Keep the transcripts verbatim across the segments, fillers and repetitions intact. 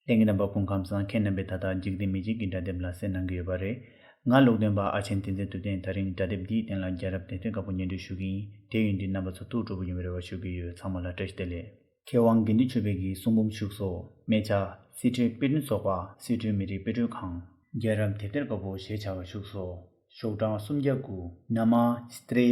ལྷན་རྒྱས་རྣམ་པ་སྐུ་ཁམས་བཟང་། ཁྱེད་རྣམ་པས་ད་ལྟ་འཇིག་རྟེན་མི་ཆོས་ཀྱི་སྒྲ་དེབ་ལ་གསན་གནང་གི་ཡོད་པ་རེད། ང་ཀློག་འདོན་པ་ཨ་ཆེན་བསྟན་འཛིན་ཐུབ་བསྟན། ད་རིང་སྒྲ་དེབ་འདིའི་སྟེང་ལ་རྒྱལ་རབས་དེབ་ཐེར་དཀར་པོ་སྙན་སྒྲོན་ཞུ་གི་ཡིན། དེ་ཡིན་དུས་རྣམ་པ་ཚོ་ཐུགས་སྤྲོ་པོ་ཡོང་བའི་རེ་བ་ཞུ་གི་ཡོད། ཚང་མ་ལ་བཀྲ་ཤིས་བདེ་ལེགས། མཁས་དབང་དགེ་འདུན་ཆོས་འཕེལ་གྱི་གསུང་འབུམ་བཞུགས་སོ། སྨད་ཆ། སྲིད་གྲོས་དཔེ་སྐྲུན་ཚོགས་པ། སྲིད་གྲོས་མི་རིགས་དཔེ་སྐྲུན་ཁང་། རྒྱལ་རབས་དེབ་ཐེར་དཀར་པོ་ཞེས་བྱ་བ་བཞུགས་སོ། ཤོག་གྲངས་སུམ་བརྒྱ་དགུ། ན་མ་སྟྲེ་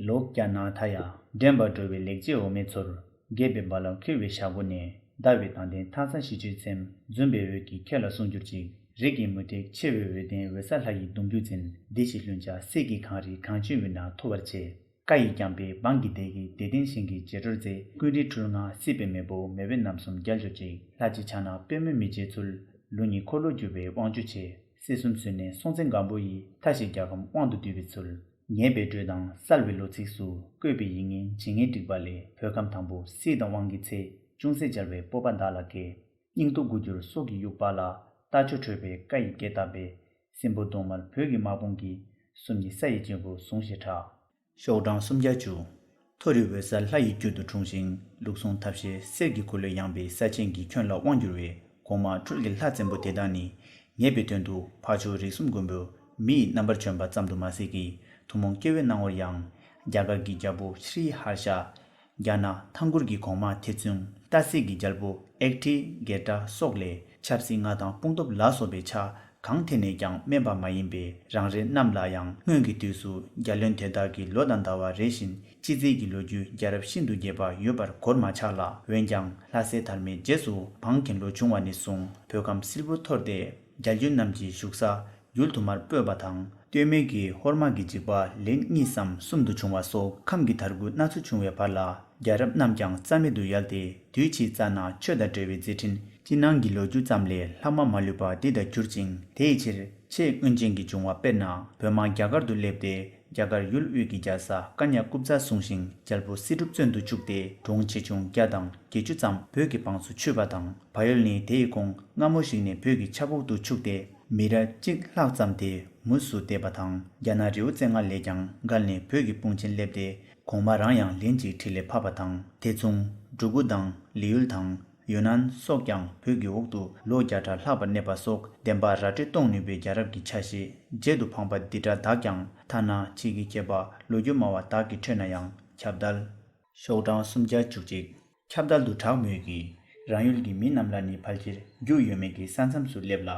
ལོ་ཀྱ་ན་ཐ་ཡ། འདྲེན་པར་འགྲོ་བའི་ལེགས་སྤྱད་འོ་མའི་ཚུལ། རྒས་པའི་རྦ་རླབས་འཁྱུད་པའི་ཞག་པོ་ནས། ཟླ་བའི་མདངས་ལྡན་ཐང་སང་ཞི་ཆུའི་ཚེམ། འཛུམ་པའི་འོད་ཀྱིས་ཁྱེད་ལ་གསུང་གྱུར་ཅིག། རིགས་ཀྱི་མུ་ཏིག་ཆེ་བའི་འོད་ལྡན་འོད་གསལ་ལྷ་ཡི་གདུང་རྒྱུད་འཛིན། བདེ་ཞིང་ལྷུན་ཆགས་གསེར་གྱི་གངས་རི་གངས་ཅན་དབུས་ན་མཐོ་བར་ཆེ། བཀའ་ཡི་རྒྱང་འཕེན་འབངས་ཀྱི་བདེ་སྐྱིད་བདེ་ལྡན་ཞིང་གི་རྗེས་འགྲོར་མཛེས། ཀུན་རིག་འཕྲུལ་ངག་སྲིད་པའི་མེས་པོ། མེས་པོའི་རྣམ་གསུམ་རྒྱལ་གྱུར་ཅིག། ལྷ་གཅིག་ཕྱག་ན་པུས་མོའི་མི་བརྗེད་ཚུལ། ལུགས་གཉིས་འཁོར་ལོ་བསྒྱུར་བའི་དབང་ཕྱུག་ཆེ། སྲིད་གསུམ་སུན་ནས་སྲོང་བཙན་སྒམ་པོ་ཡི། མཐའ་བཞིའི་རྒྱལ་ཁམས་དབང་དུ་བསྡུས་པའི་ཚུལ། ཉེས་པའི་འགྲོས་དང་གསལ་བའི་ལོ་ཚིགས་སུ། བཀོད་པའི་ཡིད་བརྙན་ཇི་སྙེད་བསྒྲིགས་པ་ལས། བོད་ཁམས་དང་པོ་སྲིད་དང་དབང་གི་ཚེ། ཅུང་ཟད་སྦྱར་བའི་སྤོབས་པ་བདག་ལ་སྐྱེ། སྙིང་སྟོབས་དགུ་འགྱུར་སྲོག་གི་དབྱུག་པ་ལ། རྟ་མཆོག་ཁྲོས་པའི་བཀའ་ཡི་རྒྱས་བཏབ་པའི། སྲིན་པོ་གདོང་དམར་བོད་ཀྱི་དམག་དཔུང་གིས། གསུམ་གཉིས་ས་ཡི་གཅིག་པུ་ཟུངས་ཤིག་གྲགས། ཤོག་གྲངས་སུམ་བརྒྱ་བཅུ། མཐོ་རིས་འོད་གསལ་ལྷ་ཡི་རྒྱུད་དུ་འཁྲུངས་ཤིང་། ལུགས་ཟུང་ཐབས་ཤེས་གསེར་གྱི་འཁོར་ལོས་ཡངས་པའི་ས་ཆེན་གྱི་ཁྱོན་ལ་དབང་བསྒྱུར་བའི་གོང་མ་འཕྲུལ་གྱི་ལྷ་བཙན་པོ་དེ་དག་ནི། ངེས་པའི་དོན་དུ་འཕགས་མཆོག་རིགས་གསུམ་མགོན་པོ་མི་ཡི་རྣམ་པར་བྱོན་པ་ཙམ་དུ་མ་ཟད་ཀྱི། ཐུན་མོང་སྐྱེ་བོའི་སྣང་ངོར་ཡང་། རྒྱ་གར་གྱི་རྒྱལ་པོ་ཤྲི་ཧར་ཤ། རྒྱ་ནག་ཐང་གུར་གྱི་གོང་མ་ཐེ་ཙུང་། ཏ་སི་གི་རྒྱལ་པོ་ཨེག་ཁྲི་གེ་ཏྲ་སོགས་ལས། ཆབ་སྲིད་མངའ་ཐང་སྤུངས་སྟོབས་ལ་སོགས་པའི་ཆ་གང་ཐད་ནས་ཀྱང་དམན་པ་མ་ཡིན་པས། རང་རེ་རྣམས་ལ་ཡང་སྔོན་གྱི་དུས་སུ་རྒྱལ་བློན་དེ་དག་གི་ལོ་དང་ཟླ་བ་རེ་བཞིན་སྤྱི་ཚེས་ཀྱི་ལོ་རྒྱུས་རྒྱལ་རབས་ཤིན་ཏུ་རྒྱས་པ་ཡོད་པར་གོར་མ་ཆག་ལ། འོན་ཀྱང་ལྷ་སྲས་དར་མའི་རྗེས་སུ་འབངས་གྱེན་ལོག་བྱུང་བ་ནས་བཟུང་བོད་ཁམས་སིལ་བུར་འཐོར་ཏེ། རྒྱལ་བརྒྱུད་རྣམས་ཀྱི་བཞུགས་ས་ཡུལ་དུ་མར་སྤོས་པ་དང་། སྟོད་སྨད་ཀྱི་ཧོར་དམག་གི་འཇིགས་པ་ལན་གཉིས་སམ་གསུམ་དུ་བྱུང་བ་སོགས་ཁམས་ཀྱི་དར་རྒུད་སྣ་ཚོགས་བྱུང་བའི་བར་ལ། རྒྱལ་རབས་རྣམས་ཀྱང་རྩ་མེད་དུ་ཡལ་ཏེ། དུས་ཕྱིས་རྩ་ན་ཆོས་དང་འབྲེལ་བའི་མཛད་འཕྲིན་སྤྱི་ནང་གི་ལོ་རྒྱུས་ཙམ་ལས་ལྷག་མ་མ་ལུས་པ་འདི་ལྟར་གྱུར་ཅིང་། དེའི་ཕྱིར་ཆེས་སྔོན་ཆད་ཀྱི་བྱུང་བ་དཔེར་ན། བོད་དམག་རྒྱ་གར་དུ་སླེབས་ཏེ། རྒྱ་གར་ཡུལ་དབུས་ཀྱི་རྒྱལ་ས་ཀ་ཉ་ཀུབ་ཙ་བཟུང་ཞིང་། རྒྱལ་པོ་སྲིད་སྒྲུབ་བཙོན་དུ་བཅུག་སྟེ། གྲོང་ཆེ་ཆུང་བརྒྱ་དང་བརྒྱད་ཅུ་ཙམ་བོད་ཀྱི་འབངས་སུ་ཆུད་པ་དང་། བལ་ཡུལ་ནི་དེ་ཡི་གོང་སྔ་མོ་ཞིག་ནས་བོད་ཀྱི་ཆབ་འོག་ཏུ་ཆུག་སྟེ། མི་རབས་གཅིག་ལྷག་ཙམ་དེ་མུས་སུ་བསྡད་པ་དང་། རྒྱ་ནག་རི་བོ་རྩེ་ལྔ་ལས་ཀྱང་བརྒལ་ནས་བོད་ཀྱི་དཔུང་ཆེན་སླེབས་ཏེ། གོང་མ་རང་ཡང་ལན་གཅིག་འཁྲིད་ལས་ཕབ་པ་དང་། ཐེ་ཙུང་། འབྲུ་གུ་དང་། ལི་ཡུལ་དང་། ཡུན་ནན་སོགས་ཀྱང་བོད་ཀྱི་འོག་ཏུ་ལོ་བརྒྱ་ཕྲག་ལྷག་པར་གནས་པ་སོགས། བདེན་པ་ར་སྤྲོད་གཏོང་ནུས་པའི་རྒྱལ་རབས་ཀྱི་ཆ་ཤས་བརྗེད་དུ་ཕངས་པ་འདི་འདྲ་དག་ཀྱང་། ཐ་ན་ཕྱིས་ཀྱི་མཁས་པ་ལོ་རྒྱུས་སྨྲ་བ་དག་གི་ཁྲོད་ན་ཡང་ཁྱབ་བརྡལ། ཤོག་གྲངས་སུམ་བརྒྱ་བཅུ་གཅིག། ཁྱབ་བརྡལ་དུ་གྲགས་མོད་ཀྱི། རང་ཡུལ་གྱི་མི་རྣམས་ལ་ནི་ཕལ་ཆེར་རྒྱུས་ཡོད་མེད་ཀྱི་ས་མཚམས་སུ་སླེབས་ལ།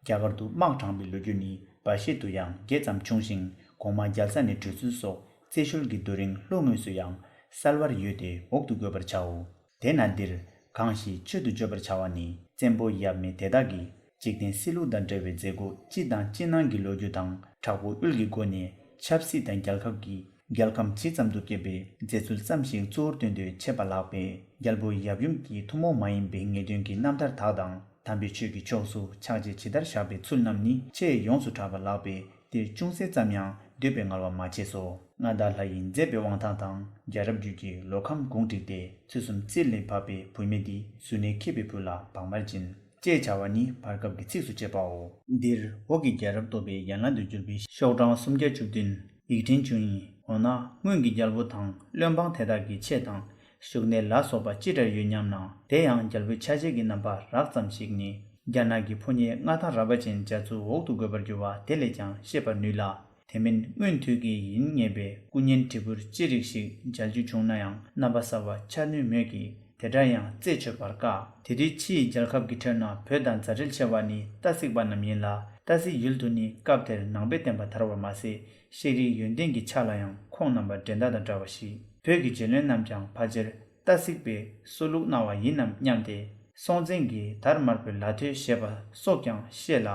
རྒྱ་གར་དུ་དམག་དྲངས་པའི་ལོ་རྒྱུས་ནི་འབའ་ཞིག་ཏུ་ཡང་རྒྱས་ཙམ་བྱུང་ཞིང་། གོང་མ་རྒྱལ་ས་ནས་བྲོས་ཚུལ་སོགས་རྩེ་ཤུལ་གྱི་རྡོ་རིང་ལྷོ་ངོས་སུ་ཡང་གསལ་བར་ཡོད་དེ་འོག་ཏུ་དགོད་པར་བྱའོ། དེས་ན་འདིར་གང་ཞིག་ཆོས་དུ་བརྗོད་པར་བྱ་བ་ནི། བཙན་པོ་ཡབ་མེས་དེ་དག་གིས་འཇིག་རྟེན་སྲིད་ལུགས་དང་འབྲེལ་བའི་མཛད་སྒོ་སྤྱི་དང་སྤྱི་ནང་གི་ལོ་རྒྱུས་དང་། དྲག་པོ་དབུལ་གྱི་སྒོ་ནས་ཆབ་སྲིད་དང་རྒྱལ་ཁབ་ཀྱི། རྒྱལ་ཁམས་ཇི་ཙམ་དུ་བསྐྱེད་པའི་མཛད་ཚུལ་ཙམ་ཞིག་གཙོ་བོར་སྟོན་དུས་འཆད་པ་ལགས་པས། རྒྱལ་པོ་ཡབ་ཡུམ་གྱི་ཐུན་མོང་མ་ཡིན་པའི་ངེས་དོན་གྱི་རྣམ་ཐར་དག་དང་། དམ་པའི་ཆོས་ཀྱི་ཕྱོགས་སུ་ཕྱག་རྗེས་ཇི་ལྟར་བཞག་པའི་ཚུལ་རྣམས་ནི་ཆེས་ཡོངས་སུ་གྲགས་པ་ལགས་པས། འདིར་ཅུང་ཟད་ཙམ་ཡང་བསྡུས་པའི་ངལ་བ་མ་བྱས་སོ། མངའ་བདག་ལྷ་ཡི་མཛད་པའི་དབང་ཐང་དང་། རྒྱལ་རབས་རྒྱུད་ཀྱི་ལོ་ཁམས་གུང་བསྒྲིགས་ཏེ། ཚུལ་གསུམ་རྩེ་ལས་བབས་པའི་བུད་མེད་འདི། གཟུར་གནས་མཁས་པའི་བུ་ལ་བག་མར་སྦྱིན། ཅེས་བྱ་བ་ནི་བར་སྐབས་ཀྱི་ཚིགས་སུ་བཅད་པའོ། འདིར་འོག་གི་རྒྱལ་རབས་སྟོད་པའི་ཡན་ལག་ཏུ་གྱུར་པའི། ཤོག་གྲངས་སུམ་བརྒྱ་བཅུ་བདུན། ཡིག་ཕྲེང་བཅུ་གཉིས། འོ་ན་སྔོན་གྱི་རྒྱལ་པོ་དང་བློན་འབངས་དེ་དག་གི་ཆས་དང་བཞུགས་གནས་ལ་སོགས་པ་ཅི་འདྲར་ཡོད་སྙམ་ན། དེ་ཡང་རྒྱལ་པོའི་ཆ་བྱད་ཀྱི་རྣམ་པ་རགས་ཙམ་ཞིག་ནི། རྒྱ་ནག་གི་ཕོ་ཉའི་མངའ་ཐང་རལ་པ་ཅན་རྒྱ་མཚོའི་འོག་ཏུ་དགོད་པར་འགྱུར་བ་དེ་ལས་ཀྱང་ཤེས་པར་ནུས་ལ། དེ་མིན་སྔོན་དུས་ཀྱི་ཡིན་ངེས་པའི་སྐུ་བརྙན་བྲིས་འབུར་ཅི་རིགས་ཤིག་མཇལ་རྒྱུ་བྱུང་ན་ཡང་རྣམ་པ་གསར་བ་འཆར་ནུས་མོད་ཀྱི། དེ་འདྲ་ཡང་རྩད་ཆོད་པར་དཀའ། དེ་དུས་ཕྱིའི་རྒྱལ་ཁབ་ཀྱི་ཁྲོད་ན་བོད་དང་མཛའ་འབྲེལ་ཆེ་བ་ནི་ཏ་སིག་པ་རྣམས་ཡིན་ལ། ཏ་སིག་ཡུལ་དུ་ནི་སྐབས་དེར་ནང་པའི་བསྟན་པ་དར་བ་མ་ཟད། ཤེས་རིག་ཡོན་ཏན་གྱི་ཆ་ལ་ཡང་ཁོང་རྣམ་པ་འགྲན་ཟླ་དང་བྲལ་བ་ཞིག། བོད་ཀྱི་རྗེ་བློན་རྣམས་ཀྱང་ཕལ་ཆེར་ཏ་སིག་པའི་སྲོལ་ལུགས་གནང་བ་ཡིན་ནམ་སྙམ་སྟེ། སྲོང་བཙན་གྱི་དར་དམར་པོའི་ལ་ཐོད་བཞེས་པ་སོགས་ཀྱང་ཤེས་ལ།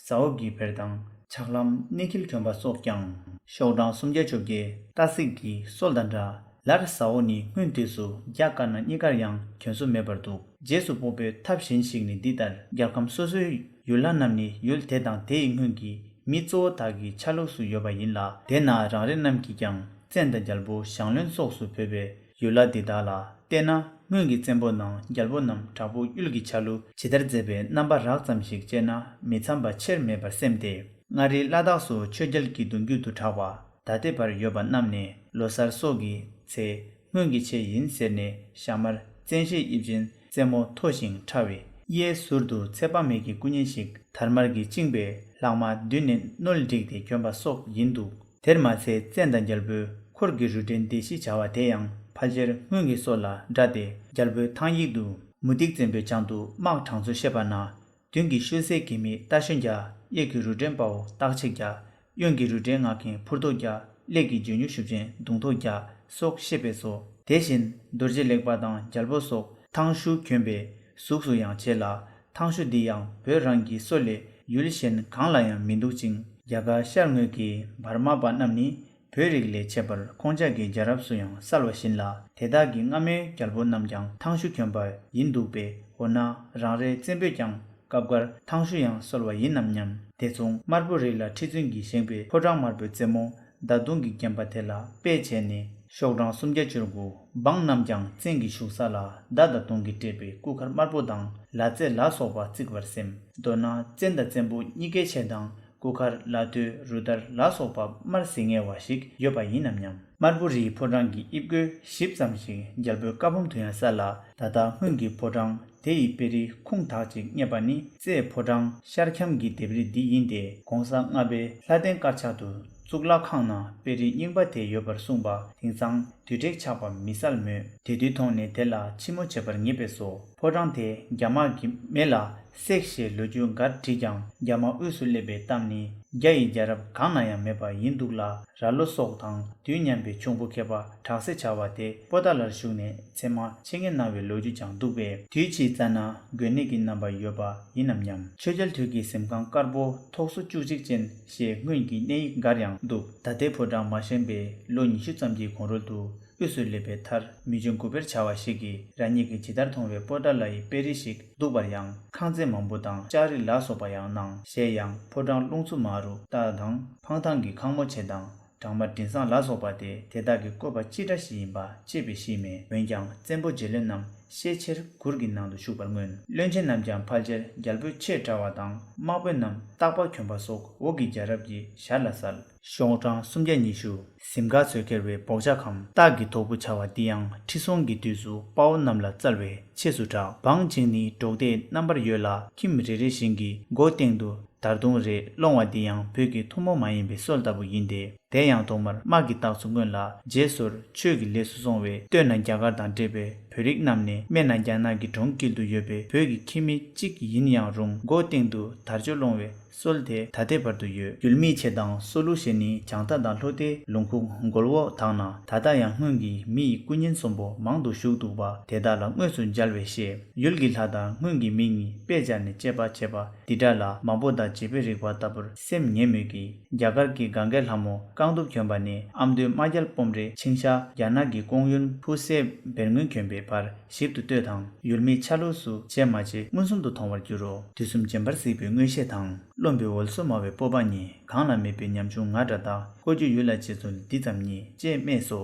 ཟ་འོག་གི་བེར་དང་ཕྱག་ལམ་གནས་འཁེལ་གྱོན་པ་སོགས་ཀྱང་། ཤོག་གྲངས་སུམ་བརྒྱ་བཅོ་བརྒྱད། ཏ་སིག་གི་སྲོལ་དང་འདྲ། ལར་ཟ་འོག་ནི་སྔོན་དུས་སུ་རྒྱ་དཀར་ནག་གཉིས་ཀར་ཡང་གྱོན་སྲོལ་མེད་པར་འདུག། རྗེས་སུ་དཔོག་པའི་ཐབས་གཞན་ཞིག་ནི་འདི་ལྟར། རྒྱལ་ཁམས་སོ་སོའི་ཡུལ་ལྷ་རྣམས་ནི་ཡུལ་དེ་དང་དེ་ཡི་སྔོན་གྱི་མི་གཙོ་བོ་དག་གི་ཆ་ལུགས་སུ་ཡོད་པ་ཡིན་ལ། དེས་ན་རང་རེ་རྣམས་ཀྱིས་ཀྱང་བཙན་དང་རྒྱལ་པོ་ཞང་བློན་སོགས་སུ་བོས་པའི་ཡུལ་ལྷ་འདི་དག་ལ་བལྟས་ན། སྔོན་གྱི་བཙན་པོ་དང་རྒྱལ་པོ་རྣམས་དྲག་པོ་དབུལ་གྱི་ཆ་ལུགས་ཇི་ལྟར་མཛད་པའི་རྣམ་པ་རགས་ཙམ་ཞིག་དཔྱད་ན་མི་འཚམ་པ་ཆེར་མེད་པར་སེམས་ཏེ། མངའ་རིས་ལ་དྭགས་སུ་ཆོས་རྒྱལ་གྱི་གདུང་རྒྱུད་དུ་གྲགས་པ་ད་ལྟའི་བར་ཡོད་པ་རྣམས་ནས་ལོ་གསར་སོགས་ཀྱི་ཚེ་སྔོན་གྱི་ཆས་ཡིན་ཟེར་ནས། ཞྭ་དམར་བཙན་ཤེད་དབྱིབས་ཅན་རྩེ་མོ་མཐོ་ཞིང་ཕྲ་བའི་ གཡས་ཟུར་དུ་ཚེ་དཔག་མེད་ཀྱི་སྐུ་བརྙན་ཞིག་དར་དམར་གྱིས་བཅིངས་པའི་ལྷག་མ་མདུན་ནས་རྣོལ་བསྒྲིགས་ཏེ་གྱོན་པ་སོགས་ཡིན་འདུག་དེར་མ་ཚད་བཙན་དང་རྒྱལ་པོས་འཁོར་གྱི་རུ་འདྲེན་སྡེ་བཞི་བྱ་བ་དེ་ཡང་ཕལ་ཆེར་སྔོན་གྱི་སྲོལ་ལ་འདྲ་སྟེ། རྒྱལ་པོའི་ཐང་ཡིག་ཏུ་མུ་སྟེགས་བཙན་པོས་བྱང་དུ་དམག་དྲངས་ཚུལ་བཤད་པ་ན། མདུན་གྱི་ཤུལ་གཟེར་གྱི་མི་རྟ་ཞོན་རྒྱག་གཡས་ཀྱི་རུ་འདྲེན་དཔའ་བོ་སྟག་ཆས་རྒྱག་གཡོན་གྱི་རུ་འདྲེན་ངག་མཁན་འཕུར་ཐོག་རྒྱག་སླད་ཀྱི་འཇོལ་ཉུག་ཤུབས་ཅན་མདུང་ཐོག་རྒྱག་སོགས་བཤད་པས་སོ། དེ་བཞིན་རྡོ་རྗེ་ལེགས་པ་དང་རྒྱལ་པོ་སོགས་ཐང་ཤུ་གྱོན་པའི་གཟུགས་སུ་ཡང་བྱེད་ལ། ཐང་ཤུ་འདི་ཡང་བོད་རང་གི་སྲོལ་ལས་ཡུལ་གཞན་གང་ལ་ཡང་མི་འདུག་ཅིང་། རྒྱ་གར་ཤར་ངོས་ཀྱི་བར་མ་པ་རྣམས་ནི་བོད་རིགས་ལས་ཆད་པར་ཁོང་ཅག་གི་རྒྱལ་རབས་སུ་ཡང་གསལ་བ་བཞིན་ལ། དེ་དག་གི་སྔ་མོའི་རྒྱལ་པོ་རྣམས་ཀྱང་ཐང་ཤུ་གྱོན་པ་ཡིན་འདུག་པས། འོ་ན་རང་རེའི་བཙན་པོས་ཀྱང་སྐབས་འགར་ཐང་ཤུ་ཡང་གསོལ་བ་ཡིན་ནམ་སྙམ། དེ་མཚུངས་དམར་པོ་རིགས་ལ་ཁྲི་བཙུན་གྱིས་བཞེངས་པའི་ཕོ་བྲང་དམར་པོའི་རྩེ་མོ་མདའ་མདུང་གིས་བརྒྱན་པ་དེ་ལ་དཔེ་བྱས་ནས། ཤོག་གྲངས་སུམ་བརྒྱ་བཅུ་དགུ། འབངས་རྣམས་ཀྱང་བཙན་གྱི་བཞུགས་ས་ལ་མདའ་དང་མདུང་གིས་སྤྲས་པའི་སྐུ་མཁར་དམར་པོ་དང་ལ་རྩེ་ལ་སོགས་པ་བརྩིགས་པར་སེམས། མདོར་ན་བཙན་དང་བཙན་པོ་གཉིས་ཀའི་ཆེད་དང་སྐུ་མཁར་ལ་ཐོད་རུ་དར་ལ་སོགས་པ་དམར་ཟེར་ངེས་པ་ཞིག་ཡོད་པ་ཡིན་ནམ་སྙམ། དམར་པོ་རིའི་ཕོ་བྲང་གི་དབྱིབས་བཀོད་ཞིབ་ཙམ་ཞིག་རྒྱལ་པོའི་བཀའ་འབུམ་དུ་ཡང་གསལ་ལ། ད་ལྟ་སྔོན་གྱི་ཕོ་བྲང་དེ་ཡི་དཔེ་རིས་ཁུངས་དག་ཅིག་རྙེད་པ་ནི་རྩེའི་ཕོ་བྲང་ཤར་ཁྱམས་ཀྱི་ལྡེབས་རིས་འདི་ཡིན་ཏེ། གོང་ས་ལྔ་པའི་ལྷ་ལྡན་དཀར་ཆག་ཏུ་གཙུག་ལག་ཁང་ན་དཔེ་རིས་རྙིང་པ་དེ་ཡོད་པར་གསུངས་པ་དེང་སང་དུས་དྲེག་ཆགས་པ་མི་གསལ་མོད། དེ་དུས་མཐོང་ནས་དེ་ལ་ཕྱི་མོ་བྱེད་པར་ངེས་པས་སོ། ཕོ་བྲང་དེ་རྒྱ་དམག་གི་མེ་ལ་བསྲེགས་ཞེས་ལོ་རྒྱུས་འགར་བྲིས་ཀྱང་། རྒྱ་དམག་དབུས་སུ་སླེབས་པའི་གཏམ་ནི་རྒྱ་ཡི་རྒྱལ་རབས་གང་ན་ཡང་མེད་པ་ཡིན་འདུག་ལ། ར་ལོ་སོགས་དང་དུས་མཉམ་པའི་འབྱུང་པོ་མཁས་པ་དྲག་སྲེད་བྱ་བ་དེ་པོ་ཏཱ་ལར་བཞུགས་ནས་ཚད་མ་འཆད་ཉན་གནང་བའི་ལོ་རྒྱུས་ཀྱང་འདུག་པས། དུས་ཕྱིས་བཙལ་ན་དགོས་གནད་ཀྱི་རྣམ་པ་ཡོད་པ་ཡིན་ནམ་སྙམ། ཆོས་རྒྱལ་དུས་ཀྱི་གཟིམ་ཁང་དཀར་པོ་ཐོག་སོ་བཅུ་གཅིག་ཅན་ཞེས་སྔོན་གྱི་གནས་ཡིག་འགར་ཡང་འདུག་ད་ལྟའི་ཕོ་བྲང་མ་བཞེངས་པའི་ལོ་ཉི་ཤུ་ཙམ་གྱི་གོང་རོལ་དུ་དབུས་སུ་སླེབས་པའི་མཐར་མི་ཆུང་དགུ་དཔེར་བྱ་བ་ཞིག་གིས་རང་ཉིད་ཀྱིས་ཇི་ལྟར་མཐོང་བའི་པོ་ཏཱ་ལ་ཡི་དཔེ་རིས་ཤིག་འདུག་པར་ཡང་ཁང་བརྩེགས་མང་པོ་དང་ལྕགས་རི་ལ་སོགས་པ་ཡང་སྣང་། གཞན་ཡང་ཕོ་བྲང་ལུང་མཚོ་མ་རུ་རྟ་དང་འཕང་ཐང་གི་ཁང་མོ་ཆེ་དང་སྦྲང་མ་མགྲིན་བཟང་ལ་སོགས་པ་སྟེ། དེ་དག་གི་བཀོད་པ་ཅི་འདྲ་ཞིག་ཡིན་པ་དཔྱད་པས་ཤེས་མེད། འོན་ཀྱང་བཙན་པོ་རྗེ་བློན་རྣམས་ཤས་ཆེར་གུར་གྱི་ནང་དུ་བཞུགས་པར་མངོན། བློན་ཆེན་རྣམས་ཀྱང་ཕལ་ཆེར་རྒྱལ་པོའི་ཆས་འདྲ་བ་དང་། དམག་དཔོན་རྣམས་སྟག་པ་གྱོན་པ་སོགས་འོག་གི་རྒྱལ་རབས་ཀྱི་ཞར་ལ་གསལ། ཤོག་གྲངས་སུམ་བརྒྱ་ཉི་ཤུ། གཟིམ་ཁ་ཚོས་ཁྱེར་བའི་བོག་ཆ་ཁམ། སྟག་གི་དོག་པོ་བྱ་བ་འདི་ཡང་ཁྲི་སྲོང་གི་དུས་སུ་དཔའ་བོ་རྣམས་ལ་སྩལ་བའི་ཆས་སུ་གྲགས། བང་བྱིང་ནི་འབྲོག་སྡེའི་རྣམ་པར་ཡོད་ལ། ཁྱིམ་རེ་རེ་བཞིན་གྱི་སྒོ་སྟེང་དུ་དར་དུང་རེ་སློང་བ་འདི་ཡང་བོད་ཀྱི་ཐུན་མོང་མ་ཡིན་པའི་སྲོལ་ལྟ་བུ་ཡིན་ཏེ། དེ་ཡང་ཐོག་མར་དམག་གི་རྟགས་སུ་མངོན་ལ། རྗེས་སོར་ཆོས་ཀྱི་ལས་སུ་སོང་བས། སྟོད་ན་རྒྱ་གར་དང་འབྲེལ་བའི་བོད་རིགས་རྣམས་ནས་སྨད་ན་རྒྱ་ནག་གི་གྲོང་ཁྱེར་དུ་ཡོད་པའི་བོད་ཀྱི་ཁྱིམ་མི་གཅིག་ཡིན་ཡང་རུང་། སྒོ་སྟེང་དུ་དར་ལྕོག་སློང་བའི་སྲོལ་དེ་ད་ལྟའི་བར་དུ་ཡོད། ཡུལ་མིའི་ཆས་དང་སོ་ལུ་ཞེས་ནི་བྱང་མཐའ་དང་ལྷོ་མཐའི་ལུང་ཁུག་མགོ་ལོག་དག་ན་ད་ལྟ་ཡང་སྔོན་གྱི་མི་ཡི་སྐུ་བརྙན་གསོན་པོ་མང་དུ་བཞུགས་འདུག་པ་དེ་དག་ལ་དངོས་སུ་མཇལ་བས་ཤེས། ཡུལ་གྱི་ལྷ་དང་སྔོན་གྱི་མི་གཉིས་དཔེ་སྦྱར་ནས་དཔྱད་པ་བྱེད་པ་འདི་འདྲ་ལ་མང་པོ་དང་བརྗེ་པོའི་རིགས་པ་ལྟ་བུར་སེམས་ཉེ་མོད་ཀྱི། རྒྱ་གར་གྱི་གངྒཱའི་ལྷ་མོ་རྐང་གདུབ་གྱོན་པ་ནས་ཨ་མདོའི་རྨ་རྒྱལ་སྤོམ་རའི་ཆིང་ཤ། རྒྱ་ནག་གི་ཀོང་ཡུན་ཕུ་སེ་བེར་སྔོན་གྱོན་པའི་བར་ཞིབ་ཏུ་ལྟོས་དང་། ཡུལ་མིའི་ཆ་ལུགས་སུ་བྱས་མ་བྱས་མངོན་སུམ་དུ་མཐོང་བར་འགྱུར་རོ། དུས་གསུམ་འབྱེན་པར་གཟིགས་པའི་མངོན་ཤེས་དང་། རློམ་པའི་འོལ་ཚོད་སྨྲ་བའི་སྤོབས་པ་གཉིས། གང་ལ་མེད་པའི་ཉམ་ཆུང་ང་འདྲ་བདག །བཀོལ་རྒྱུ་ཡོད་ལ་བྱེད་ཚུལ་འདི་ཙམ་ཉིད། ཅེས་སྨྲས་སོ།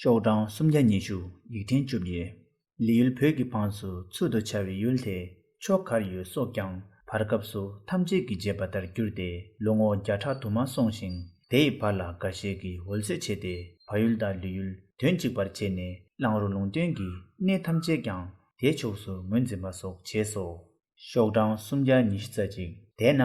ཤོག་གྲངས་སུམ་བརྒྱ་ཉི་ཤུ། ཡིག་ཕྲེང་བཅུ་བརྒྱད། ལི་ཡུལ་བོད་ཀྱི་འཕངས་སུ་ཚུལ་དུ་འཆར་བའི་ཡུལ་དེ། ཕྱོགས་གར་ཡོད་སོགས་ཀྱང་བར་སྐབས་སུ་ཐམས་ཅད་ཀྱི་བརྗེད་པ་ལྟར་གྱུར་ཏེ། ལོ་ངོ་བརྒྱ་ཕྲག་དུ་མ་སོང་ཞིང་། དེ་ཡི་བར་ལ་འགའ་ཤས་ཀྱིས་འོལ་ཚོད་བྱས་ཏེ། བལ་ཡུལ་དང་ལི་ཡུལ་དོན་གཅིག་པར་བྱས་ནས། གླང་རུ་ལུང་བསྟན་གྱི་གནས་ཐམས་ཅད་ཀྱང་དེའི་ཕྱོགས་སུ་ངོས་འཛིན་པ་སོགས་བྱས་སོ། ཤོག་གྲངས་སུམ་བརྒྱ་ཉི་ཤུ་རྩ་གཅིག། དེས་ན་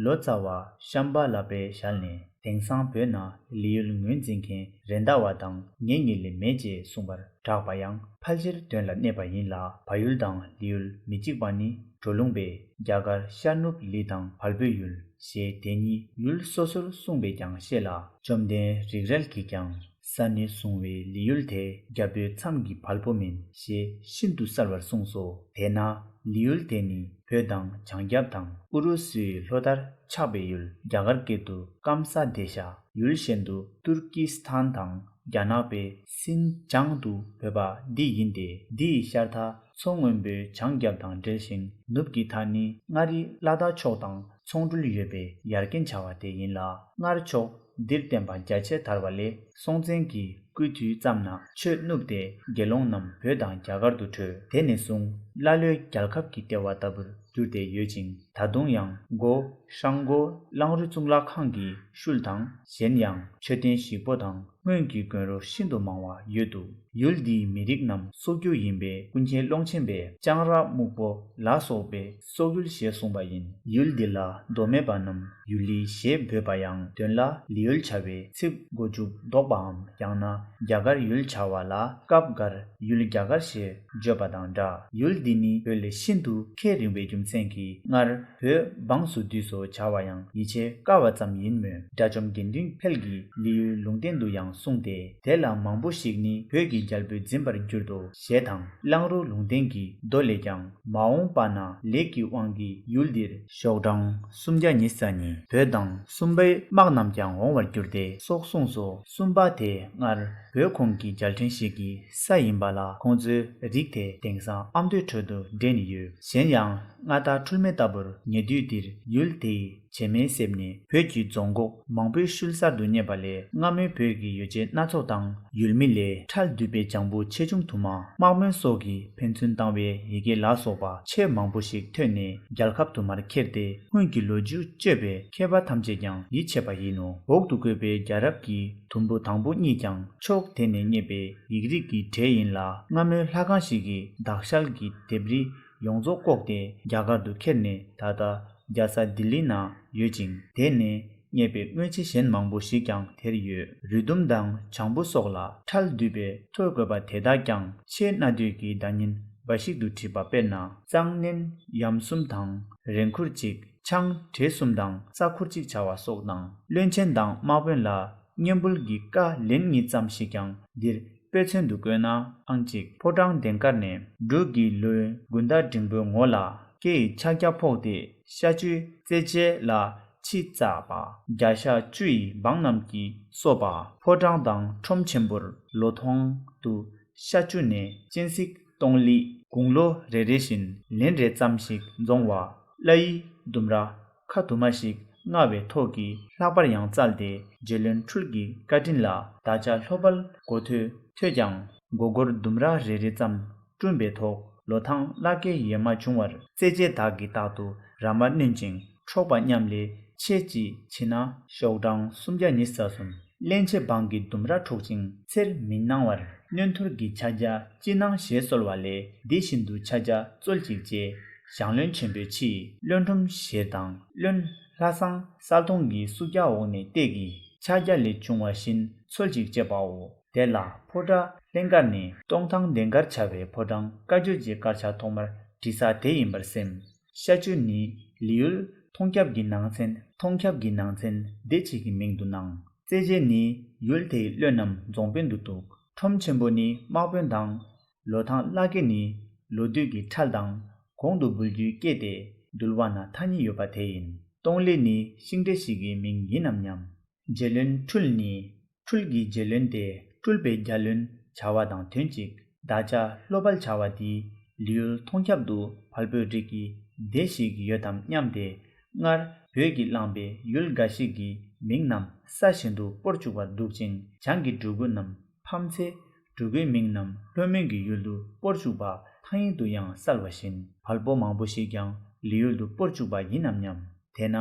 ལོ་ཙཱ་བ་ཤམྦྷ་ལ་པའི་ཞལ་ནས། དེང་སང་བོད་ན་ལི་ཡུལ་ངོས་འཛིན་མཁན་རེད་མདའ་བ་དང་ངེད་གཉིས་ལས་མེད་ཅེས་གསུངས་པར་གྲགས་པ་ཡང་ཕལ་ཆེར་དོན་ལ་གནས་པ་ཡིན་ལ། བལ་ཡུལ་དང་ལི་ཡུལ་མི་གཅིག་པ་ནི་བྲོ་ལུང་པས་རྒྱ་གར་ཤར་ནུབ་ལི་དང་བལ་པོའི་ཡུལ་ཞེས་དེ་གཉིས་ཡུལ་སོ་སོར་གསུངས་པས་ཀྱང་ཤེས་ལ། བཅོམ་ལྡན་རིག་རལ་གྱིས་ཀྱང་། ས་ནི་བཟུང་བའི་ལི་ཡུལ་དེ། རྒྱ་བོད་མཚམས་ཀྱི་བལ་པོ་མིན། ཞེས་ཤིན་ཏུ་གསལ་བར་གསུངས་སོ། དེས་ན་ལི་ཡུལ་དེ་ནི་བོད་དང་བྱང་རྒྱབ་དང་ཨུ་རུ་སུའི་ལྷོ་མཐར་ཆགས་པའི་ཡུལ། རྒྱ་གར་སྐད་དུ་ཀམ་ས་དེ་ཤ། ཡུལ་གཞན་དུ་ཏུར་ཀི་སི་ཐན་དང་རྒྱ་ནག་པའི་སིན་ཅང་དུ་བོད་པ་འདི་ཡིན་ཏེ། འདི་ཡི་ཤར་མཐའ་མཚོ་སྔོན་པོའི་བྱང་རྒྱབ་དང་འབྲེལ་ཞིང་། ནུབ་ཀྱི་མཐའ་ནི་མངའ་རིས་ལ་དྭགས་ཕྱོགས་དང་ཚོང་འབྲེལ་ཡོད་པའི་ཡར་རྒྱན་བྱ་བ་དེ་ཡིན་ལ། སྔར་ཕྱོགས་འདིར་བསྟན་པ་རྒྱ་ཆེར་དར་བ་ལས། སྲོང་བཙན་གྱི་སྐུའི་དུས་ཙམ་ན་ཆོས་བསྣུབས་ཏེ་དགེ་སློང་རྣམས་བོད་དང་རྒྱ་གར་དུ་བྲོས། དེ་ནས་བཟུང་ཀླ་ཀློའི་རྒྱལ་ཁབ་ཀྱི་ལྟེ་བ་ལྟ་བུར་གྱུར་ཏེ་ཡོད་ཅིང་། ད་དུང་ཡང་སྒོ་ཧྲང་སྒོ་གླང་རུ་གཙུག་ལག་ཁང་གི་ཤུལ་དང་། གཞན་ཡང་མཆོད་རྟེན་ཞིག་པོ་དང་ སྔོན་གྱི་དགོན་རུ་ཤིན་ཏུ་མང་བ་ཡོད་འདུག་ཡུལ་འདིའི་མི་རིགས་རྣམས་སྲོག་རྒྱུ་ཡིན་པས་ཀུན་མཁྱེན་ཀློང་ཆེན་པས་ལྕང་ར་སྨུག་པོ་ལ་སོགས་པའི་སྲོག་ཡུལ་ཞེས་གསུངས་པ་ཡིན། ཡུལ་འདི་ལ་མདོ་སྨད་པ་རྣམས་ཡུལ་ལི་ཞེས་འབོད་པ་ཡང་དོན་ལ་ལི་ཡུལ་བྱ་བའི་ཚིག་མགོ་མཇུག་ལྡོག་པའམ་ཡང་ན་རྒྱ་གར་ཡུལ་བྱ་བ་ལ་སྐབས་འགར་ཡུལ་རྒྱ་གར་ཞེས་བརྗོད་པ་དང་འདྲ། ཡུལ་འདི་ནི་བོད་ལས་ཤིན་ཏུ་ཁས་རིང་བའི་རྒྱུ་མཚན་གྱིས་སྔར་བོད་འབངས་སུ་འདུས་སོ་བྱ་བ་ཡང་ཡིད་ཆེས་དཀའ་བ་ཙམ་ཡིན་མོད། དགྲ་བཅོམ་དགེ་འདུན་འཕེལ་གྱིས་ལི་ཡུལ་ལུང་བསྟན་དུ་ཡང་གསུངས་ཏེ། དེ་ལ་མང་པོ་ཞིག་ནི་བོད་ཀྱི་རྒྱལ་པོས་འཛིན་པར་གྱུར་ཏོ་ཞེས་དང་། གླང་རུ་ལུང་བསྟན་གྱི་མདོ་ལས་ཀྱང་མ་འོངས་པ་ན་ལས་ཀྱི་དབང་གིས་ཡུལ་འདིར་ཤོག་གྲངས་སུམ་བརྒྱ་ཉི་ཤུ་རྩ་གཉིས་བོད་དང་སུམ་པའི་དམག་རྣམས་ཀྱང་འོང་བར་གྱུར་ཏེ་སོགས་གསུངས་སོ། སུམ་པ་དེ་སྔར་བོད་ཁོངས་ཀྱི་རྒྱལ་ཕྲན་ཞིག་གི་ས་ཡིན་པ་ལ་ཁོང་ཚོའི་རིགས་དེ་དེང་སང་ཨ་མདོའི་ཁྲོད་དུ་འདྲེས་ནས་ཡོད། གཞན་ཡང་མངའ་བདག་འཁྲུལ་མེད་ལྟ་བུར་ཉེ་དུས་འདིར་ཡུལ་དེའི་བྱེ་མའི་གསེབ་ནས་བོད་ཀྱི་རྫོང་གོག་མང་པོའི་ཤུལ་གསར་དུ་རྙེད་པ་ལས་སྔ་མོའི་བོད་ཀྱི་ཡོ་བྱད་སྣ་ཚོགས་དང་ཡུལ་མི་ལས་ཁྲལ་བསྡུས་པའི་ལྗང་བུ་ཆེ་ཆུང་དུ་མ་དམག་དམོད་སོགས་ཀྱི་ཕན་ཚུན་བཏང་བའི་ཡི་གེ་ལ་སོགས་པ་ཆེས་མང་པོ་ཞིག་ཐོན་ནས་རྒྱལ་ཁབ་དུ་མར་ཁྱེར་ཏེ་སྔོན་གྱི་ལོ་རྒྱུས་དཔྱོད་པའི་མཁས་པ་ཐམས་ཅད་ཀྱང་ཡིད་ཆེས་པ་ཡིན་ནོ། འོག་ཏུ་བཀོད་པའི་རྒྱལ་རབས་ཀྱི་དུམ་བུ་དང་པོ་གཉིས་ཀྱང་ཕྱོགས་དེ་ནས་རྙེད་པའི་ཡིག་རིགས་ཀྱི་གྲས་ཡིན་ལ། སྔ་མོའི་ལྷ་ཁང་ཞིག་གི་དག་ཤལ་གྱི་ལྡེབས་རིས་ཡོངས་རྫོགས་བཀོག་སྟེ་རྒྱ་གར་དུ་ཁྱེར་ནས་ད་ལྟ་རྒྱལ་ས་ལྡི་ལི་ན་ཡོད་ཅིང་། དེ་ནས་རྙེད་པའི་དངོས་ཆས་གཞན་མང་པོ་ཞིག་ཀྱང་དེར་ཡོད། རུས་དུམ་དང་བྱང་བུ་སོགས་ལ་ཁྲལ་བསྡུས་པའི་ཐོ་བཀོད་པ་དེ་དག་ཀྱང་ཆེས་གནའ་དུས་ཀྱི་བརྡ་རྙིང་འབའ་ཞིག་ཏུ་བྲིས་པ། དཔེར་ན། གཙང་སྣེན་ཡམ་གསུམ་དང་རེ་ཁུར་གཅིག་ཆང་བྲེ་གསུམ་དང་རྩྭ་ཁུར་གཅིག་བྱ་བ་སོགས་དང་། བློན་ཆེན་དང་དམག་དཔོན་ལ་སྙན་འབུལ་གྱི་བཀའ་ལན་གཉིས་ཙམ་ཞིག་ཀྱང་འདིར་དཔེ་མཚོན་དུ་བཀོད་ན། ཨང་གཅིག་ཕོ་བྲང་ལྡན་དཀར་ནས་འབྲུག་གི་ལོའི་དགུན་ཟླ་འབྲིང་པོའི་ངོ་ལ་སྐེ་ཡི་ཕྱག་རྒྱ་ཕོག་སྟེ་ཤ་བཅུའི་རྩེ་རྗེས་ལ་ཕྱི་བཙགས་པ། བརྒྱ་ཤ་བཅུ་ཡི་འབངས་རྣམས་ཀྱིས་གསོ་བ། ཕོ་བྲང་དང་ཁྲོམ་ཆེན་པོར་ལོ་ཐོང་དུ་ཤ་བཅུ་ནས་སྤྱན་གཟིགས་སྟོང་ལི། དགུང་ལོ་རེ་རེ་བཞིན་ལན་རེ་ཙམ་ཞིག་འཛོང་བ། བླ་ཡི་ལྡུམ་ར་ཁ་དུ་མ་ཞིག་མངའ་བའི་ཐོག་གི་ལྷག་པར་ཡང་བཙལ་ཏེ་རྗེ་བློན་འཕྲུལ་གྱི་བཀའ་དྲིན་ལ་བདག་ཅག་ལྷོ་དཔལ་གོ་ཐོས་ཐོས་ཀྱང་མགོ་སྒོར་ལྡུམ་ར་རེ་རེ་ཙམ་བསྐྲུན་པའི་ཐོག་ལོ་ཐང་གླ་སྐྱེལ་ཡོད་མ་བྱུང་བར་རྩེ་རྗེ་དག་གིས་རྟག་ཏུ་ར་མ་བསྣུན་ཅིང་འཕྲོག་པ་མཉམ་ལས་ཆེད་ཅིག་བྱིན་ན། ཤོག་གྲངས་སུམ་བརྒྱ་ཉི་ཤུ་རྩ་གསུམ། སླན་ཆད་འབངས་ཀྱིས་ལྡུམ་ར་འཕྲོག་ཅིང་འཚེར་མི་གནང་བར་གནོན་ཐུར་གྱི་ཕྱག་རྒྱ་ཅི་གནང་ཞེས་གསོལ་བ་ལས་དེ་བཞིན་དུ་ཕྱག་རྒྱ་སྩོལ་ཅིག་ཅེས་ཞང་བློན་ཆེན་པོས་མཆི། བློན་ཁྲོམ་ཞེར་དང་བློན་ལྷ་བཟང་གསལ་མཐོང་གི་སུག་རྒྱ་འོག་ནས་གཏད་ཀྱི་ཕྱག་རྒྱ་ལས་བྱུང་བ་བཞིན་འཚོལ་ཅིག་ཅེས་པའོ། དེ་ལ་ཕོ་བྲང་ལྷན་དཀར་ནས་སྟོང་ཐང་ལྡན་དཀར་བྱ་བའི་ཕོ་བྲང་བཀའ་བརྒྱུད་ཀྱི་དཀར་ཆག་ཐོག་མར་བྲིས་ས་དེ་ཡིན་པར་སེམས། ཤ་བཅུ་ནི་ལི་ཡུལ་མཐོང་ཁྱབ་ཀྱི་ནང་ཚན། མཐོང་ཁྱབ་ཀྱི་ནང་ཚན་སྡེ་གཅིག་གི་མིང་དུ་སྣང་། རྩེ་རྗེ་ནི་ཡུལ་དེའི་བློན་ནམ་རྫོང་དཔོན་དུ་འདུག་ཁྲོམ་ཆེན་པོ་ནི་དམག་དཔོན་དང་། ལོ་ཐང་གླ་སྐྱེལ་ནི་ལོ་དུས་ཀྱི་ཁྲལ་དང་གོང་དུ་འབུལ་རྒྱུའི་སྐད་དེ་འདུལ་བ་ན་ཐ་སྙད་ཡོད་པ་དེ་ཡིན། སྟོང་ལི་ནི་ཤིང་འབྲས་ཤིག་གི་མིང་ཡིན་ནམ་སྙམ། རྗེ་བློན་འཕྲུལ་ནི། འཕྲུལ་གྱི་རྗེ་བློན་ཏེ་སྤྲུལ་པའི་རྒྱལ་བློན་བྱ་བ་དང་དོན་གཅིག་བདག་ཅག་ལྷོ་དཔལ་བྱ་བ་འདིའི་ལི་ཡུལ་མཐོང་ཁྱབ་ཏུ་བལ་པོའི་རིགས་ཀྱི་སྡེ་ཞིག་ཡོད་དམ་སྙམ་སྟེ། སྔར་བོད་ཀྱིས་བླངས་པའི་ཡུལ་འགའ་ཞིག་གི་མིང་རྣམས་ས་གཞན་དུ་སྤོར་བཅུག་པར་འདུག་ཅིང་། བྱང་གི་འབྲུ་གུ་རྣམས་ཕམ་ཚེ་འབྲུ་གུའི་མིང་རྣམས་ལྷོ་མོན་གྱི་ཡུལ་དུ་སྤོར་བཅུག་པ་ཐང་ཡིག་ཏུ་ཡང་གསལ་བ་བཞིན་བལ་པོ་མང་པོ་ཞིག་ཀྱང་ལི་ཡུལ་དུ་སྤོར་བཅུག་པ་ཡིན་ནམ་སྙམ། དེས་ན།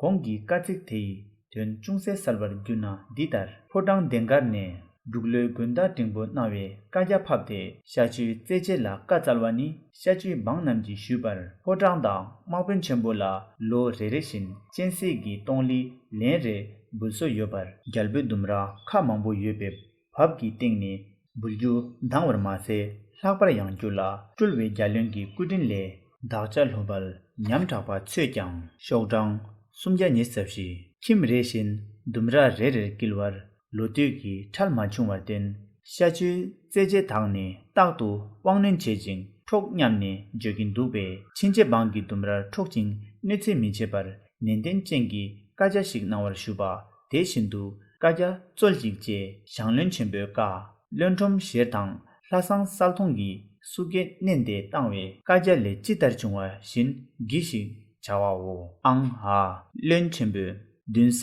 གོང་གི་བཀའ་ཚིག་དེ་ཡི་དོན་ཅུང་ཟད་གསལ་བར་བསྒྱུར་ན་འདི་ལྟར། ཕོ་བྲང་ལྡན་དཀར་ནས་འབྲུག་ལོའི་དགུན་ཟླ་འབྲིང་པོ་གནང་བའི་བཀའ་རྒྱ་ཕབ་སྟེ་ཤ་བཅུའི་རྩེ་རྗེས་ལ་བཀའ་སྩལ་བ་ནི་ཤ་བཅུའི་འབངས་རྣམས་ཀྱིས་ཞུས་པར། ཕོ་བྲང་དང་དམག་དཔོན་ཆེན་པོ་ལ་ལོ་རེ་རེ་བཞིན་སྤྱན་གཟིགས་ཀྱི་སྟོང་ལི་ལན་རེ་འབུལ་སྲོལ་ཡོད་པར། རྒྱལ་པོའི་ལྡུམ་ར་ཁ་མང་པོ་ཡོད་པའི་བབ་ཀྱི་སྟེང་ནས། འབུལ་རྒྱུ་འདང་བར་མ་ཟད་ལྷག་པར་ཡང་རྒྱུ་ལ་སྤྲུལ་བའི་རྒྱལ་བློན་གྱི་སྐུ་དྲིན་ལས་བདག་ཅག་ལྷོ་དཔལ་ཉམ་དྲག་པ་ཚོས་ཀྱང་། ཤོག་གྲངས་སུམ་བརྒྱ་ཉེར་བཞི། ཁྱིམ་རེ་བཞིན་ལྡུམ་ར་རེ་རེར་བསྐྱིལ་བར་ལོ་དུས་ཀྱི་ཁྲལ་མ་བྱུང་བར་བརྟེན། ཤ་བཅུའི་རྩེ་རྗེ་དག་ནས་རྟག་ཏུ་དབང་གནོན་བྱེད་ཅིང་འཕྲོག་སྙམ་ནས་བརྗོད་ཀྱིན་འདུག་པས། ཕྱིན་ཆད་འབངས་ཀྱིས་ལྡུམ་རར་འཕྲོག་ཅིང་གནོད་འཚེ་མི་བྱེད་པར་ནན་ཏན་ཅན་གྱི་བཀའ་རྒྱ་ཞིག་གནང་བར་ཞུ་བ་དེ་བཞིན་དུ་བཀའ་རྒྱ་སྩོལ་ཅིག་ཅེས་ཞང་བློན་ཆེན་པོའི་བཀའ། བློན་ཁྲོམ་ཞེར་དང་ལྷ་བཟང་གསལ་མཐོང་གིས་སུ་སྐད་བསྣན་ཏེ་བཏང་བའི་བཀའ་རྒྱ་ལས་ཇི་ལྟར་བྱུང་བ་བཞིན་གྱིས་ཤིག་བྱ་བའོ། ཨང་ཧ། བློན་ཆེན་པོས་བདུན་ས་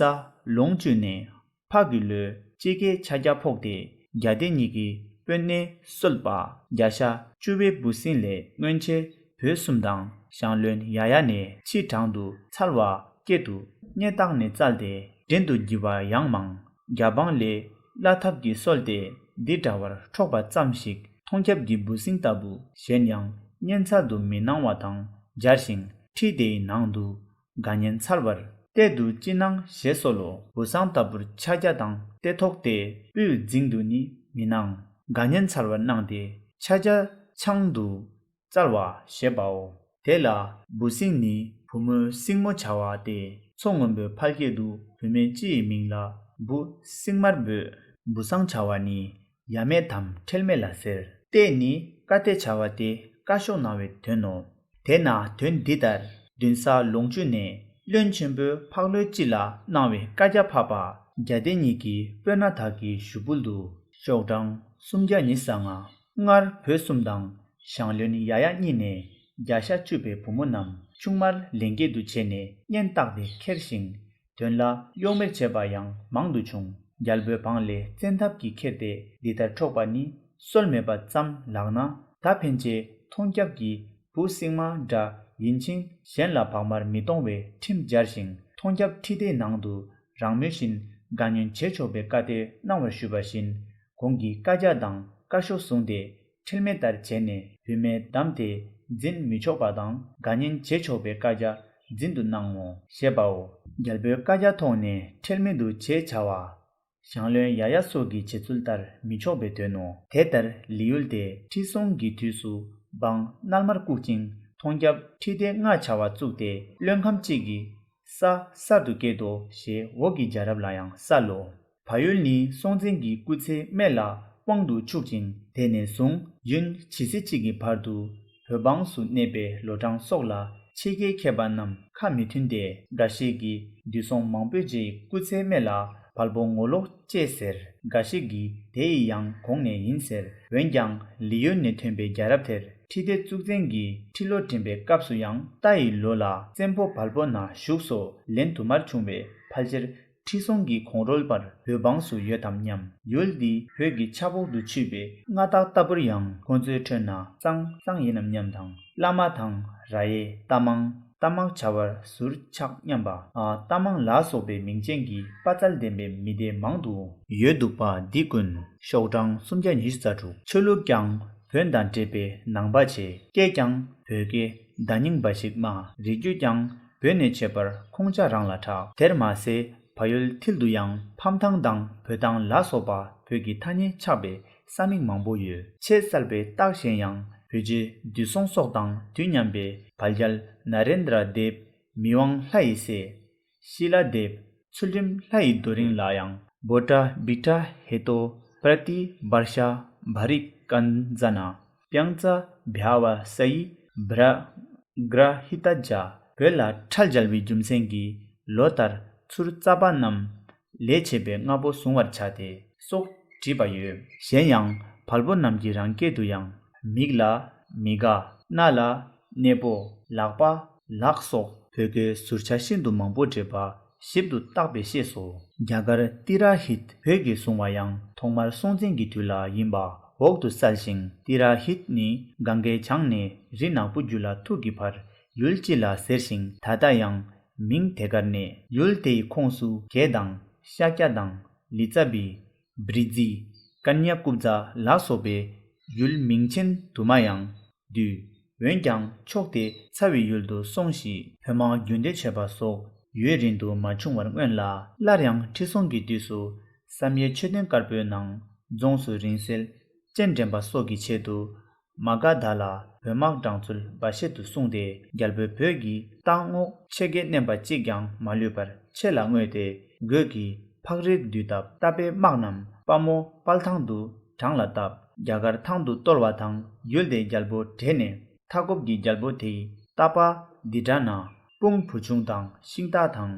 ལོངས་སྤྱོད་ནས་ཕག་གི་ལོའི་དཔྱིད་ཀའི་ཆ་རྒྱ་ཕོག་སྟེ་རྒྱ་སྡེ་གཉིས་ཀྱི་དཔོན་གནས་གསོལ་པ། རྒྱ་ཤ་བཅུ་བའི་འབུ་སྲིན་ལས་སྔོན་ཆད་བོད་གསུམ་དང་ཞང་བློན་ཡ་ཡ་ནས་ཕྱིའི་བྲང་དུ་འཚལ་བ་སྐད་དུ་སྙེ་སྟག་ནས་བཙལ་ཏེ་བྲན་དུ་བགྱི་བ་ཡང་མང་། རྒྱ་འབངས་ལས་ བླ་ཐབས་ཀྱིས་གསོལ་ཏེ་འདི་འདྲ་བར་འཕྲོག་པ་ཙམ་ཞིག་མཐོང་ཁྱབ་ཀྱི་འབུ་སྲིན་ལྟ་བུ་གཞན་ཡང་གཉན་ཚ་དུ་མི་སྣང་བ་དང་སྦྱར་ཞིང་ཁྲི་དེའི་ནང་དུ་དགའ་གཉེན་འཚལ་བར་གཏེར་དུ་ཅི་སྣང་ཞེས་གསོལ་ལོ། འབུ་སྲང་ལྟ་བུར་ཕྱག་རྒྱ་དང་གཏེར་ཐོགས་ཏེ་སྤུའི་རྫིང་དུ་ནི་མི་སྣང་། དགའ་གཉེན་འཚལ་བར་སྣང་སྟེ་ཕྱག་རྒྱ་འཕྱང་དུ་བཙལ་བ་ཞེས་པའོ། དེ་ལ་འབུ་སྲིན་ནི་བུ་མོའི་སྲིང་མོ་བྱ་བ་སྟེ། མཚོ་སྔོན་པོའི་ཕལ་སྐད་དུ་བུད་མེད་སྤྱི་ཡི་མིང་ལ་འབུ་སྲིང་མར་འབོད། འབུ་སྲང་བྱ་བ་ནི་ཡ་མེད་དམ་ཁྲེལ་མེད་ལ་ཟེར། གཏེར་ནི་བཀའ་གཏེར་བྱ་བ་སྟེ་བཀའ་ཤོག་སྣང་བའི་དོན་ནོ། དེས་ན་དོན་འདི་ལྟར་མདུན་ས་ལོངས་སྤྱོད་ནས་བློན་ཆེན་པོའི་ཕག་ལོའི་སྤྱི་ལ་གནང་བའི་བཀའ་རྒྱ་ཕབ་པ་རྒྱ་སྡེ་གཉིས་ཀྱི་སྤོས་སྣ་དག་གི་ཞུ་འབུལ་དུ་ཤོག་གྲངས་སུམ་བརྒྱ་ཉི་ཤུ་རྩ་ལྔ། སྔར་བོད་གསུམ་དང་ཞང་བློན་ཡ་ཡ་གཉིས་ནས་བརྒྱ་ཤ་གཅུས་པའི་བུ་མོ་རྣམས་ཆུང་མར་ལེན་སྐྱེས་དུ་བྱས་ནས་གཉེན་བཏགས་ཏེ་ཁྱེར་ཞིང་དོན་ལ་གཡོག་མེར་བྱས་པ་ཡང་མང་དུ་བྱུང་། རྒྱལ་པོའི་འབངས་ལས་བཙན་ཐབས་ཀྱིས་ཁྱེར་ཏེ་འདི་ལྟར་འཕྲོག་པ་ནི་སྲོལ་མེད་པ་ཙམ་ལགས་ན། ད་ཕན་ཆད་མཐོང་རྒྱབ་ཀྱི་བུ་སྲིང་མ་འདྲ་ཡིན་ཕྱིན་གཞན་ལ་བག་མར་མི་གཏོང་བའི་ཁྲིམས་སྦྱར་ཞིང་མཐོང་རྒྱབ་ཁྲི་སྡེའི་ནང་དུ་རང་མོས་བཞིན་དགའ་ཉོན་བྱེད་ཆོག་པའི་བཀའ་གཏེར་གནང་བར་ཞུས་པ་བཞིན་གོང་གི་བཀའ་རྒྱ་དང་བཀའ་ཤོག་བཟུང་སྟེ་ཁྲེལ་མེད་ལྟར་བྱས་ནས་བུད་མེད་བདམས་ཏེ་འཛིན་མི་ཆོག་པ་དང་དགའ་ཉེན་བྱེད་ཆོག་པའི་བཀའ་རྒྱ་འཛིན་དུ་གནང་ངོ་ཞེས་པའོ། རྒྱལ་པོའི་བཀའ་རྒྱ་ཐོག་ནས་ཁྲེལ་མེད་དུ་བྱེད་བྱ་བ། ཞང་བློན་ཡ་ཡ་སོགས་ཀྱི་བྱེད་ཚུལ་ལྟར་མི་ཆོག་པའི་དོན་ནོ། དེ་ལྟར་ལི་ཡུལ་དེ་ཁྲི་སྲོང་གི་དུས་སུ་འབངས་མནལ་མར་བཀུག་ཅིང་མཐོང་རྒྱབ་ཁྲི་སྡེ་ལྔ་བྱ་བ་བཙུགས་ཏེ་བློན་ཁམས་གཅིག་གིས་ས་གསར་དུ་བསྐྱེད་དོ་ཞེས་འོག་གི་རྒྱལ་རབས་ལ་ཡང་གསལ་ལོ། བལ་ཡུལ་ནི་སྲོང་བཙན་གྱི་སྐུ་ཚེའི་སྨད་ལ་དབང་དུ་ཆུག་ཅིང་དེ་ནས་བཟུང་ཡུན་ཇི་སྲིད་ཅིག་གི་བར་དུ་བོད་འབངས་སུ་གནས་པའི་ལོ་གྲངས་སོགས་ལ་ཕྱི་རྒྱལ་མཁས་པ་རྣམས་ཁ་མི་མཐུན་ཏེ། འགའ་ཞིག་གིས་དུས་སོང་མང་པོའི་རྗེས་སྐུ་ཚེའི་སྨད་ལ་བལ་པོ་ངོ་ལོག་ཅེས་ཟེར། འགའ་ཞིག་གིས་དེ་ཡི་ཡང་གོང་ནས་ཡིན་ཟེར། འོན་ཀྱང་ལི་ཡུལ་ནས་ཐོན་པའི་རྒྱལ་རབས་དེར་ཁྲི་སྡེ་གཙུག་བཙན་གྱི་ཁྲི་ལོ་འགྲིམ་པའི་སྐབས་སུ་ཡང་རྟ་ཡི་ལོ་ལ་བཙན་པོ་བལ་པོ་ན་བཞུགས་སོ་ལན་དུ་མར་བྱུང་བས་ཕལ་ཆེར་ཁྲི་སྲོང་གི་གོང་རོལ་པར་བོད་འབངས་སུ་ཡོད་དམ་སྙམ། ཡུལ་འདི་བོད་ཀྱི་ཆབ་འོག་ཏུ་ཆུད་པའི་མངའ་བདག་ལྟ་བུར་ཡང་ཁོང་ཚོའི་ཁྲོད་ན་གཙང་གཙང་ཡིན་ནམ་སྙམ་དང་། བླ་མ་དང་ར་ཡེ་རྟ་མང་རྟ་དམག་བྱ་བར་ཟུར་ཆག་སྙམ་པ། ཨ། རྟ་མང་ལ་སོགས་པའི་མིང་ཅན་གྱི་དཔའ་རྩལ་ལྡན་པའི་མི་སྡེ་མང་དུ་ཡོད་འདུག་པ་འདི་ཀུན། ཤོག་གྲངས་སུམ་བརྒྱ་ཉི་ཤུ་རྩ་དྲུག། ཆོས་ལུགས་ཀྱང་བོན་དང་འདྲེས་པའི་ནང་པ་བྱས། སྐད་ཀྱང་བོད་སྐད་ད་རྙིང་པ་ཞིག་སྨྲ། རིག་རྒྱུད་ཀྱང་བོད་ནས་ཆད་པར་ཁོང་ཅག་རང་ལ་གྲགས། དེར་མ་ཟད་བལ་ཡུལ་མཐིལ་དུ་ཡང་ཕམ་ཐང་དང་བོད་ཐང་ལ་སོགས་པ་བོད་ཀྱི་ཐ་སྙད་ཆགས་པའི་ས་མིང་མང་པོ་ཡོད། ཆེས་གསལ་བའི་རྟགས་གཞན་ཡང་བོད་རྗེ་འདུས་སྲོང་སོགས་དང་དུས་མཉམ་པའི་བལ་རྒྱལ་ན་རེན་དྲ་དེབ། མི་དབང་ལྷ་ཡི་སྲས། ཤི་ལ་དེབ། ཚུལ་ཁྲིམས་ལྷ་ཡི་རྡོ་རིང་ལ་ཡང་། བྷོ་ཊ་བི་ཊ་ཧེ་ཏོ་པྲ་ཏི་བར་ཤ་བྷ་རི་ཀན་ཛ་ན། པྱང་ཙ་བྷྱ་ཝ་ས་ཡི་བྷྲ་གྷྲ་ཧི་ཏ་ཇ། བོད་ལ་ཁྲལ་འཇལ་བའི་རྒྱུ་མཚན་གྱིས་ལོ་ལྟར་ཚུར་རྩ་པ་རྣམས་ལས་བྱེད་པའི་རྔ་པོ་བཟུང་བར་བྱ་སྟེ་སོགས་བྲིས་པ་ཡོད། གཞན་ཡང་བལ་པོ་རྣམས་ཀྱི་རང་སྐད་དུ་ཡང་མིག་ལ་མི་དགའ། སྣ་ལ་གནས་པོ། ལག་པ་ལགས་སོགས་བོད་སྐད་ཟུར་ཆ་ཤིན་ཏུ་མང་པོ་བྲིས་པ་ཞིབ་ཏུ་བརྟགས་པས་ཤེས་སོ། རྒྱ་གར་ཏི་ར་ཧིད་བོད་ཀྱིས་བཟུང་བ་ཡང་ཐོག་མར་སྲོང་བཙན་གྱི་དུས་ལ་ཡིན་པ་འོག་ཏུ་གསལ་ཞིང་། ཏི་ར་ཧིད་ནི་གངྒཱའི་བྱང་ནས་རི་ནག་པོ་རྒྱུད་ལ་ཐུག་གི་བར་ཡུལ་སྤྱི་ལ་ཟེར་ཞིང་ད་ལྟ་ཡང་མིང་དེ་གར་གནས། ཡུལ་དེའི་ཁོངས་སུ་གེ་དང་ཤཱཀྱ་དང་ལི་ཙ་བི། བྲི་ཛི། ཀ་ཉ་ཀུབ་ཛ་ལ་སོགས་པའི་ཡུལ་མིང་ཆེན་དུ་མ་ཡང་འདུས། འོན་ཀྱང་ཕྱོགས་དེ་ཚ་བའི་ཡུལ་དུ་སོང་ཞིང་བོད་དམག་རྒྱུན་ལྡན་བྱས་པ་སོགས་ཡུན་རིང་དུ་མ་བྱུང་བར་སྔོན་ལ་སླར་ཡང་ཁྲི་སྲོང་གི་དུས་སུ་བསམ་ཡས་མཆོད་རྟེན་དཀར་པོའི་ནང་རྫོངས་སུ་རིང་བསྲེལ་སྤྱན་འདྲེན་པ་སོགས་ཀྱི་ཆེད་དུ་མ་ག་དྷ་ལ་བོད་དམག་དྲངས་ཚུལ་འབའ་ཞིག་ཏུ་གསུངས་ཏེ། རྒྱལ་པོས་བོད་ཀྱི་རྟ་རྔོག་ཆེ་གེ་བསྣན་པ་གཅིག་ཀྱང་མ་ལུས་པར་ཆེ་ལ་བསྔོས་ཏེ། སྒོས་ཀྱི་ཕག་རིར་བསྡུས་སྟབས་རྟ་པའི་དམག་རྣམས་དཔའ་མོ་དཔལ་ཐང་དུ་དྲང་ལ་བཏབ། རྒྱ་གར་ཐང་དུ་གཏོར་བ་དང་ཡུལ་དེའི་རྒྱལ་པོ་བྲེས་ནས། མཐའ་འཁོབ་ཀྱི་རྒྱལ་པོ་དེའི་རྟ་པ་འདི་དྲ་ན་སྤུངས་བུ་ཆུང་དང་ཤིང་སྟག་དང་།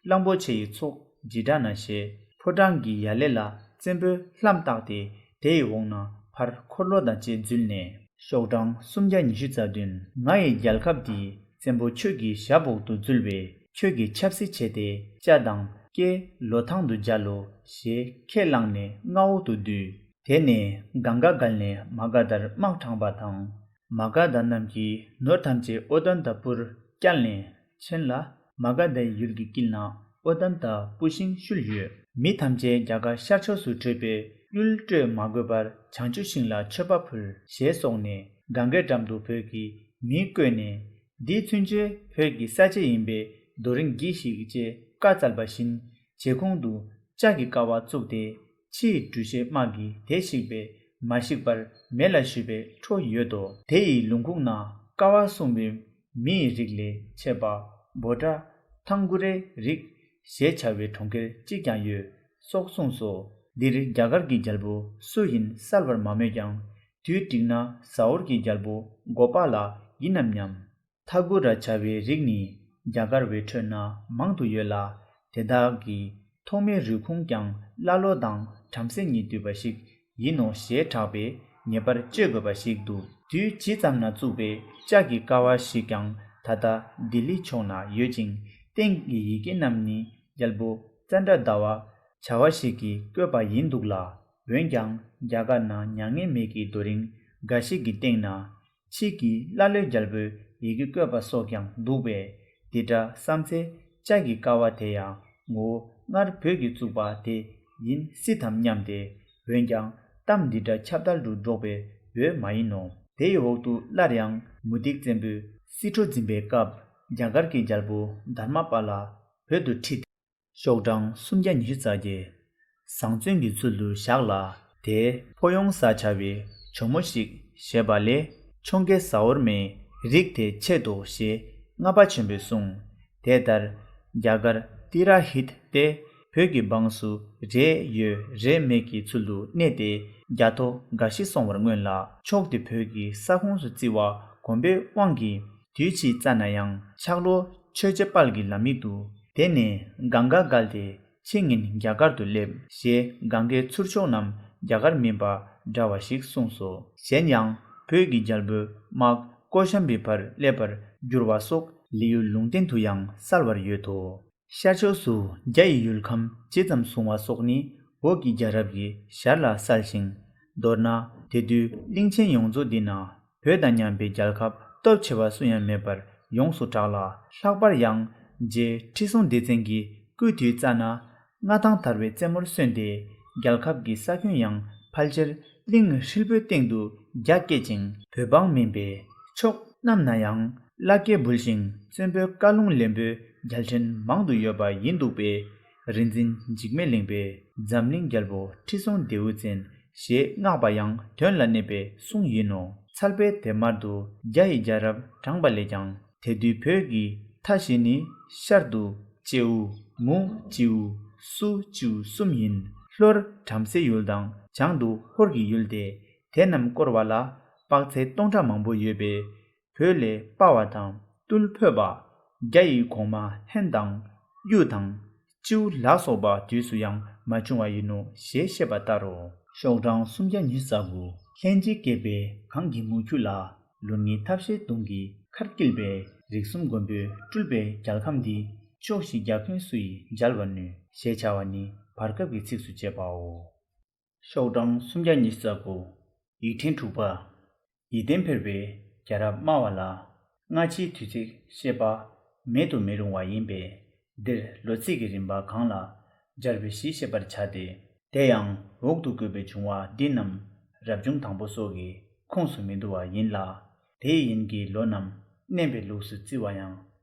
གླང་པོ་ཆེ་ཡི་ཚོགས་ཇི་དྲ་ན་ཞེས་ཕོ་བྲང་གི་ཡ་ལེ་ལ་བཙན་པོའི་ལྷམ་བཏགས་ཏེ་དེ་ཡི་འོག་ན་ཕར་འཁོར་ལོ་དང་བཅས་འཛུལ་ནས། ཤོག་གྲངས་སུམ་བརྒྱ་ཉི་ཤུ་རྩ་བདུན། ང་ཡི་རྒྱལ་ཁབ་འདི་བཙན་པོ་ཁྱོད་ཀྱི་ཞབས་འོག་ཏུ་འཛུལ་བས་ཁྱོད་ཀྱི་ཆབ་སྲིད་བྱས་ཏེ་ལྕགས་དང་སྐེ་ལོ་ཐང་དུ་སྦྱར་ལོ་ཞེས་ཁས་བླངས་ནས་མངའ་འོག་ཏུ་བསྡུས། དེ་ནས་གངྒཱ་བརྒལ་ནས་མ་ག་དྷར་དམག་དྲངས་པ་དང་། མ་ག་དྷ་རྣམས་ཀྱིས་ནོར་ཐམས་ཅད་ཨོ་དན་དང་པུར་བསྐྱལ་ནས་ཕྱིན་ལ། མ་ག་དྷའི་ཡུལ་གྱི་དཀྱིལ་ན་ ཨོ་དམ་དང་སྤུ་ཤིང་བཤུལ་ཡོད། མི་ཐམས་ཅད་རྒྱ་གར་ཤར་ཕྱོགས་སུ་བྲོས་པས་གཡུལ་སྤྲོད་མ་དགོས་པར་བྱང་ཆུབ་ཤིང་ལ་མཆོད་པ་ཕུལ་ཞེས་སོགས་ནས་གངྒཱའི་འགྲམ་དུ་བོད་ཀྱི་མིང་བཀོད་ནས། འདི་ཚུན་ཆད་བོད་ཀྱི་ས་ཆ་ཡིན་པས་རྡོ་རིང་གྱིས་ཤིག་ཅེས་བཀའ་སྩལ་པ་བཞིན་བྱེ་ཁུང་དུ་ལྕགས་ཀྱི་ཀ་བ་བཙུགས་ཏེ། ཕྱིའི་འགྲུལ་བཞུད་དམག་གིས་དེ་བཤིག་པས་མ་བཤིག་པར་མེ་ལ་གཞུས་པའི་འཕྲོ་ཡོད་དོ། དེ་ཡི་ལུང་ཁུངས་ན་ཀ་བ་སྲུང་བའི་མི་ཡི་རིགས་ལས་མཆེད་པ་བྷོ་ཊ་ཐང་གུ་རའི་རིགས་ཞེས་བྱ་བའི་གྲོང་ཁྱེར་གཅིག་ཀྱང་ཡོད་སོགས་གསུངས་སོ། འདིར་རྒྱ་གར་གྱི་རྒྱལ་པོ་སུ་ཡིན་གསལ་བར་མ་སྨོས་ཀྱང་། དུས་འགྲིག་ན་ཟ་ཧོར་གྱི་རྒྱལ་པོ་གོ་པ་ལ་ཡིན་ནམ་སྙམ། ཐ་གུ་ར་བྱ་བའི་རིགས་ནི་རྒྱ་གར་བའི་ཁྲོད་ན་མང་དུ་ཡོད་ལ། དེ་དག་གི་ཐོག་མའི་རུས་ཁུངས་ཀྱང་ཀླ་ཀློ་དང་བྲམ་ཟེ་གཉིས་འདུས་པ་ཞིག་ཡིན་ནོ་ཞེས་གྲགས་པས་ངེས་པར་བཅོས་དགོས་པ་ཞིག་འདུག་དུས་ཇི་ཙམ་ན་བཙུགས་པའི་ལྕགས་ཀྱི་ཀ་བ་ཞིག་ཀྱང་ད་ལྟ་ལྡི་ལི་ཕྱོགས་ན་ཡོད་ཅིང་། སྟེང་གི་ཡི་གེ་རྣམས་ནི་རྒྱལ་པོ་ཙནྡྲ་ཟླ་བ་བྱ་བ་ཞིག་གིས་བརྐོས་པ་ཡིན་འདུག་ལ། འོན་ཀྱང་རྒྱ་གར་ན་མྱ་ངན་མེད་ཀྱི་རྡོ་རིང་འགའ་ཞིག་གི་སྟེང་ན། ཕྱིས་ཀྱི་ཀླ་ཀློའི་རྒྱལ་པོས་ཡི་གེ་བཀོད་པ་སོགས་ཀྱང་འདུག་པས། འདི་འདྲ་བསམ་ཚེ་ལྕགས་ཀྱི་ཀ་བ་དེ་ཡང་ངོ་བོ་སྔར་བོད་ཀྱིས་བཙུགས་པ་དེ་ཡིན་སྲིད་དམ་སྙམ་སྟེ། འོན་ཀྱང་གཏམ་འདི་འདྲ་ཁྱབ་བརྡལ་དུ་སྒྲོག་པའི་འོས་མ་ཡིན་ནོ། དེ་ཡི་འོག་ཏུ་སླར་ཡང་མུ་སྟེགས་བཙན་པོས་སྲིད་འཕྲོ་འཛིན་པའི་སྐབས་རྒྱ་གར་གྱི་རྒྱལ་པོ་དྷརྨ་པཱ་ལ་བོད་དུ་ཁྲིད། ཤོག་གྲངས་སུམ་བརྒྱ་ཉི་ཤུ་རྩ་བརྒྱད། བཟང་བཙོན་གྱི་ཚུལ་དུ་བཞག་ལ། དེ་ཕོ་ཡོང་ས་བྱ་བའི་ཇོ་མོ་ཞིག་བཞེས་པ་ལས། འཕྱོངས་རྒྱས་ཟ་ཧོར་མའི་རིགས་དེ་ཆད་དོ་ཞེས་ལྔ་པ་ཆེན་པོས་གསུངས། དེ་ལྟར་རྒྱ་གར་ཏི་ར་ཧིད་དེ་བོད་ཀྱི་འབངས་སུ་རེ་ཡོད་རེ་མེད་ཀྱི་ཚུལ་དུ་གནས་ཏེ། རྒྱ་ཐོ་འགའ་ཞིག་སོང་བར་མངོན་ལ། ཕྱོགས་དེ་བོད་ཀྱི་ས་ཁོངས་སུ་བརྩི་བ་གོམས་པའི་དབང་གིས། དུས་ཕྱིས་རྩ་ན་ཡང་ཕྱག་ལོ་ཆོས་རྗེ་དཔལ་གྱི་ལམ་ཡིག་ཏུ། དེ་ནས་གངྒཱ་བརྒལ་ཏེ་ཕྱི་ཉིན་རྒྱ་གར་དུ་སླེབས་ཞེས་གངྒཱའི་ཚུར་ཕྱོགས་རྣམས་རྒྱ་གར་མིན་པ་འདྲ་བ་ཞིག་གསུངས་སོ། གཞན་ཡང་བོད་ཀྱི་རྒྱལ་པོའི་དམག་ཀོ་ཤམ་བིའི་བར་སླེབས་པར་འགྱུར་བ་སོགས་ལི་ཡུལ་ལུང་བསྟན་དུ་ཡང་གསལ་བར་ཡོད་དོ། ཤར་ཕྱོགས་སུ་རྒྱ་ཡི་ཡུལ་ཁམས་ཇི་ཙམ་བཟུང་བ་སོགས་ནི་བོད་ཀྱི་རྒྱལ་རབས་ཀྱི་ཞར་ལ་གསལ་ཞིང་། མདོར་ན་དེ་དུས་གླིང་ཆེན་ཡོངས་རྫོགས་འདི་ན། བོད་དང་མཉམ་པའི་རྒྱལ་ཁབ་སྟོབས་ཆེ་བ་སུ་ཡང་མེད་པར་ཡོངས་སུ་གྲགས་ལ། ལྷག་པར་ཡང་རྗེ་ཁྲི་སྲོང་ལྡེ་བཙན་གྱི་སྐུའི་དུས་རྩ་ན་མངའ་ཐང་དར་བའི་རྩེ་མོར་སོན་ཏེ། རྒྱལ་ཁབ་ཀྱི་ས་ཁྱོན་ཡང་ཕལ་ཆེར་གླིང་ཧྲིལ་པོའི་སྟེང་དུ་རྒྱ་བསྐྱེད་ཅིང་། བོད་འབངས་མིན་པའི་ཕྱོགས་རྣམས་ན་ཡང་བླ་སྐད་འབུལ་ཞིང་བཙན་པོའི་བཀའ་ལུང་ལེན་པའི་རྒྱལ་ཕྲན་མང་དུ་ཡོད་པ་ཡིན་འདུག་པས། རིག་འཛིན་འཇིགས་མེད་གླིང་པས་འཛམ་གླིང་རྒྱལ་པོ་ཁྲི་སྲོང་ལྡེའུ་བཙན་ཞེས་བསྔགས་པ་ཡང་དོན་ལ་གནས་པའི་གསུང་ཡིན་ནོ། ཚལ་པའི་དེབ་དམར་དུ་རྒྱ་ཡི་རྒྱལ་རབས་དྲངས་པ་ལས་ཀྱང་། དེ་དུས་བོད་ཀྱི་མཐའ་བཞི་ནི་ཤར་དུ་ལྕེའུ། མུ་ལྕེའུ། སུ་ལྕེའུ་གསུམ་ཡིན། ལྷོར་བྲམ་ཟེའི་ཡུལ་དང་བྱང་དུ་ཧོར་གྱི་ཡུལ་ཏེ། དེ་རྣམས་བསྐོར་བ་ལ་དཔག་ཚད་སྟོང་ཕྲག་མང་པོ་ཡོད་པས། བོད་ལས་དཔའ་བ་དང་རྟུལ་ཕོད་པ། རྒྱ་ཡི་གོང་མ་ཧན་དང་གཡུ་དང་ལྕེའུ་ལ་སོགས་པ་དུས་སུ་ཡང་མ་བྱུང་བ་ཡིན་ནོ་ཞེས་བཤད་པ་ལྟར་རོ། ཤོག་གྲངས་སུམ་བརྒྱ་ཉི་ཤུ་རྩ་དགུ། ལྷན་ཅིག་སྐྱེས་པའི་གངས་ཀྱི་མུ་ཁྱུད་ལ། ལུགས་གཉིས་ཐབས་ཤེས་དུང་གི་མཁར་བསྐྱིལ་བའི། རིགས་གསུམ་མགོན་པོས་སྤྲུལ་པའི་རྒྱལ་ཁམས་འདི། ཕྱོགས་བཞི་རྒྱ་ཁྱོན་སུ་ཡིས་མཇལ་བར་ནུས། ཞེས་བྱ་བ་ནི་བར་སྐབས་ཀྱི་ཚིགས་སུ་བཅད་པའོ། ཤོག་གྲངས་སུམ་བརྒྱ་ཉི་ཤུ་རྩ་དགུ། ཡིག་ཕྲེང་དྲུག་པ། ཡིད་བརྟན་ཕེར་བའི་རྒྱལ་རབས་སྨྲ་བ་ལ། སྔ་ཕྱིའི་དུས་ཚིགས་བཤད་པ་མེད་དུ་མི་རུང་བ་ཡིན་པས། འདིར་ལོ་ཚིགས་ཀྱི་རིམ་པ་གང་ལ་སྦྱར་བའི་གཞི་བཤད་པར་བྱ་སྟེ། དེ་ཡང་འོག་ཏུ་བཀོད་པའི་བྱུང་བ་འདི་རྣམས་རབ་བྱུང་དང་པོ་སོགས་ཀྱི་ཁོངས་སུ་མི་འདུ་བ་ཡིན་ལ། དེའི་ཡིན་གྱི་ལོ་རྣམས་བསྣན་པའི་ལུགས་སུ་བརྩི་བ་ཡང་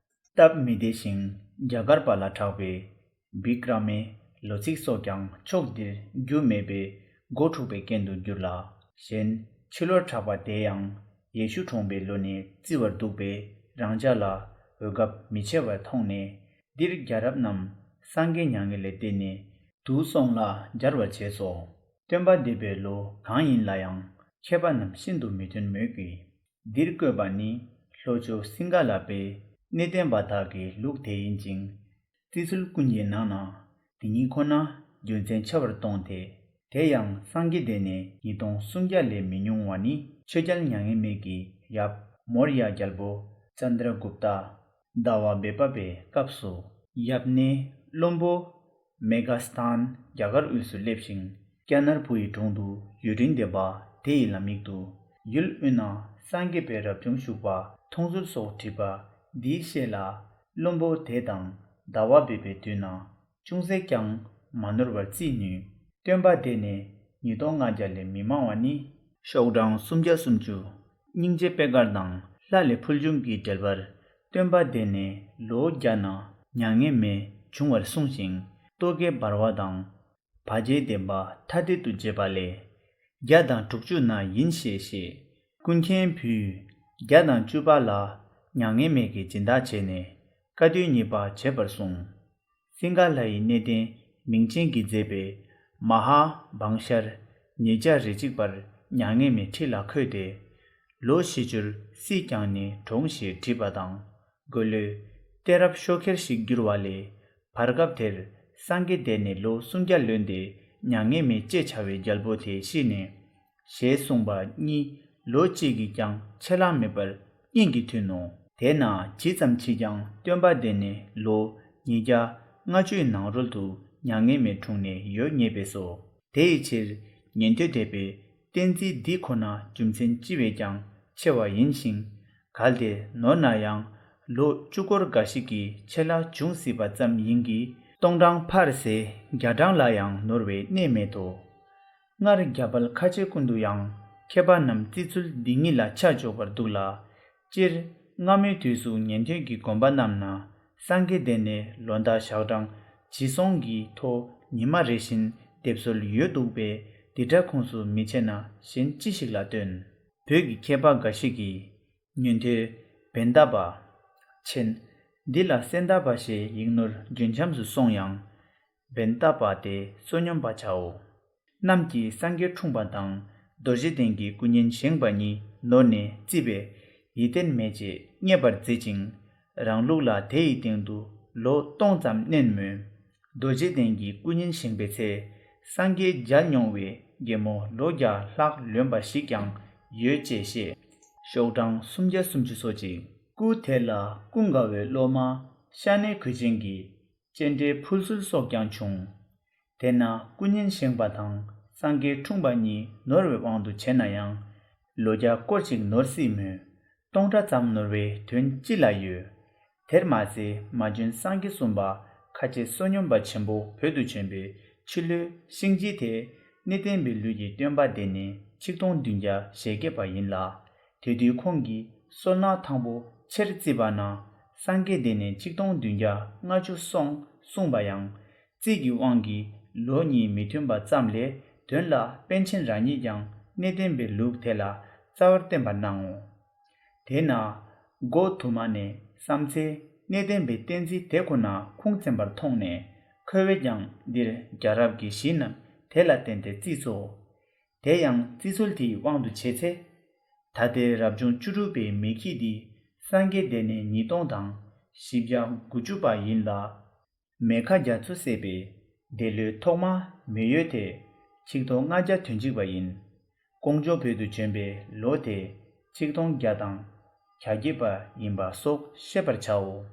སྟབས་མི་བདེ་ཞིང་། རྒྱ་གར་པ་ལ་གྲགས་པའི་བི་ཀྲ་མའི་ལོ་ཚིགས་སོགས་ཀྱང་ཕྱོགས་འདིར་རྒྱུ་མེད་པའི་སྒོ་འཁྲུགས་པའི་རྐྱེན་དུ་འགྱུར་ལ། གཞན་ཕྱི་ལོར་གྲགས་པ་དེ་ཡང་ཡེ་ཤུ་གྲོངས་པའི་ལོ་ནས་བརྩི་བར་འདུག་པས། རང་ཅག་ལ་འོས་སྐབས་མི་ཆེ་བར་མཐོང་ནས། འདིར་རྒྱལ་རབས་རྣམས་སངས་རྒྱས་མྱ་ངན་ལས་འདས་ནས་དུ་སོང་ལ་སྦྱར་བར་བྱས་སོ། སྟོན་པ་འདས་པའི་ལོ་གང་ཡིན་ལ་ཡང་མཁས་པ་རྣམས་ཤིན་ཏུ་མི་མཐུན་མོད་ཀྱི། འདིར་བཀོད་པ་ནི་ལྷོ་ཕྱོགས་སིང་ག་ལ་པའི་གནས་བརྟན་པ་དག་གི་ལུགས་དེ་ཡིན་ཅིང་། བརྩི་ཚུལ་ཀུན་གྱི་ནང་ན་དེ་ཉིད་ཁོ་ན་རྒྱུ་མཚན་ཆེ་བར་མཐོང་སྟེ། དེ་ཡང་སངས་རྒྱས་འདས་ནས་ཉིས་སྟོང་སུམ་བརྒྱ་ལས་མི་ཉུང་བ་ནི་ཆོས་རྒྱལ་མྱ་ངན་མེད་ཀྱི་ཡབ་མོར་ཡ་རྒྱལ་པོ་ཙནྡྲ་གུབྟ་ཟླ་བ་བེ་པ་པའི་སྐབས་སུ། ཡབ་གནས་བློན་པོ་མེ་ག་སྟན་རྒྱ་གར་དབུས་སུ་སླེབས་ཤིང་། ཀྱ་ནར་བུ་ཡི་དྲུང་དུ་ཡུན་རིང་བསྡད་པ་དེ་ཡི་ལམ་ཡིག་ཏུ། ཡུལ་དབུས་ན་སངས་རྒྱས་པའི་རབ་བྱུང་བཞུགས་པ་མཐོང་ཚུལ་སོགས་བྲིས་པ་འདིའི་ཤེད་ལ། བློན་པོ་དེ་དང་ཟླ་བ་བེ་པའི་དུས་ན་ ཅུང་ཟད་ཀྱང་མ་ནོར་བར་བརྩིས་ནུས། སྟོན་པ་དེ་ནས་ཉིས་སྟོང་ལྔ་བརྒྱ་ལས་མི་མང་བ་ནི། ཤོག་གྲངས་སུམ་བརྒྱ་སུམ་ཅུ། སྙིང་རྗེ་པད་དཀར་དང་ལྷ་ལས་ཕུལ་བྱུང་གི་འགྲེལ་པར། སྟོན་པ་དེ་ནས་ལོ་བརྒྱ་ན་མྱ་ངན་མེད་བྱུང་བར་གསུངས་ཤིང་། རྟོག་གེ་འབར་བ་དང་། བ་བརྒྱའི་བདེན་པ་ཐ་དད་དུ་བྱེད་པ་ལས། བརྒྱ་དང་དྲུག་ཅུ་ན་ཡིན་ཞེས་བཤད། ཀུན་མཁྱེན་བུས་བརྒྱ་དང་བཅུ་པ་ལ་མྱ་ངན་མེད་ཀྱི་སྦྱིན་བདག་བྱས་ནས་བཀའ་སྡོད་གཉིས་པ་བྱེད་པར་གསུངས། སིང་ག་ལ་ཡི་གནས་བརྟན་མིང་ཅན་གྱིས་མཛད་པའི་མ་ཧཱ་བང་ཤར་ཉིས་བརྒྱ་རེ་གཅིག་པར་མྱ་ངན་མེད་ཁྲི་ལ་འཁོད་དེ། ལོ་བཞི་བཅུར་སྲིད་ཀྱང་ནི་གྲོངས་ཞེས་བྲིས་པ་དང་། མགོ་ལོས་གཏད་རབས་ཤོག་ཁྱེར་ཞིག་བསྒྱུར་བ་ལས། བར་སྐབས་དེར་སངས་རྒྱས་འདས་ནས་ལོ་སུམ་བརྒྱ་ལོན་ཏེ་མྱ་ངན་མེད་ཅེས་བྱ་བའི་རྒྱལ་པོ་དེ་ཤི་ནས། ཞེས་གསུངས་པ་གཉིས་ལོ་གཅིག་གིས་ཀྱང་ཆད་ལྷག་མེད་པར་སྙན་གྱིས་ཐོན་ནོ། དེས་ན་ཇི་ཙམ་གྱིས་ཀྱང་སྟོན་པ་འདས་ནས་ལོ་ཉིས་བརྒྱ་ལྔ་བཅུའི་ནང་རོལ་དུ་མྱ་ངན་མེད་འཁྲུངས་ནས་ཡོད་ངེས་པས་སོ། དེ་ཡི་ཕྱིར་ཉན་ཐོས་སྡེ་པའི་བསྟན་རྩིས་འདི་ཁོ་ན་རྒྱུ་མཚན་ཅི་བས་ཀྱང་ཆེ་བ་ཡིན་ཞིང་། གལ་ཏེ་ནོར་ན་ཡང་ལོ་བཅུ་སྐོར་འགའ་ཞིག་གི་ཆད་ལྷག་འབྱུང་སྲིད་པ་ཙམ་ཡིན་གྱི། སྟོང་གྲངས་ཕར་ཟད་བརྒྱ་གྲངས་ལ་ཡང་ནོར་བའི་གནས་མེད་དོ། སྔར་རྒྱ་བལ་ཁ་ཆེ་ཀུན་ཏུ་ཡང་མཁས་པ་རྣམས་བརྩི་ཚུལ་འདི་ཉིད་ལ་ཆ་འཇོག་པར་འདུག་ལ། སྤྱིར་སྔ་མོའི་དུས་སུ་ཉན་ཐོས་ཀྱི་དགོན་པ་རྣམས་ན་སངས་རྒྱས་འདས་ནས་ལོ་ཟླ་ཞག་གྲངས་ཇི་སོང་གི་ཐོག་ཉི་མ་རེ་བཞིན་འདེབས་སྲོལ་ཡོད་འདུག་པས། འདི་འདྲ་ཁུངས་སུ་མི་ཆེ་ན་གཞན་ཅི་ཞིག་ལ་ལྟོས། བོད་ཀྱི་མཁས་པ་འགའ་ཞིག་གིས། ཉན་ཐོས་བེན་ཏ་པ། མཆན། འདི་ལ་སེན་ཏ་པ་ཞེས་ཡིག་ནོར་རྒྱུན་འབྱམས་སུ་སོང་ཡང་། བེན་ཏ་པ་སྟེ་བསོད་སྙོམས་པ་བྱའོ། རྣམས་ཀྱིས་སངས་རྒྱས་འཁྲུངས་པ་དང་རྡོ་རྗེ་གདན་གྱི་སྐུ་བརྙན་བཞེངས་པ་གཉིས་ནོར་ནས་བརྩིས་པས་ཡིད་བརྟན་མེད་ཅེས་བསྙད་པར་མཛད་ཅིང་། རང་ལུགས་ལ་དེ་ཡི་སྟེང་དུ་ལོ་སྟོང་ཙམ་བསྣན་མོད། རྡོ་རྗེ་གདན་གྱི་སྐུ་བརྙན་བཞེངས་པའི་ཚེ། སངས་རྒྱས་མཇལ་མྱོང་བའི་རྒན་མོ་ལོ་བརྒྱ་ལྷག་ལོན་པ་ཞིག་ཀྱང་ཡོད་ཅེས་བཤད། ཤོག་གྲངས་སུམ་བརྒྱ་སུམ་ཅུ་སོ་གཅིག། སྐུ་དེ་ལ་ཀུན་དགའ་བོའི་སློབ་མ་ཤ་ནའི་གོས་ཅན་གྱི་སྤྱན་འདྲེན་ཕུལ་ཚུལ་སོགས་ཀྱང་བྱུང་། དེས་ན་སྐུ་བརྙན་བཞེངས་པ་དང་སངས་རྒྱས་འཁྲུངས་པ་གཉིས་ནོར་བའི་དབང་དུ་བྱས་ན་ཡང་། ལོ་བརྒྱ་སྐོར་ཅིག་ནོར་སྲིད་མོད། སྟོང་ཕྲག་ཙམ་ནོར་བའི་དོན་ཅི་ལ་ཡོད། དེར་མ་ཟད་མ་བྱོན་སངས་རྒྱས་གསུམ་པ་ཁ་ཆེ་བསོད་སྙོམས་པ་ཆེན་པོ་བོད་དུ་བྱོན་པའི་ཕྱི་ལོའི་ཤིང་བྱི་དེ་གནས་བརྟན་པའི་ལུགས་ཀྱི་སྟོན་པ་འདས་ནས་ཆིག་སྟོང་བདུན་བརྒྱ་ཞེ་བརྒྱད་པ་ཡིན་ལ། དེ་དུས་ཁོང་གི་སོལ་ནག་ཐང་པོ་ཆེར་བརྩིས་པ་ན་སངས་རྒྱས་འདས་ནས་ཆིག་སྟོང་བདུན་བརྒྱ་ལྔ་བཅུ་སོང་གསུངས་པ་ཡང་། རྩིས་ཀྱི་དབང་གིས་ལོ་གཉིས་མི་མཐུན་པ་ཙམ་ལས་དོན་ལ་པཎ་ཆེན་རང་ཉིད་ཀྱང་གནས་བརྟན་པའི་ལུགས་དེ་ལ་རྩ་བར་བསྟན་པར་སྣང་ངོ་། དེས་ན་སྒོ་དུ་མ་ནས་བསམ་ཚེ་གནས་བརྟན་པའི་བསྟན་རྩིས་དེ་ཁོ་ན་ཁུངས་བཙན་པར་མཐོང་ནས་ཁོ་བོས་ཀྱང་འདིར་རྒྱལ་རབས་ཀྱི་གཞི་རྣམས་དེ་ལ་བརྟེན་ཏེ་བརྩིས་སོ། དེ་ཡང་བརྩི་སྲོལ་དེའི་དབང་དུ་བྱས་ཚེ། ད་ལྟའི་རབ་བྱུང་བཅུ་དྲུག་པའི་མེ་ཁྱི་འདི་སངས་རྒྱས་འདས་ནས་ཉིས་སྟོང་དང་བཞི་བརྒྱ་དགུ་བཅུ་པ་ཡིན་ལ། མེ་ཁ་རྒྱ་མཚོ་ཟེར་བའི་འདས་ལོའི་ཐོག་མ་མེ་ཡོས་དེ་ཆིག་སྟོང་ལྔ་བརྒྱ་དོན་གཅིག་པ་ཡིན། ཀོང་ཇོ་བོད་དུ་བྱོན་པའི་ལོ་དེ་ཆིག་སྟོང་བརྒྱ་དང་གྱ་བརྒྱད་པ་ཡིན་པ་སོགས་ཤེས་པར་བྱའོ།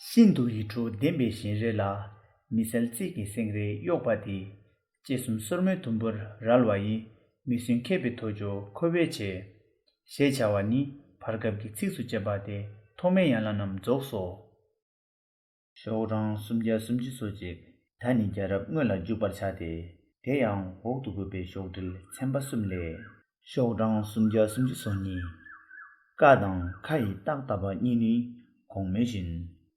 ཤིན་ཏུ་ཡིད་འཕྲོག་ལྡན་པའི་བཞིན་རས་ལ། མི་གསལ་རྩིས་ཀྱི་སེང་རས་གཡོགས་པ་དེ། ལྕེ་གསུམ་སོར་མོའི་དུམ་བུར་རལ་བ་ཡིས། མི་སྲུན་མཁས་པའི་ཐོས་ཅོག་ཁོ་བོས་བྱས། ཞེས་བྱ་བ་ནི་བར་སྐབས་ཀྱི་ཚིགས་སུ་བཅད་པ་སྟེ་ཐོགས་མེད་ཡན་ལག་རྣམས་རྫོགས་སོ། ཤོག་གྲངས་སུམ་བརྒྱ་སུམ་ཅུ་སོ་གཅིག། ད་ནི་རྒྱལ་རབས་སྔོན་ལ་འཇུག་པར་བྱ་སྟེ། དེ་ཡང་འོག་ཏུ་བཀོད་པའི་ཤོག་དྲིལ་ཚན་པ་གསུམ་ལས། ཤོག་གྲངས་སུམ་བརྒྱ་སུམ་ཅུ་སོ་གཉིས། ཀ་དང་ཁ་ཡི་རྟགས་བཏབ་པ་གཉིས་ནི་གོང་མོལ་བཞིན།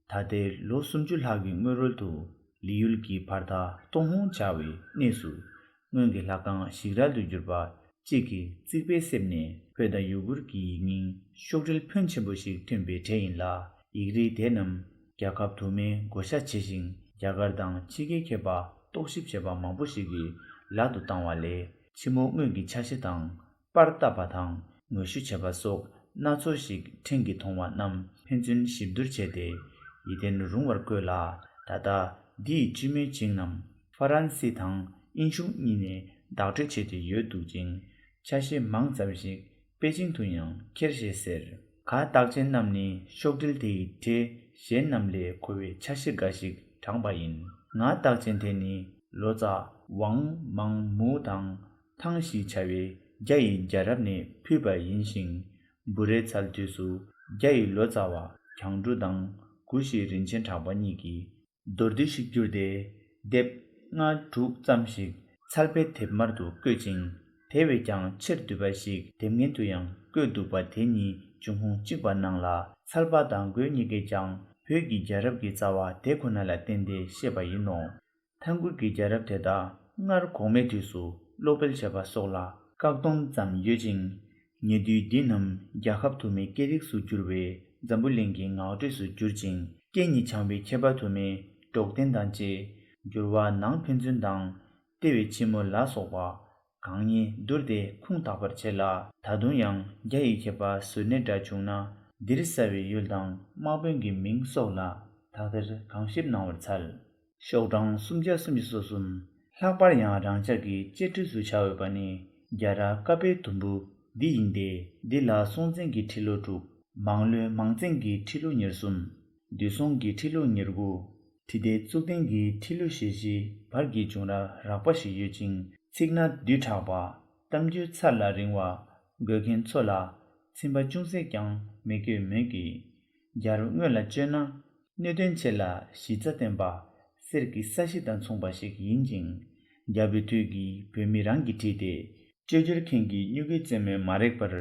ད་ལྟའི་ལོ་སུམ་ཅུ་ལྷག་གི་སྔོན་རོལ་དུ་ལི་ཡུལ་གྱི་བར་ཐག་ཏུན་ཧོང་བྱ་བའི་གནས་སུ། སྔོན་གྱི་ལྷ་ཁང་ཞིག་རལ་དུ་གྱུར་པ་གཅིག་གི་རྩིག་པའི་གསེབ་ནས་བོད་དང་ཡུ་གུར་གྱི་ཡིག་རྙིང་ཤོག་དྲིལ་ཕོན་ཆེན་པོ་ཞིག་ཐོན་པའི་གྲས་ཡིན་ལ། ཡིག་རིགས་དེ་རྣམས་རྒྱལ་ཁབ་དུ་མའི་བགོ་བཤའ་བྱས་ཤིང་། རྒྱ་གར་དང་ཕྱི་རྒྱལ་མཁས་པ་རྟོག་ཞིབ་བྱེད་པ་མང་པོ་ཞིག་གིས་ལག་ཏུ་བཏང་བ་ལས། ཕྱི་མོ་སྔོན་གྱི་ཆ་ཤས་དང་པར་བཏབ་པ་དང་ངོ་བཤུས་བྱས་པ་སོགས་སྣ་ཚོགས་ཤིག་ཕྲན་གྱིས་མཐོང་བ་རྣམས་ཕན་ཚུན་ཞིབ་བསྡུར་བྱས་ཏེ་ཡིད་བརྟན་རུང་བར་བཀོད་ལ། ད་ལྟ་འདིའི་སྤྱི་མོས་བྱིངས་རྣམས་ཧྥ་རན་སི་དང་དབྱིན་གཞུང་གཉིས་ནས་བདག་སྤྲོད་བྱས་ཏེ་ཡོད་འདུག་ཅིང་། ཆ་ཤས་མང་ཙམ་ཞིག་པེ་ཅིང་དུ་ཡང་ཁྱེར་ཞེས་ཟེར། ག་རྟགས་ཅན་རྣམས་ནི་ཤོག་དྲིལ་དེའི་གྲས་གཞན་རྣམས་ལས་ཁོ་བོས་ཆ་ཤས་འགའ་ཞིག་དྲངས་པ་ཡིན། ང་རྟགས་ཅན་དེ་ནི་ལོ་ཙཱ་ཝང་མང་མུའུ་དང་ཐང་ཞེས་བྱ་བའི་རྒྱ་ཡི་རྒྱལ་རབས་ནས་ཕུལ་བ་ཡིན་ཞིང་། བུ་རའི་ཚལ་དུས་སུ་རྒྱ་ཡི་ལོ་ཙཱ་བ་གྱང་ཀྲུ་དང་གུ་ཤྲི་རིན་ཆེན་གྲགས་པ་གཉིས་ཀྱིས་མདོར་བསྡུས་ཤིག་བསྒྱུར་ཏེ། ལྡེབ་ལྔ་དྲུག་ཙམ་ཞིག་ཚལ་པའི་དེབ་དམར་དུ་བཀོད་ཅིང་། དེ་བས་ཀྱང་ཆེར་བསྡུས་པ་ཞིག་དེབ་སྔོན་དུ་ཡང་བཀོད་འདུག་པ་དེ་གཉིས་འབྱུང་ཁུངས་གཅིག་པ་ནང་ལ་ཚལ་པ་དང་མགོན་གཉིས་ཀས་ཀྱང་བོད་ཀྱི་རྒྱལ་རབས་ཀྱི་རྩ་བ་དེ་ཁོ་ན་ལ་བརྟེན་ཏེ་བཤད་པ་ཡིན་ནོ། ཐང་གུར་གྱི་རྒྱལ་རབས་དེ་དག་སྔར་གོང་མའི་དུས་སུ་སློབ་སྤེལ་བྱས་པ་སོགས་ལ་བཀག་སྡོམ་ཙམ་ཡོད་ཅིང་། ཉེ་དུས་འདི་རྣམས་རྒྱལ་ཁབ་དུ་མའི་སྐད་རིགས་སུ་གྱུར་བའི་འཛམ་བུ་གླིང་གི་ངག་འགྲོས་སུ་གྱུར་ཅིང་། སྐད་གཉིས་བྱང་བའི་མཁས་པ་དུ་མའི་གྲོགས་དན་དང་བཅས་འགྱུར་བ་ནང་ཕན་ཚུན་དང་ལྟེ་བའི་ཕྱི་མོ་ལ་སོགས་པ་གང་ཉིད་བསྡུར་ཏེ་ཁུངས་དག་པར་བྱེད་ལ། ད་དུང་ཡང་རྒྱ་ཡི་མཁས་པ་ཟུར་གནས་འདྲ་བྱུང་ན་འདིར་གསལ་བའི་ཡུལ་དང་དམག་དཔོན་གྱི་མིང་སོགས་ལ་དག་ཐེར་གང་ཞིབ་གནང་བར་འཚལ། ཤོག་གྲངས་སུམ་བརྒྱ་སུམ་ཅུ་སོ་གསུམ། ལྷག་པར་ཡང་རང་ཅག་གི་གཅེས་ཕྲུག་སུ་བྱ་འོས་པ་ནི་རྒྱལ་རབས་བཀའ་པོད་དུམ་བུ་འདི་ཡིན་ཏེ། འདི་ལ་སྲོང་བཙན་གྱི་ཁྲི་ལོ་དྲུག། མང་ལོས་མང་བཙན་གྱི་ཁྲི་ལོ་ཉེར་གསུམ། འདུས་སྲོང་གི་ཁྲི་ལོ་ཉེར་དགུ། ཁྲི་ལྡེ་གཙུག་བརྟན་གྱི་ཁྲི་ལོ་ཞེ་བཞི་བར་གྱི་བྱུང་རབས་རགས་པ་ཞིག་ཡོད་ཅིང་། ཚིག་སྣ་བསྡུས་དྲགས་པ། གཏམ་རྒྱུད་ཚར་ལ་རིང་བ། འགོད་མཁན་ཚོ་ལ་ཚིམ་པ་ཅུང་ཟད་ཀྱང་མི་དགོས་མོད་ཀྱི། རྒྱལ་རབས་དངོས་ལ་དཔྱད་ན། གནད་དོན་ཆེ་ལ་གཞི་རྩ་བརྟན་པ། གསེར་གྱི་ས་གཞི་དང་མཚུངས་པ་ཞིག་ཡིན་ཅིང་། རྒྱལ་པོའི་དུས་ཀྱི་བོད་མི་རང་གིས་བྲིས་ཏེ། བཅོས་བསྒྱུར་མཁན་གྱི་སྨྱུ་གུའི་རྩེ་མོས་མ་རེག་པར་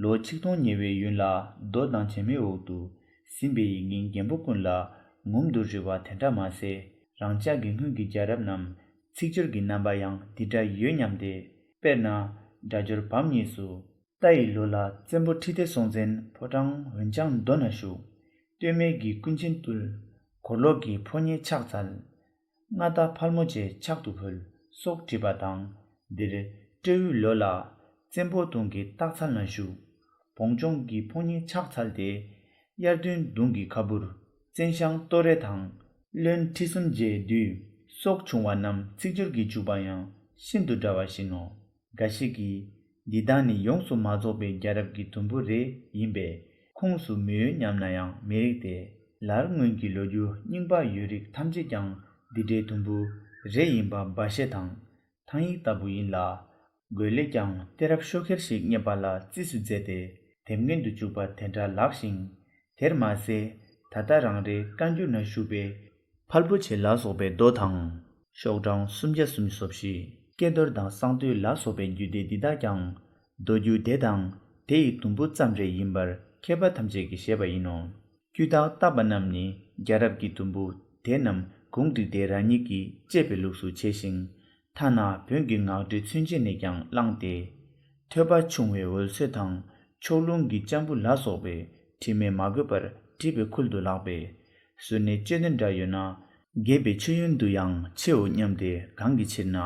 ལོ་ཆིག་སྟོང་ཉེ་བའི་ཡུན་ལ་རྡོ་དང་བྱེ་མའི་འོག་ཏུ་ཟིན་པའི་ཡིག་རྙིང་རྒན་པོ་ཀུན་ལ་ངོམ་དུ་རི་བ་དེ་འདྲ་མ་ཟད། རང་ཅག་གི་སྔོན་གྱི་རྒྱལ་རབས་རྣམས་ཚིག་སྦྱོར་གྱི་རྣམ་པ་ཡང་འདི་འདྲ་ཡོད་སྙམ་སྟེ། དཔེར་ན། སྒྲ་སྦྱོར་བམ་གཉིས་སུ། རྟ་ཡི་ལོ་ལ་བཙན་པོ་ཁྲི་ལྡེ་སྲོང་བཙན་ཕོ་བྲང་འོན་ལྕང་མདོ་ན་བཞུགས། སྟོད་སྨད་ཀྱི་ཀུན་མཁྱེན་བཏུལ། གོར་ལོག་གི་ཕོ་ཉའི་ཕྱག་འཚལ། མངའ་བདག་ཕལ་མོ་ཆེ་ཕྱག་ཏུ་ཕུལ་སོགས་བྲིས་པ་དང་། འདིར་སྤྲེའུའི་ལོ་ལ་བཙན་པོ་གདུང་གི་སྟག་ཚལ་ན་བཞུགས། བོང་ཅོང་གི་ཕོ་ཉའི་ཕྱག་འཚལ་ཏེ། དབྱར་སྟོན་གདུང་གི་ཁ་འབུར། བཙན་ཤང་ལྟོ་རེ་དང་། བློན་ཁྲི་གསུམ་རྗེས་འདུས་སོགས་བྱུང་བ་རྣམས་ཚིག་སྦྱོར་གྱི་འཇུག་པ་ཡང་ཤིན་ཏུ་འདྲ་བ་བཞིན་ནོ། འགའ་ཞིག་གིས། འདི་དག་ནི་ཡོངས་སུ་མ་རྫོགས་པའི་རྒྱལ་རབས་ཀྱི་དུམ་བུ་རེ་ཡིན་པས་ཁུངས་སུ་མི་འོས་སྙམ་ན་ཡང་མི་རིགས་ཏེ། ལར་སྔོན་གྱི་ལོ་རྒྱུས་རྙིང་པ་ཡོད་རིགས་ཐམས་ཅད་ཀྱང་འདི་འདྲའི་དུམ་བུ་རེ་ཡིན་པ་འབའ་བཤད་དང་ཐང་ཡིག་ལྟ་བུ་ཡིན་ལ། འགོས་ལས་ཀྱང་གཏད་རབས་ཤོག་ཁེར་ཞིག་རྙེད་པ་ལ་རྩིས་སུ་མཛད་དེ་དེབ་སྔོན་དུ་བཅུག་པ་དེ་འདྲ་ལགས་ཤིང་། དེར་མ་ཟད། ད་ལྟ་རང་རེའི་བཀའ་འགྱུར་ན་བཞུགས་པའི་ཕལ་པོ་ཆེ་ལ་སོགས་པའི་མདོ་དང་། ཤོག་གྲངས་སུམ་བརྒྱ་སུམ་ཅུ་སོ་བཞི། ཀྱེ་རྡོར་དང་གསང་བསྟོད་ལ་སོགས་པའི་རྒྱུད་སྡེ་འདི་དག་ཀྱང་མདོ་རྒྱུད་དེ་དང་དེ་ཡི་དུམ་བུ་ཙམ་རེ་ཡིན་པར་མཁས་པ་ཐམས་ཅད་ཀྱིས་བཞེད་པ་ཡིན་ནོ། ཀྱུ་དག་བཏབ་པ་རྣམས་ནི་རྒྱལ་རབས་ཀྱི་དུམ་བུ་དེ་རྣམས་གུང་བསྒྲིགས་ཏེ་རང་ཉིད་ཀྱིས་དཔྱད་པའི་ལུགས་སུ་བྱས་ཤིང་། ཐ་ན་བོན་གྱི་ངག་འགྲོས་ཚུན་ཆད་ནས་ཀྱང་བླངས་ཏེ། ཐོས་པ་ཆུང་བའི་འོལ་ཚོད་དང་ཕྱོགས་ལྷུང་གི་ལྕམ་བུ་ལ་སོགས་པའི་དྲི་མས་མ་གོས་པར་བྲིས་པའི་ཁུལ་དུ་ལྷག་པས། ཟུར་ནས་དཔྱོད་ལྡན་འདྲ་ཡོད་ན། རྒས་པའི་མཆོད་ཡོན་དུ་ཡང་ཆེའོ་སྙམ་སྟེ་གང་གི་ཕྱིར་ན།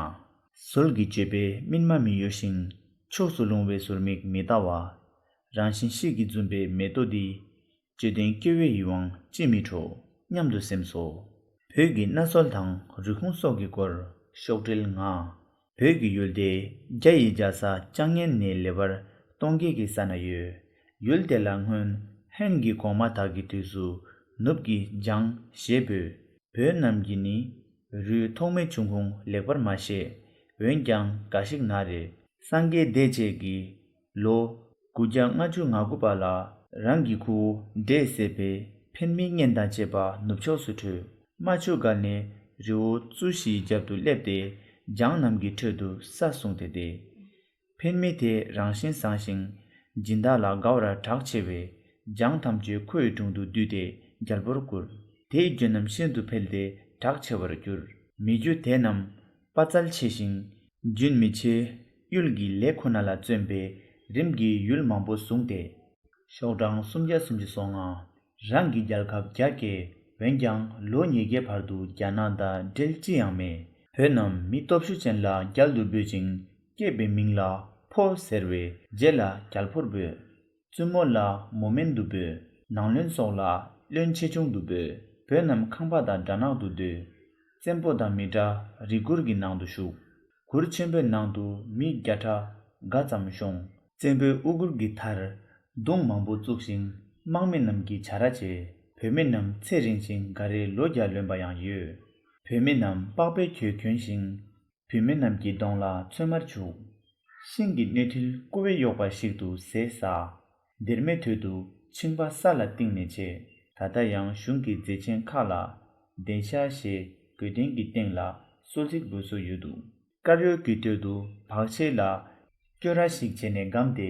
ཟོལ་གྱི་སྤྱོད་པས་སྨིན་མ་མི་གཡོ་ཞིང་། ཕྱོགས་སུ་ལྷུང་བའི་ཟུར་མིག་མི་ལྟ་བ། རང་བཞིན་ཤེས་ཀྱིས་འཛུམ་པའི་མེ་ཏོག་འདི། དཔྱོད་ལྡན་སྐྱེ་བོའི་ཡིད་དབང་ཅིས་མི་འཕྲོག་སྙམ་དུ་སེམས་སོ། བོད་ཀྱི་གནའ་སྲོལ་དང་རུས་ཁུངས་སོགས་ཀྱི་སྐོར་ཤོག་དྲིལ་ལྔ། བོད་ཀྱི་ཡུལ་སྡེ་རྒྱ་ཡི་རྒྱལ་ས་ལྕང་ངན་ནས་ལེ་བར་སྟོང་རྒྱལ་གྱི་ས་ན་ཡོད། ཡུལ་དེ་ལ་སྔོན་ཧན་གྱི་གོང་མ་དག་གི་དུས་སུ་ནུབ་ཀྱི་འཇང་ཞེས་འབོད། བོད་རྣམས་ཀྱིས་ནི་རུས་ཐོགས་མེད་བྱུང་ཁུངས་ལེགས་པར་མ་ཤེས། འོན་ཀྱང་འགའ་ཞིག་ན་རེ། སངས་རྒྱས་བདེ་བྱེད་ཀྱིས་ལོ་དགུ་བརྒྱ་ལྔ་བཅུ་ང་དགུ་པ་ལ་རང་གི་ཁུ་བོ་འདྲེས་བསད་པས་ཕན་མིའི་གཉེན་དང་བཅས་པ་ནུབ་ཕྱོགས་སུ་བྲོས། རྨ་ཆུ་བརྒལ་ནས་རི་བོ་ཙུ་ཞིའི་རྒྱབ་ཏུ་སླེབས་ཏེ་འཇང་རྣམས་ཀྱི་ཁྲོད་དུ་ས་བཟུང་སྟེ་བསྡད། ཕན་མི་དེ་རང་བཞིན་བཟང་ཞིང་སྦྱིན་བདག་ལ་དགའ་བར་གྲགས་ཆེ་བས་འཇང་ཐམས་ཅད་ཁོ་ཡི་དྲུང་དུ་འདུས་ཏེ་རྒྱལ་པོར་བཀུར། དེའི་རྒྱུ་རྣམས་ཤིན་ཏུ་འཕེལ་ཏེ་གྲགས་ཆེ་བར་གྱུར། མི་རྒྱུ་དེ་རྣམས་དཔའ་རྩལ་ཆེ་ཞིང་རྒྱུན་མི་ཆད། གཡུལ་གྱི་ལས་ཁོ་ན་ལ་བརྩོན་པས་རིམ་གྱིས་ཡུལ་མང་པོ་བཟུང་སྟེ། ཤོག་གྲངས་སུམ་བརྒྱ་སུམ་ཅུ་སོ་ལྔ། རང་གི་རྒྱལ་ཁབ་རྒྱ་སྐྱེད། འོན་ཀྱང་ལོ་ཉིས་བརྒྱའི་བར་དུ་རྒྱ་ནག་དང་འབྲེལ་ཅི་ཡང་མེད། བོད་རྣམས་མི་སྟོབས་ཤུགས་ཅན་ལ་རྒྱལ་དུ་འབོད་ཅིང་སྐྱེས་པའི་མིང་ལ་ཕོ་ཟེར་བས་རྗེས་ལ་རྒྱལ་ཕོར་འབོད། བཙུན་མོ་ལ་མོ་དམན་དུ་འབོད། ནང་བློན་སོགས་ལ་བློན་ཆེ་ཆུང་དུ་འབོད། བོད་རྣམས་ཁང་པ་དང་སྦྲ་ནག་ཏུ་སྡོད། བཙན་པོ་དང་མི་འདྲ་རི་གུར་གྱི་ནང་དུ་བཞུགས། གུར་ཆེན་པོའི་ནང་དུ་མི་བརྒྱ་ཕྲག་འགའ་ཙམ་ཤོང་། བཙན་པོའི་དབུ་གུར་གྱི་མཐར་མདུང་མང་པོ་བཙུགས་ཤིང་དམག་མི་རྣམས་ཀྱི་བྱ་ར་བྱེད། བོད་མི་རྣམས་ཚེ་རིང་ཞིང་འགའ་རེས་ལོ་བརྒྱ་ལོན་པ་ཡང་ཡོད། བོད་མི་རྣམས་པགས་པའི་གོས་གྱོན་ཞིང་། བུད་མེད་རྣམས་ཀྱི་གདོང་ལ་ཚོད་དམར་བྱུག། ཤིང་གི་སྣོད་མཐིལ་ཀོ་བས་གཡོགས་པ་ཞིག་ཏུ་ཟས་ཟ། སྡེར་མའི་དོད་དུ་འཆིང་བ་ས་ལ་བཏིང་ནས་བྱེད། ད་ལྟ་ཡང་གཞུང་གི་མཛེས་ཆེན་ཁག་ལ་གདན་ཤ་ཞེས་ གོས་སྟོན་གྱི་སྟེང་ལ་གསོལ་ཚིགས་འབུལ་སྲོལ་ཡོད་འདུག་དཀར་ཡོལ་གྱི་སྟོད་དུ་བག་ཕྱེ་ལ་སྐྱོ་ར་ཞིག་བྱས་ནས་བསྒམས་ཏེ།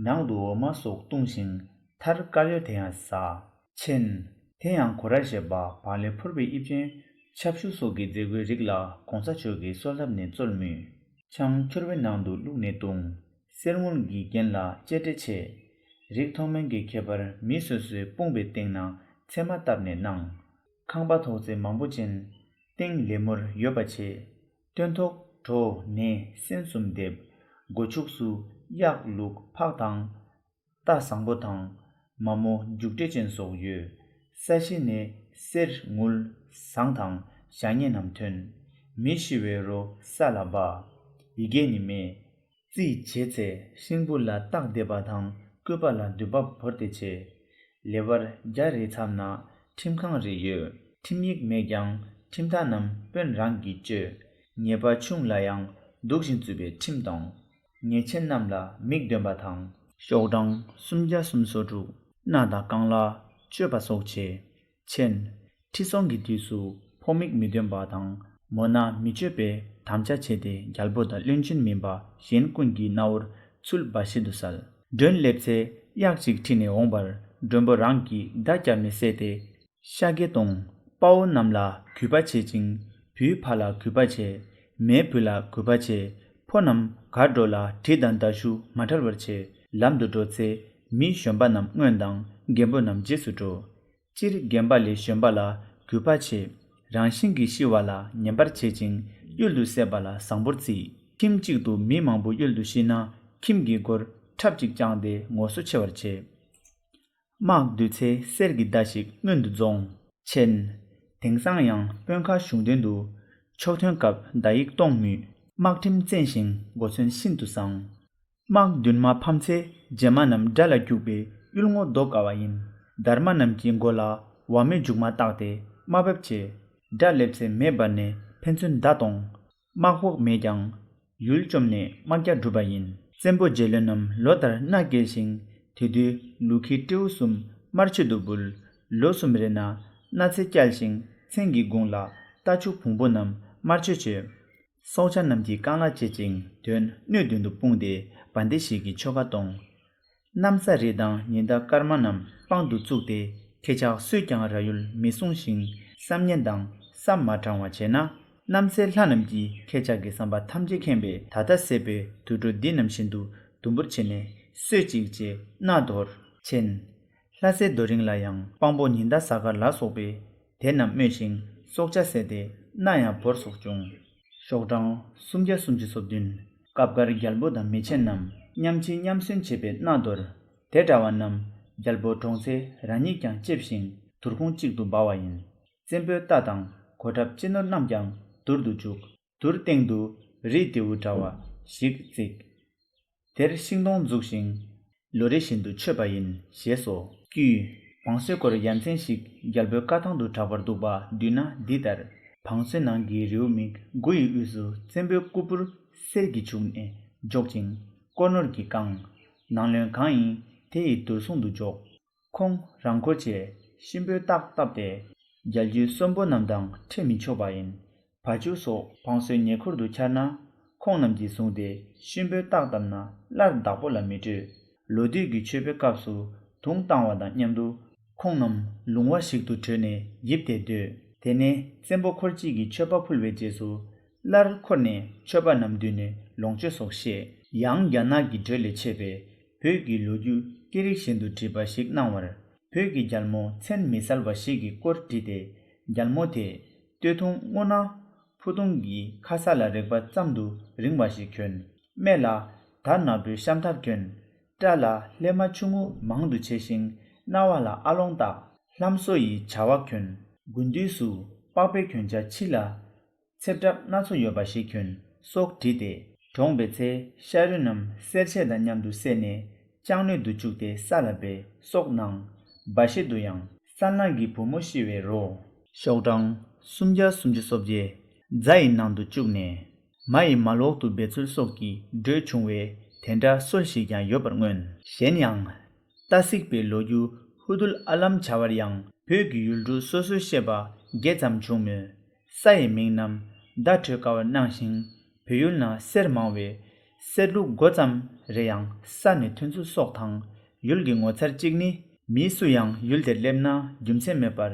ནང་དུ་འོ་མ་སོགས་བཏུང་ཞིང་མཐར་དཀར་ཡོལ་དེ་ཡང་ཟ། མཆན། དེ་ཡང་གོ་ར་ཞེས་པ་བག་ལེབ་ཕོར་པའི་དབྱིབས་ཅན་ཆབ་ཞུ་སོགས་ཀྱི་རྫས་སྒོའི་རིགས་ལ་གོང་ས་མཆོག་གིས་གསོལ་ཐབ་ནས་སྩོལ་མུས། ཆང་ཁྱོར་བའི་ནང་དུ་བླུགས་ནས་བཏུང་། གསེར་དངུལ་གྱི་རྒྱན་ལ་གཅེས་སྤྲས་ཆེ། རིགས་མཐོ་དམན་གྱི་ཁྱད་པར་མི་སོ་སོའི་དཔུང་པའི་སྟེང་ན་ཚེར་མ་བཏབ་ནས་གནང་། ཁང་པ་ཐོག་བརྩེགས་མང་པོ་ཅན། སྟེང་ལེབ་མོར་ཡོད་པ་ཆེ། སྟོན་ཐོག་གྲོ་ནས་སྲན་གསུམ་འདེབས། སྒོ་ཕྱུགས་སུ་གཡག་ལུག་ཕག་དང་། རྟ་བཟང་པོ་དང་། མ་མོ་རྒྱུག་འདྲེ་ཅན་སོགས་ཡོད། ས་གཞི་ནས་གསེར་དངུལ་ཟངས་དང་བྱ་ཉེས་རྣམས་ཐོན། མི་ཤི་བའི་རོ་ས་ལ་སྦ། ཡི་གེ་ནི་མེ། རྩིས་བྱེད་ཚེ་ཤིང་བུ་ལ་རྟགས་འདེབས་པ་དང་སྐུད་པ་ལ་མདུད་པ་བོར་ཏེ་བྱེད། ལེ་བར་རྒྱ་རེའི་མཚམས་ན་ཁྲིམས་ཁང་རེ་ཡོད། ཁྲིམས་ཡིག་མེད་ཀྱང་ཁྲིམས་ཐག་རྣམས་དཔོན་རང་གིས་གཅོད། ཉེས་པ་ཆུང་ལ་ཡང་སྡུག་ཅིང་བཙུགས་པའི་ཁྲིམས་དང་། ཉེས་ཆེན་རྣམས་ལ་མིག་འདོན་པ་དང་། ཤོག་གྲངས་སུམ་བརྒྱ་སུམ་ཅུ་སོ་དྲུག་སྣ་དང་རྐང་ལག་གཅོད་པ་སོགས་བྱེད། མཆན། ཁྲི་སྲོང་གི་དུས་སུ་ཕོ་མིག་མི་འདོན་པ་དང་མོ་སྣ་མི་གཅོད་པའི་དམ་བཅའ་བྱས་ཏེ་རྒྱལ་པོ་དང་བློན་ཆེན་མིན་པ་གཞན་ཀུན་གྱི་སྣ་བོར་ཚུལ་འབའ་ཞིག་ཏུ་གསལ། མགྲོན་སླེབས་ཚེ་གཡག་ཅིག་ཁྲིད་ནས་འོངས་པར་མགྲོན་པོ་རང་གིས་མདའ་བརྒྱབ་ནས་བསད་དེ། ཤ་གི་གཏོང་། དཔའ་བོ་རྣམས་ལ་གུས་པ་བྱེད་ཅིང་བུའི་ཕ་ལ་གུས་པ་བྱེད། མའི་བུ་ལ་གུས་པ་བྱེད། ཕོ་རྣམས་གར་འགྲོ་ལ་གྲི་དང་མདའ་གཞུ་མ་ཕྲལ་བར་བྱེད། ལམ་དུ་འགྲོ་ཚེ་མི་གཞོན་པ་རྣམས་སྔོན་དང་རྒན་པོ་རྣམས་རྗེས་སུ་འགྲོ། སྤྱིར་རྒན་པ་ལས་གཞོན་པ་ལ་གུས་པ་བྱེད། རང་བཞིན་གྱིས་ཤི་བ་ལ་ཉན་པར་བྱེད་ཅིང་གཡུལ་དུ་བསད་པ་ལ་བཟང་པོར་བརྩི། ཁྱིམ་གཅིག་ཏུ་མི་མང་པོ་གཡུལ་དུ་ཤི་ན་ཁྱིམ་གྱི་སྒོར་ཁྲབ་ཅིག་བརྐྱངས་ཏེ་ངོ་སོ་ཕྱེ་བར་བྱེད། དམག་བསྡུ་ཚེ་གསེར་གྱི་མདའ་ཞིག་སྔོན་དུ་རྫོངས། མཆན། དེང་སང་ཡང་དཔོན་ཁག་གཞུང་དོན་དུ་ཕྱོགས་ཐོན་སྐབས་མདའ་ཡིག་གཏོང་མུས། དམག་ཁྲིམས་བཙན་ཞིང་གོ་མཚོན་ཤིན་ཏུ་བཟང་། དམག་བདུན་མ་ཕམ་ཚེ་རྗེས་མ་རྣམས་དགྲ་ལ་རྒྱུག་པའི་གཡུལ་ངོ་བཟློག་དཀའ་བ་ཡིན། སྡར་མ་རྣམས་ཀྱི་མགོ་ལ་བ་མོའི་མཇུག་མ་བཏགས་ཏེ་དམའ་འབེབས་བྱེད། དགྲ་སླེབས་ཚེ་མེ་འབར་ནས་ཕན་ཚུན་མདའ་གཏོང་། དམག་ཕོགས་མེད་ཀྱང་ཡུལ་བཅོམ་ནས་དམག་རྒྱགས་གྲུབ་པ་ཡིན། བཙན་པོ་རྗེ་བློན་རྣམས་ལོ་ལྟར་མནའ་སྐྱེལ་ཞིང་དེ་དུས་ལུག་ཁྱི་སྤྲེའུ་གསུམ་དམར་མཆོད་དུ་འབུལ། ལོ་གསུམ་རེ་ན་མནའ་ཚེ་བསྐྱལ་ཞིང་མཚན་གྱི་དགུང་ལ་རྟ་ཕྱུགས་བོང་བུ་རྣམས་དམར་མཆོད་བྱེད། སྲོག་ཆགས་རྣམས་ཀྱི་རྐང་ལག་བཅད་ཅིང་དོན་སྣོད་མདུན་དུ་སྤུངས་ཏེ་བ་དན་ཞིག་གི་ཆོ་ག་གཏོང་། གནམ་ས་རི་དང་ཉི་ཟླ་སྐར་མ་རྣམས་དཔང་དུ་བཙུགས་ཏེ་ཁྱེད་ཅག་སུས་ཀྱང་ར་ཡུལ་མི་སྲུང་ཞིང་བསམ་ངན་དང་བསམ་མ་དྲང་བ་བྱས་ན། གནམ་སའི་ལྷ་རྣམས་ཀྱིས་ཁྱེད་ཅག་གི་བསམ་པ་ཐམས་ཅད་མཁྱེན་པས་ད་ལྟ་ཟེར་བའི་དུད་འགྲོ་འདི་ནམ་བཞིན་དུ་དུམ་བུར་བྱས་ནས་གསོད་ཅིག་ཅེས་མནའ་དོར། མཆན། ལྷ་སའི་རྡོ་རིང་ལ་ཡང་དཔང་པོ་ཉི་ཟླ་གཟའ་སྐར་ལ་སོགས་པས་དེ་རྣམས་སྨོད་ཅིང་སྲོག་ཆགས་བསད་དེ་མནའ་ཡང་བོར་སོགས་བྱུང་། ཤོག་གྲངས་སུམ་བརྒྱ་སུམ་ཅུ་སོ་བདུན། སྐབས་འགར་རྒྱལ་པོ་དང་མི་ཆེན་རྣམས་མཉམ་ཕྱིན་མཉམ་གསོན་བྱེད་པའི་མནའ་དོར། དེ་འདྲ་བ་རྣམས་རྒྱལ་པོ་གྲོངས་ཚེ་རང་ཉིད་ཀྱང་ལྕེབས་ཤིང་དུར་ཁུང་གཅིག་ཏུ་སྦ་བ་ཡིན། བཙན་པོའི་རྟ་དང་གོ་ཁྲབ་ཅི་ནོར་རྣམས་ཀྱང་དུར་དུ་བཅུག། དུར་སྟེང་དུ་རི་རྡེའུ་འདྲ་བ་ཞིག་བརྩིགས། དེར་ཤིང་སྡོང་འཛུགས་ཤིང་། ལོ་རེ་བཞིན་དུ་མཆོད་པ་ཡིན་ཞེས་སོ། དཀྱུས། བང་སོའི་སྐོར་ཡ་མཚན་ཞིག་རྒྱལ་པོའི་བཀའ་ཐང་དུ་གྲགས་པར་འདུག་པ་བསྡུས་ན་འདི་ལྟར། བང་སོའི་ནང་གི་རེའུ་མིག་དགུ་ཡི་དབུས་སུ་བཙན་པོའི་སྐུ་སྤུར་གསེར་གྱིས་བྱུགས་ནས་འཇོག་ཅིང་དཀོར་ནོར་གྱིས་བཀང་། ནང་བློན་གང་ཡིན་དེ་ཡི་དུར་སྲུང་དུ་འཇོག། ཁོང་རང་འཁོར་བཅས་གཤིན་པོའི་རྟགས་བཏབ་སྟེ། རྒྱལ་རྒྱུད་གསོན་པོ་རྣམས་དང་འཕྲད་མི་ཆོག་པ་ཡིན། བ་ཕྱུགས་སོགས་བང་སོའི་ཉེ་འཁོར་དུ་འཆར་ན། ཁོང་རྣམས་ཀྱིས་བཟུང་སྟེ་གཤིན་པོའི་རྟགས་བཏབ་ན་སླར་བདག་པོ་ལ་མི་སྤྲོད། ལོ་དུས་ཀྱི་མཆོད་པའི་སྐབས་སུ་དུང་བཏང་བ་དང་མཉམ་དུ་ཁོང་རྣམས་ལུང་བ་ཞིག་ཏུ་བྲོས་ནས་ཡིབ་སྟེ་སྡོད། དེ་ནས་བཙན་པོ་འཁོར་གཅིག་གིས་མཆོད་པ་ཕུལ་བའི་རྗེས་སུ་སླར་འཁོར་ནས་མཆོད་པ་རྣམས་བསྡུས་ནས་ལོངས་སྤྱོད་སོགས་བཤད། ཡང་རྒྱ་ནག་གི་འགྲོས་ལས་མཆེད་པའི་བོད་ཀྱི་ལོ་རྒྱུས་སྐད་རིགས་བཞིན་དུ་བྲིས་པ་ཞིག་གནང་བར། བོད་ཀྱི་རྒྱལ་མོ་མཚན་མི་གསལ་བ་ཞིག་གི་སྐོར་བྲིས་ཏེ། རྒྱལ་མོ་དེ་སྟོད་ཐུང་སྔོ་ནག་ཕུ་ཐུང་གི་ཁ་ས་ལ་རེག་པ་ཙམ་དུ་རིང་བ་ཞིག་གྱོན། སྨད་ལ་དར་ནག་པོའི་ཤམ་ཐབས་གྱོན། སྐྲ་ལ་ལྷས་མ་ཆུང་ངུ་མང་དུ་བྱས་ཤིང་རྣ་བ་ལ་ཨ་ལོང་བཏགས། ལྷམ་སོ་ཡི་བྱ་བ་གྱོན། དགུན་དུས་སུ་པགས་པའི་གྱོན་ཆ་ཕྱི་ལ། ཚེབ་བྲབ་སྣ་ཚོགས་ཡོད་པ་ཞིག་གྱོན་སོགས་བྲིས་ཏེ། གྲོངས་པའི་ཚེ་ཤ་རུས་རྣམས་གསེར་ཕྱེ་དང་མཉམ་དུ་བསྲེས་ནས་ལྕགས་སྣོད་དུ་བཅུག་སྟེ་ས་ལ་སྦས་སོགས་གནང་། འབའ་ཞིག་ཏུ་ཡང་སལ་ནག་གི་བུ་མོ་ཤི་བའི་རོ། ཤོག་གྲངས་སུམ་བརྒྱ་སུམ་ཅུ་སོ་བརྒྱད། རྫ་ཡི་ནང་དུ་བཅུག་ནས། མ་ཡི་མ་ལོག་ཏུ་འབད་ཚུལ་སོགས་ཀྱི་འགྲོས་བྱུང་བའི་དེ་འདྲ་སྲོལ་ཞིག་ཀྱང་ཡོད་པར་མངོན། གཞན་ཡང་། རྟ་བསིགས་པའི་ལོ་རྒྱུས་ཧུ་དུལ་ཨ་ལམ་བྱ་བར་ཡང་བོད་ཀྱི་ཡུལ་གྲུ་སོ་སོའི་བཤད་པ་བརྒྱད་ཙམ་བྱུང་མོད། ས་ཡི་མིང་རྣམས་བརྡ་འཕྲོད་དཀའ་བར་སྣང་ཞིང་། བོད་ཡུལ་ན་གསེར་མང་བས་གསེར་ལུག་མགོ་ཙམ་རེ་ཡང་ས་ནས་ཐོན་ཚུལ་སོགས་དང་། ཡུལ་གྱི་ངོ་མཚར་གཅིག་ནི། མི་སུ་ཡང་ཡུལ་དེར་སླེབས་ན་རྒྱུ་མཚན་མེད་པར་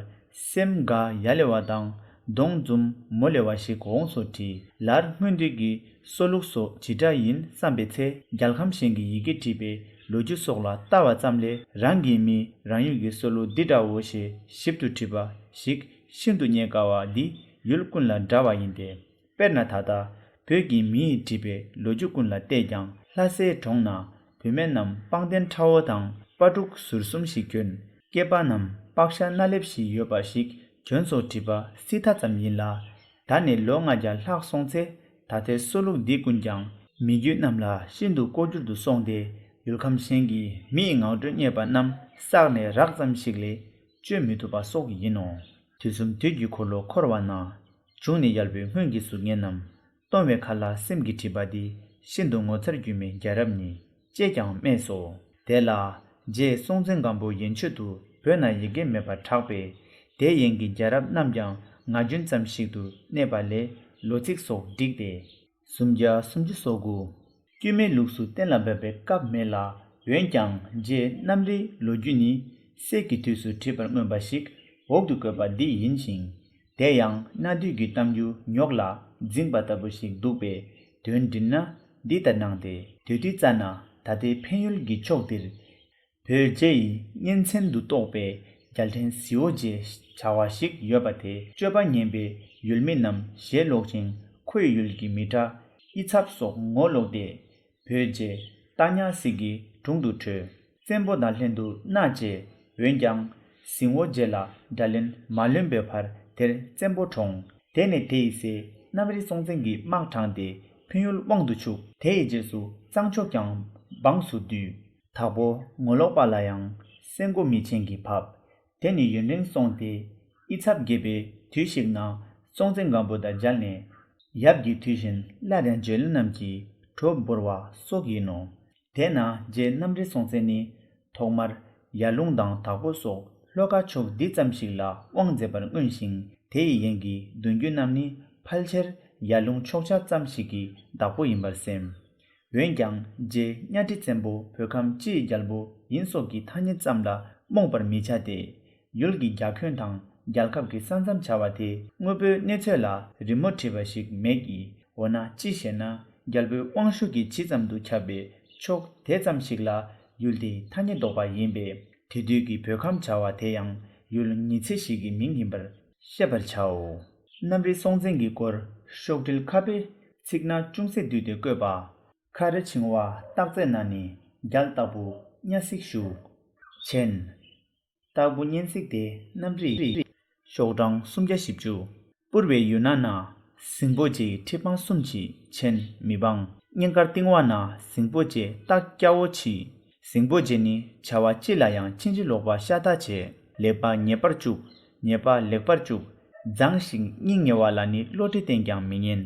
སེམས་དགའ་ཡ་ལེ་བ་དང་གདོང་འཛུམ་མོ་ལེ་བ་ཞིག་འོངས་སོ་བྲིས། ལར་སྔོན་དུས་ཀྱི་སྲོལ་ལུགས་སོགས་ཇི་འདྲ་ཡིན་བསམ་པའི་ཚེ། རྒྱལ་ཁམས་གཞན་གྱི་ཡི་གེ་བྲིས་པའི་ལོ་རྒྱུས་སོགས་ལ་ལྟ་བ་ཙམ་ལས། རང་གི་མིས་རང་ཡུལ་གྱི་སྲོལ་ལུགས་འདི་འདྲ་བོ་ཞེས་ཞིབ་ཏུ་བྲིས་པ་ཞིག་ཤིན་ཏུ་རྙེད་དཀའ་བ་འདི་ཡུལ་ཀུན་ལ་འདྲ་བ་ཡིན་ཏེ། དཔེར་ན་ད་ལྟ་བོད་ཀྱི་མི་ཡིས་བྲིས་པའི་ལོ་རྒྱུས་ཀུན་ལ་བལྟས་ཀྱང་། ལྷ་སའི་གྲོང་ན་བུད་མེད་རྣམས་པང་གདན་ཁྲ་བོ་དང་སྤ་ཕྲུག་ཟུར་གསུམ་ཞིག་གྱོན། སྐྱེས་པ་རྣམས་པགས་ཤ་སྣ་ལེབ་ཞིག་ཡོད་པ་ཞིག་གྱོན་སོགས་བྲིས་པ་སྲིད་མཐའ་ཙམ་ཡིན་ལ། ད་ནས་ལོ་ལྔ་བརྒྱ་ལྷག་སོང་ཚེ། ད་ལྟའི་སྲོལ་ལུགས་འདི་ཀུན་ཀྱང་མི་རྒྱུད་རྣམས་ལ་ཤིན་ཏུ་ལྐོག་གྱུར་དུ་སོང་སྟེ། ཡུལ་ཁམས་གཞན་གྱི་མི་ཡི་ངག་སྒྲོས་རྙེད་པ་རྣམས་བསགས་ནས་རགས་ཙམ་ཞིག་ལས་བཅོས་མི་ཐུབ་པ་སོགས་ཡིན་ནོ། དུས་གསུམ་དུས་ཀྱི་འཁོར་ལོ་འཁོར་བ་ན། བྱུང་ནས་ཡལ་བའི་སྔོན་གྱི་གཟུགས་བརྙན་རྣམས། སྟོང་བའི་ཁ་ལ་སེམས་ཀྱིས་བྲིས་པ་འདི། ཤིན་ཏུ་ངོ་མཚར་སྒྱུ་མའི་རྒྱལ་རབས་ཉིད། ཅེས་ཀྱང་སྨྲས་སོ། དེ་ལ་རྗེ་སྲོང་བཙན་སྒམ་པོ་ཡན་ཆོད་དུ་བོད་ན་ཡི་གེ་མེད་པར་གྲགས་པས། དེ་ཡན་གྱི་རྒྱལ་རབས་རྣམས་ཀྱང་ང་རྒྱུན་ཙམ་ཞིག་ཏུ་གནས་པ་ལས་ལོ་ཚིགས་སོགས་བསྒྲིགས་ཏེ། སུམ་བརྒྱ་སུམ་ཅུ་སོ་དགུ། དཀྱུས་མའི་ལུགས་སུ་གཏན་ལ་འབེབས་པའི་སྐབས་མེད་ལ། འོན་ཀྱང་རྗེ་གནམ་རིའི་ལོ་རྒྱུས་ནི་སྲས་ཀྱི་དུས་སུ་བྲིས་པར་མངོན་པ་ཞིག་འོག་ཏུ་བཀོད་པ་འདི་ཡིན་ཞིང་། དེ་ཡང་གནའ་དུས་ཀྱི་གཏམ་རྒྱུད་ཉོག་ལ་འཛིངས་པ་ལྟ་བུ་ཞིག་འདུག་པས། དོན་འདྲི་ན་འདི་ལྟར་སྣང་སྟེ། དུས་དེ་ཙ་ན་ད་ལྟའི་འཕན་ཡུལ་གྱི་ཕྱོགས་འདིར། བོད་རྗེ་ཡི་གཉེན་ཚན་དུ་གཏོགས་པའི་རྒྱལ་ཕྲན་ཟི་འོ་རྗེ་བྱ་བ་ཞིག་ཡོད་པ་དེ། སྤྱོད་པ་ངན་པའི་ཡུལ་མི་རྣམས་ཞལ་ལོག་ཅིང་། ཁོ་ཡི་ཡུལ་གྱི་མི་ཕྲ་ཨི་ཚབ་སོགས་ངོ་ལོག་སྟེ། བོད་རྗེ་རྟ་ཉག་སྲིད་ཀྱི་དྲུང་དུ་བྲོས། བཙན་པོ་དང་ལྷན་དུ་མནའ་བཅས། འོན་ཀྱང་ཟི་འོ་རྗེ་ལ་དགྲ་ལན་མ་ལོན་པའི་བར་དེར་བཙན་པོ་གྲོངས། དེ་ནས་དེ་ཡི་སྲས་གནམ་རི་སྲོང་བཙན་གྱིས་དམག་དྲངས་ཏེ་འཕན་ཡུལ་དབང་དུ་ཆུག་དེ་ཡི་རྗེས་སུ་གཙང་ཕྱོགས་ཀྱང་འབངས་སུ་བསྡུས། དྭགས་པོ་ངོ་ལོག་པ་ལ་ཡང་སེང་གོ་མི་ཆེན་གྱིས་བབས། དེ་ནི་ཡུན་རིང་སོང་སྟེ། ཨི་ཚབ་རྒྱས་པའི་དུས་ཤིག་ན་སྲོང་བཙན་སྒམ་པོ་དང་མཇལ་ནས། ཡབ་ཀྱི་དུས་བཞིན་སླར་ཡང་མཇལ་ལུགས་རྣམས་ཀྱིས་གྲོགས་འབོར་བ་སོགས་ཡིན་ནོ། དེས་ན་རྗེ་གནམ་རི་སྲོང་བཙན་ནི་ཐོག་མར་ཡར་ཀླུང་དང་དྭགས་པོ་སོགས་ལྷོ་ཁ་ཕྱོགས་འདི་ཙམ་ཞིག་ལ་དབང་མཛད་པར་མངོན་ཞིང་། དེ་ཡི་ཡན་གྱི་གདུང་རྒྱུད་རྣམས་ནི་ཕལ་ཆེར་ཡར་ཀླུང་ཕྱོགས་ཆ་ཙམ་ཞིག་གི་བདག་པོ་ཡིན་པར་སེམས། འོན་ཀྱང་རྗེ་གཉའ་ཁྲི་བཙན་པོ་བོད་ཁམས་སྤྱི་ཡི་རྒྱལ་པོ་ཡིན་སོགས་ཀྱི་ཐ་སྙད་ཙམ་ལ་རྨོངས་པར་མི་བྱ་སྟེ། ཡུལ་གྱི་རྒྱ་ཁྱོན་དང་རྒྱལ་ཁབ་ཀྱི་ས་མཚམས་བྱ་བ་དེ་དངོས་པོའི་གནས་ཚོད་ལ་རི་མོ་བྲིས་པ་ཞིག་མེད་ཀྱི། འོ་ན་ཅི་ཞེ་ན། རྒྱལ་པོའི་དབང་ཤུགས་ཀྱིས་ཇི་ཙམ་དུ་ཁྱབ་པའི་ཕྱོགས་དེ་ཙམ་ཞིག་ལ་ཡུལ་དེའི་ཐ་སྙད་འདོགས་པ་ཡིན་པས། དེ་དུས་ཀྱི་བོད་ཁམས་བྱ་བ་དེ་ཡང་ཡུལ་ཉི་ཚེ་ཞིག་གི་མིང་ཡིན་པར་ཤེས་པར་བྱའོ། གནམ་རི་སྲོང་བཙན་གྱི་སྐོར་ཤོག་དྲིལ་ཁ་དཔེ་ཚིག་སྣ་ཅུང་ཟད་བསྡུས་ཏེ་བཀོད་པ། མཁར་ཆིང་བ་སྟག་རྩེ་ན་ནི་རྒྱལ་སྟག་པོ་གཉའ་གཟིགས་བཞུགས། མཆན། སྟག་པོ་གཉན་གཟིགས་དེ་གནམ་རི། ཤོག་གྲངས་སུམ་བརྒྱ་བཞི་བཅུ། པུར་བའི་ཡུལ་ན་ན། ཟིང་པོ་རྗེ་ཡི་ཁྲི་འཕང་གསུམ་གྱི་མཆན་མི་འབངས། གཉན་དཀར་རྟིང་བ་ན་ཟིང་པོ་རྗེ་སྟག་སྐྱ་བོ་མཆིས། ཟིང་པོ་རྗེ་ནི་བྱ་བ་སྤྱི་ལ་ཡང་ཕྱིན་ཅི་ལོག་པ་ཤ་སྟག་བྱེད། ལེགས་པ་ཉེས་པར་བཅུག་ཉེས་པ་ལེགས་པར་བཅུག་མཛངས་ཤིང་སྙིང་ཉེ་བ་ལ་ནི་བློ་གྲོས་བསྟན་ཀྱང་མི་ཉན།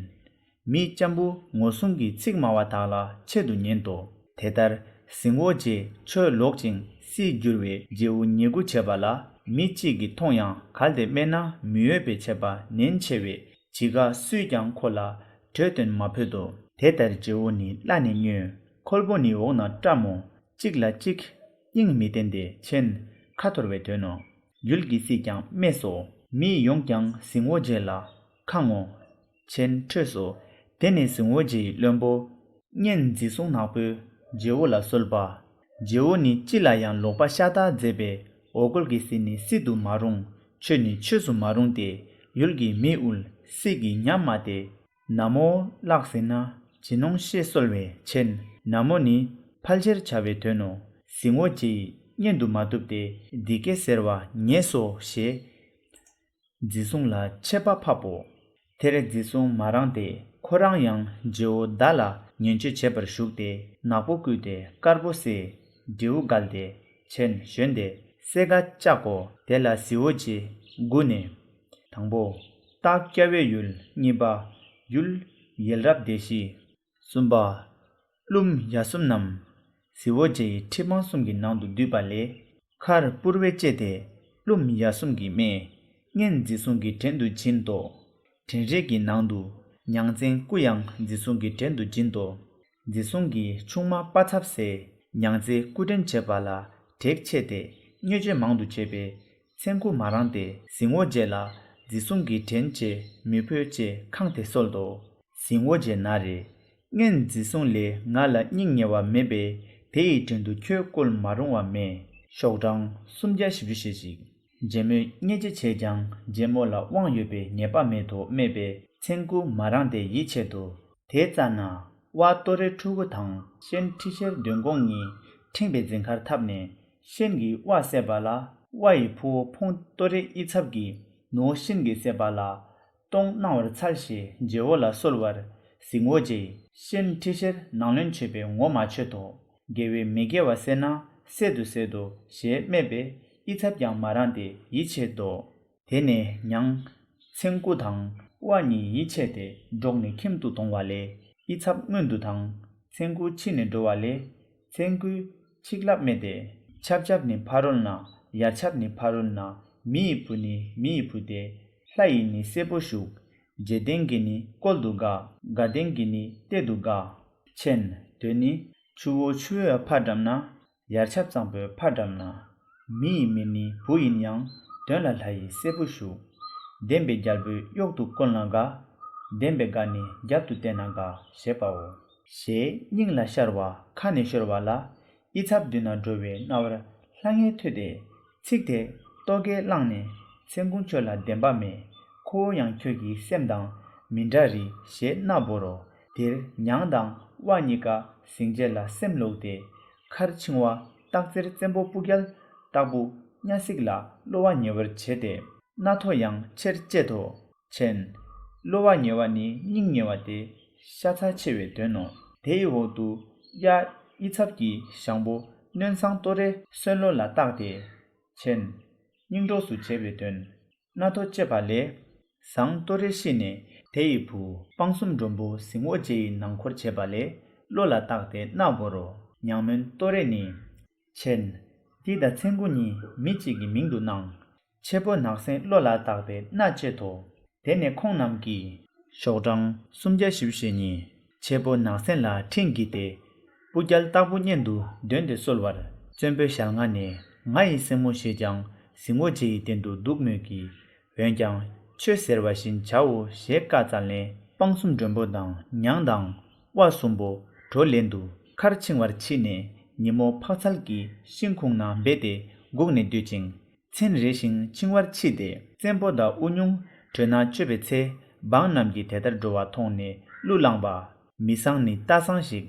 མི་སྤྱང་པོ་ངོ་སྲུང་གི་ཚིག་སྨྲ་བ་དག་ལ་ཆེད་དུ་ཉན་ཏོ། དེ་ལྟར་ཟིང་བོ་རྗེ་ཆོས་ལོག་ཅིང་སྲིད་བསྒྱུར་བས་རྗེ་བོ་ཉེས་དགུ་བྱས་པ་ལ་མི་གཅིག་གིས་མཐོང་ཡང་གལ་ཏེ་སྨྲས་ན་མི་འོས་པའི་ཆད་པ་ནན་ཆེ་བས་ཇི་ག་སུས་ཀྱང་ཁོ་ལ་གྲོས་སྟོན་མ་ཕོད་དོ། དེ་ལྟར་རྗེ་བོ་ནི་བླ་ནས་བསྙོན། ཁོལ་པོ་ནི་འོག་ན་བཀྲམ་མོ། གཅིག་ལ་གཅིག་སྙིང་མི་བརྟེན་ཏེ་མཆན། ཁ་འཐོར་བའི་དོན་ནོ། ཡུལ་གྱི་སྲིད་ཀྱང་སྨྲས་སོ། མི་ཡོངས་ཀྱང་ཟིང་བོ་རྗེ་ལ་ཁ་ངོ་། མཆན་འཕྲོས་སོ། དེ་ནས་ཟིང་བོ་རྗེ་ཡི་བློན་པོ་གཉན་རྗེ་སྲུང་ནག་པོས་རྗེ་བོ་ལ་གསོལ་པ། རྗེ་བོ་ནི་སྤྱི་ལ་ཡང་ལོག་པ་ཤ་སྟག་མཛད་པས་འོ་སྐོལ་གྱི་སྲིད་ནི་སྲིད་དུ་མ་རུང་། ཆོས་ནི་ཆོས་སུ་མ་རུང་སྟེ། ཡུལ་གྱི་མི་དབུལ་སྲིད་ཀྱི་ཉམས་མ་སྟེ། ན་མོ་བརླག་ཟིན་ན་ཇི་གནོང་ཤེས་གསོལ་བའི་མཆན། ན་མོ་ནི་ཕལ་ཆེར་བྱ་བའི་དོན་ནོ། ཟིང་བོ་རྗེ་ཡིས་གཉེན་དུ་མ་བཏུབ་སྟེ་འདི་སྐད་ཟེར་བ་ཉེས་སོ་ཞེས། རྗེ་སྲུང་ལ་ཆད་པ་ཕབ་བོ། དེར་རྗེ་སྲུང་མ་རངས་ཏེ་ཁོ་རང་ཡང་རྗེ་བོ་མདའ་ལ་ཉེན་བཅོལ་བྱེད་པར་ཞུགས་ཏེ་ནག་པོ་བསྐུལ་ཏེ་དཀར་པོ་བསད། འབྲས་བུ་བཀལ་ཏེ་མཆན་ཞོན་ཏེ་སེ་ག་བཅག་གོ། དེ་ལ་ཟི་བོ་རྗེ་དགུ་ནས། དང་པོ། སྟག་སྐྱ་བོའི་ཡུལ། གཉིས་པ། ཡུལ་ཡལ་རབས་སྡེ་བཞི། གསུམ་པ། ཀླུ་འམ་ཡ་གསུམ་རྣམས་ཟི་བོ་རྗེ་ཡི་ཁྲི་འཕང་གསུམ་གྱི་ནང་དུ་བསྡུས་པ་ལས། མཁར་པུར་བས་བཅད་དེ་ཀླུ་འམ་ཡ་གསུམ་གྱིས་སྨྲས། གཉན་རྗེ་སྲུང་གི་བྲན་དུ་བྱིན་ཏོ། དྲན་རེས་ཀྱི་ནང་དུ་ཉང་བཙན་སྐུ་ཡང་འཛིན་བཟུང་གི་བྲན་དུ་བྱིན་ཏོ། འཛིན་བཟུང་གི་ཆུང་མ་པ་ཚབ་སེ་ཉང་བཙན་སྐུ་དྲན་བྱེད་པ་ལ་དྲེགས་ཆེ་སྟེ་བརྙས་བཅོས་མང་དུ་བྱས་པས། མཚན་སྐུ་མ་རངས་ཏེ་གཟིངས་འོ་བརྒྱད་ལ་འཛིན་བཟུང་གི་བྲན་བཅས་མི་ཕོད་ཅེས་ཁང་དེ་གསོལ་ཏོ། གཟིངས་འོ་བརྒྱད་ན་རེ། སྔོན་འཛིན་བཟུང་ལས་ང་ལ་སྙིང་ཉེ་བ་མེད་པས་དེ་ཡི་བྲན་དུ་ཁྱོད་བཀོལ་མ་རུང་བ་མེད། ཤོག་གྲངས་སུམ་བརྒྱ་བཞི་བཅུ་ཞེ་གཅིག་རྗེ་མོས་བརྙས་བཅོས་བྱས་ཀྱང་རྗེ་མོ་ལ་དབང་ཡོད་པའི་ཉེས་པ་མེད་དོ་སྨྲས་པས་མཚན་སྐུ་མ་རངས་ཏེ་ཡིད་ཆེས་ཏོ། དེ་ཙ་ན་དབའ་ཏོ་རེ་ཕྲུ་གུ་དང་ཤན་ཁྲི་ཤེར་འདོན་གོང་གཉིས་ཕྲེང་བའི་འཛིན་ཁར་འཐབ་ནས་ཤན་གྱི་དབའ་བསད་པ་ལ་དབའ་ཡི་ཕུ་བོ་ཕུང་ཏོ་རེ་དབྱི་ཚབ་ཀྱིས་ནུ་བོ་ཤན་གྱིས་བསད་པ་ལ་གཏོང་གནང་བར་འཚལ་ཞེས་རྗེ་བོ་ལ་གསོལ་བར་གཟིངས་འོ་བརྒྱད་ཤན་ཁྲི་ཤེར་ནང་བློན་མཆོད་པས་ངོ་མ་ཆོད་དོ། དགེ་བས་མི་དགེ་བ་བསད་ན་བསད་དུ་བསད་དོ་ཞེས་སྨྲས་པས་དབྱི་ཚབ་ཀྱང་མ་རངས་ཏེ་ཡིད་ཆེས་ཏོ། དེ་ནས་ཉང་མཚན་སྐུ་དང་དབའ་གཉིས་ཡིད་ཆེས་ཏེ་འདྲོགས་ནས་ཁྱིམ་དུ་དོང་བ་ལས་དབྱི་ཚབ་སྔོན་དུ་དང་མཚན་སྐུ་ཕྱི་ནས་འགྲོ་བ་ལས་མཚན་སྐུས་ཆིག་ལབ་སྨྲས་ཏེ། ཆབ་ཆབ་ནི་ཕ་རོལ་ན། ཡར་ཆབ་ནི་ཕ་རོལ་ན། མི་ཡི་བུ་ནི་མི་ཡི་བུ་སྟེ། ལྷ་ཡི་ནི་སྲས་པོ་ཞུགས། རྗེ་བསྟན་གྱི་ནི་བཀོལ་དུ་དགའ། དགའ་ལྡན་གྱི་ནི་གཏད་དུ་དགའ། མཆན། དོན་ནི། ཆུ་བོ་ཆུ་བོའི་ཕར་འགྲམ་ན། ཡར་ཆབ་གཙང་པོའི་ཕར་འགྲམ་ན། མི་ཡི་མི་ནི་བུ་ཡིན་ཡང་། དོན་ལ་ལྷ་ཡི་སྲས་པོ་ཞུགས། ལྡན་པའི་རྒྱལ་པོས་གཡོག་ཏུ་བཀོལ་ན་དགའ། ལྡན་པའི་དགའ་ནི་རྒྱབ་ཏུ་བསྟན་ན་དགའ་ཞེས་པའོ། ཞེས་སྙིང་ལ་ཤར་བ་ཁ་ནས་ཤོར་བ་ལ། དབྱི་ཚབ་མདུན་ན་འགྲོ་བའི་རྣ་བར་ལྷང་ངེ་ཐོས་ཏེ། ཚིག་དེ་རྟོག་གེ་བླངས་ནས་མཚན་སྐུ་ཁྱོད་ལ་བདེན་པ་མེད། ཁོ་བོ་ཡང་ཁྱོད་ཀྱི་སེམས་དང་མི་འདྲ་རེད་ཞེས་མནའ་བོར་རོ། དེར་ཉང་དང་དབའ་གཉིས་ཀ་གཟིངས་བརྒྱད་ལ་སེམས་ལོག་སྟེ། མཁར་ཆིང་བ་སྟག་རྩེར་བཙན་པོ་སྤུ་རྒྱལ་སྟག་བུ་གཉའ་གཟིག་ལ་གློ་བ་ཉེ་བར་བྱས་ཏེ། མནའ་ཐོ་ཡང་ཆེར་བཅད་དོ། མཆན། གློ་བ་ཉེ་བ་ནི་སྙིང་ཉེ་བ་སྟེ། ཤ་ཚ་ཆེ་བའི་དོན་ནོ། དེ་ཡི་འོག་ཏུ་གཡའ་དབྱི་ཚབ་ཀྱི་ཞང་པོ་སྣོན་བཟང་ཏོ་རེ་སོན་ལོ་ལ་བཏགས་ཏེ། མཆན། སྙིང་གྲོགས་སུ་བྱས་པའི་དོན། མནའ་ཐོ་བཅད་པ་ལས། བཟང་ཏོ་རེ་ཤི་ནས་དེ་ཡི་བུ་སྤང་གསུམ་མགྲོན་པོ་གཟིངས་འོ་བརྒྱད་ཡི་ནང་འཁོར་བྱས་པ་ལས་གློ་ལ་བཏགས་ཏེ་མནའ་བོར་རོ། ཉང་མོན་ཏོ་རེ་ནི། མཆན། འདི་དང་མཚན་སྐུ་གཉིས་མི་གཅིག་གི་མིང་དུ་སྣང་། ཆེ་པོ་ནག་སེང་གློ་ལ་བཏགས་ཏེ་མནའ་བཅད་དོ། དེ་ནས་ཁོང་རྣམས་ཀྱིས། ཤོག་གྲངས་སུམ་བརྒྱ་བཞི་བཅུ་ཞེ་གཉིས། ཆེ་པོ་ནག་སེང་ལ་ཁྲིམས་བགྱིས་ཏེ། སྤུ་རྒྱལ་སྟག་བུ་གཉེན་དུ་འདོན་ཏེ་གསོལ་བར། བཙན་པོའི་ཞལ་སྔ་ནས་ང་ཡི་སྲིང་མོ་ཞེས་ཀྱང་གཟིངས་འོ་བརྒྱད་ཡི་སྟེང་དུ་འདུག་མོད་ཀྱི། འོན་ཀྱང་ཆོས་ཟེར་བ་བཞིན་བྱའོ་ཞེས་བཀའ་སྩལ་ནས་སྤང་གསུམ་མགྲོན་པོ་དང་ཉང་དང་དབའ་གསུམ་པོ་བྲོ་ལེན་དུ་མཁར་འཆིང་བར་ཕྱིན་ནས་ཉིན་མོ་ཕག་འཚལ་གྱི་ཤིང་ཁུང་ན་སྦས་ཏེ་སྒུག་ནས་སྡོད་ཅིང་། མཚན་རེ་ཞིང་འཆིང་བར་མཆིས་ཏེ། བཙན་པོ་དང་དབུ་སྙུང་བྲོས་ན་གཅོད་པའི་ཚེ་འབངས་རྣམས་ཀྱིས་དེ་ལྟར་འགྲོ་བ་མཐོང་ནས་གླུ་བླངས་པ། མི་བཟང་ནི་རྟ་བཟང་ཞིག་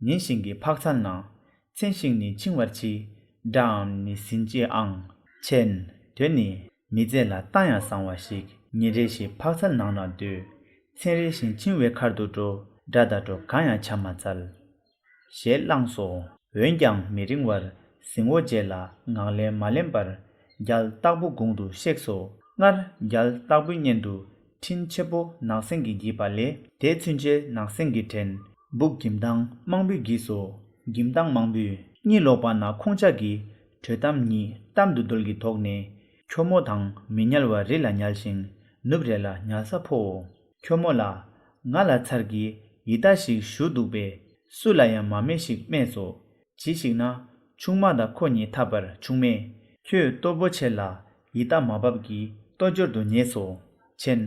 ཉིན་ཞིང་གི་ཕག་འཚལ་ན། མཚན་ཞིང་ནི་འཆིང་བར་མཆིས། དགྲའམ་ནི་ཟིན་བྱེད་ཨང་། མཆན། དོན་ནི། མི་མཛེས་ལ་རྟ་ཡང་བཟང་བ་ཞིག་ཉིན་རེ་ཞིག་ཕག་འཚལ་ནང་ན་སྡོད། མཚན་རེ་ཞིང་འཆིང་བའི་ཁར་དུ་འགྲོ། དགྲ་དང་གྲོགས་གང་ཡང་བྱ་མ་འཚལ། ཞེས་བླངས་སོ། འོན་ཀྱང་མི་རིང་བར་གཟིངས་འོ་བརྒྱད་ལ་ངག་ལན་མ་ལེན་པར་རྒྱལ་སྟག་བུ་དགུང་དུ་གཤེགས་སོ། སྔར་རྒྱལ་སྟག་བུའི་གཉེན་དུ་འཕྲིན་ཆེ་པོ་ནག་སེང་གིས་བགྱིས་པ་ལས། དེ་ཚུན་ཆད་ནག་སེང་གི་བྲན་བུ་གིམ་ཐང་དམང་པོས་བགྱིས་སོ། གིམ་ཐང་དམང་པོས་གཉིད་ལོག་པ་ན་ཁོང་ཅག་གིས་གྲོས་གཏམ་གཉིས་གཏམ་དུ་རྡོལ་གྱིས་དོགས་ནས། ཁྱོ་མོ་དང་མི་ཉལ་བ་རི་ལ་ཉལ་ཞིང་ནུབ་རེ་ལ་ཉལ་ས་ཕོའོ། ཁྱོ་མོ་ལ། ང་ལ་ཚར་གྱི་ཡི་དྭགས་ཤིག་ཞུ་འདུག་པས། སུ་ལ་ཡང་མ་སྨྲས་ཤིག་སྨྲས་སོ། ཇི་ཞིག་ན། ཆུང་མ་དང་ཁོ་གཉིས་འཐབ་པར་བྱུང་མས། ཁྱོད་ལྟོ་པོ་ཆེ་ལ་ཡི་དྭགས་མ་བབས་ཀྱིས་ལྟོ་སྦྱོར་དུ་ཉེས་སོ། མཆན།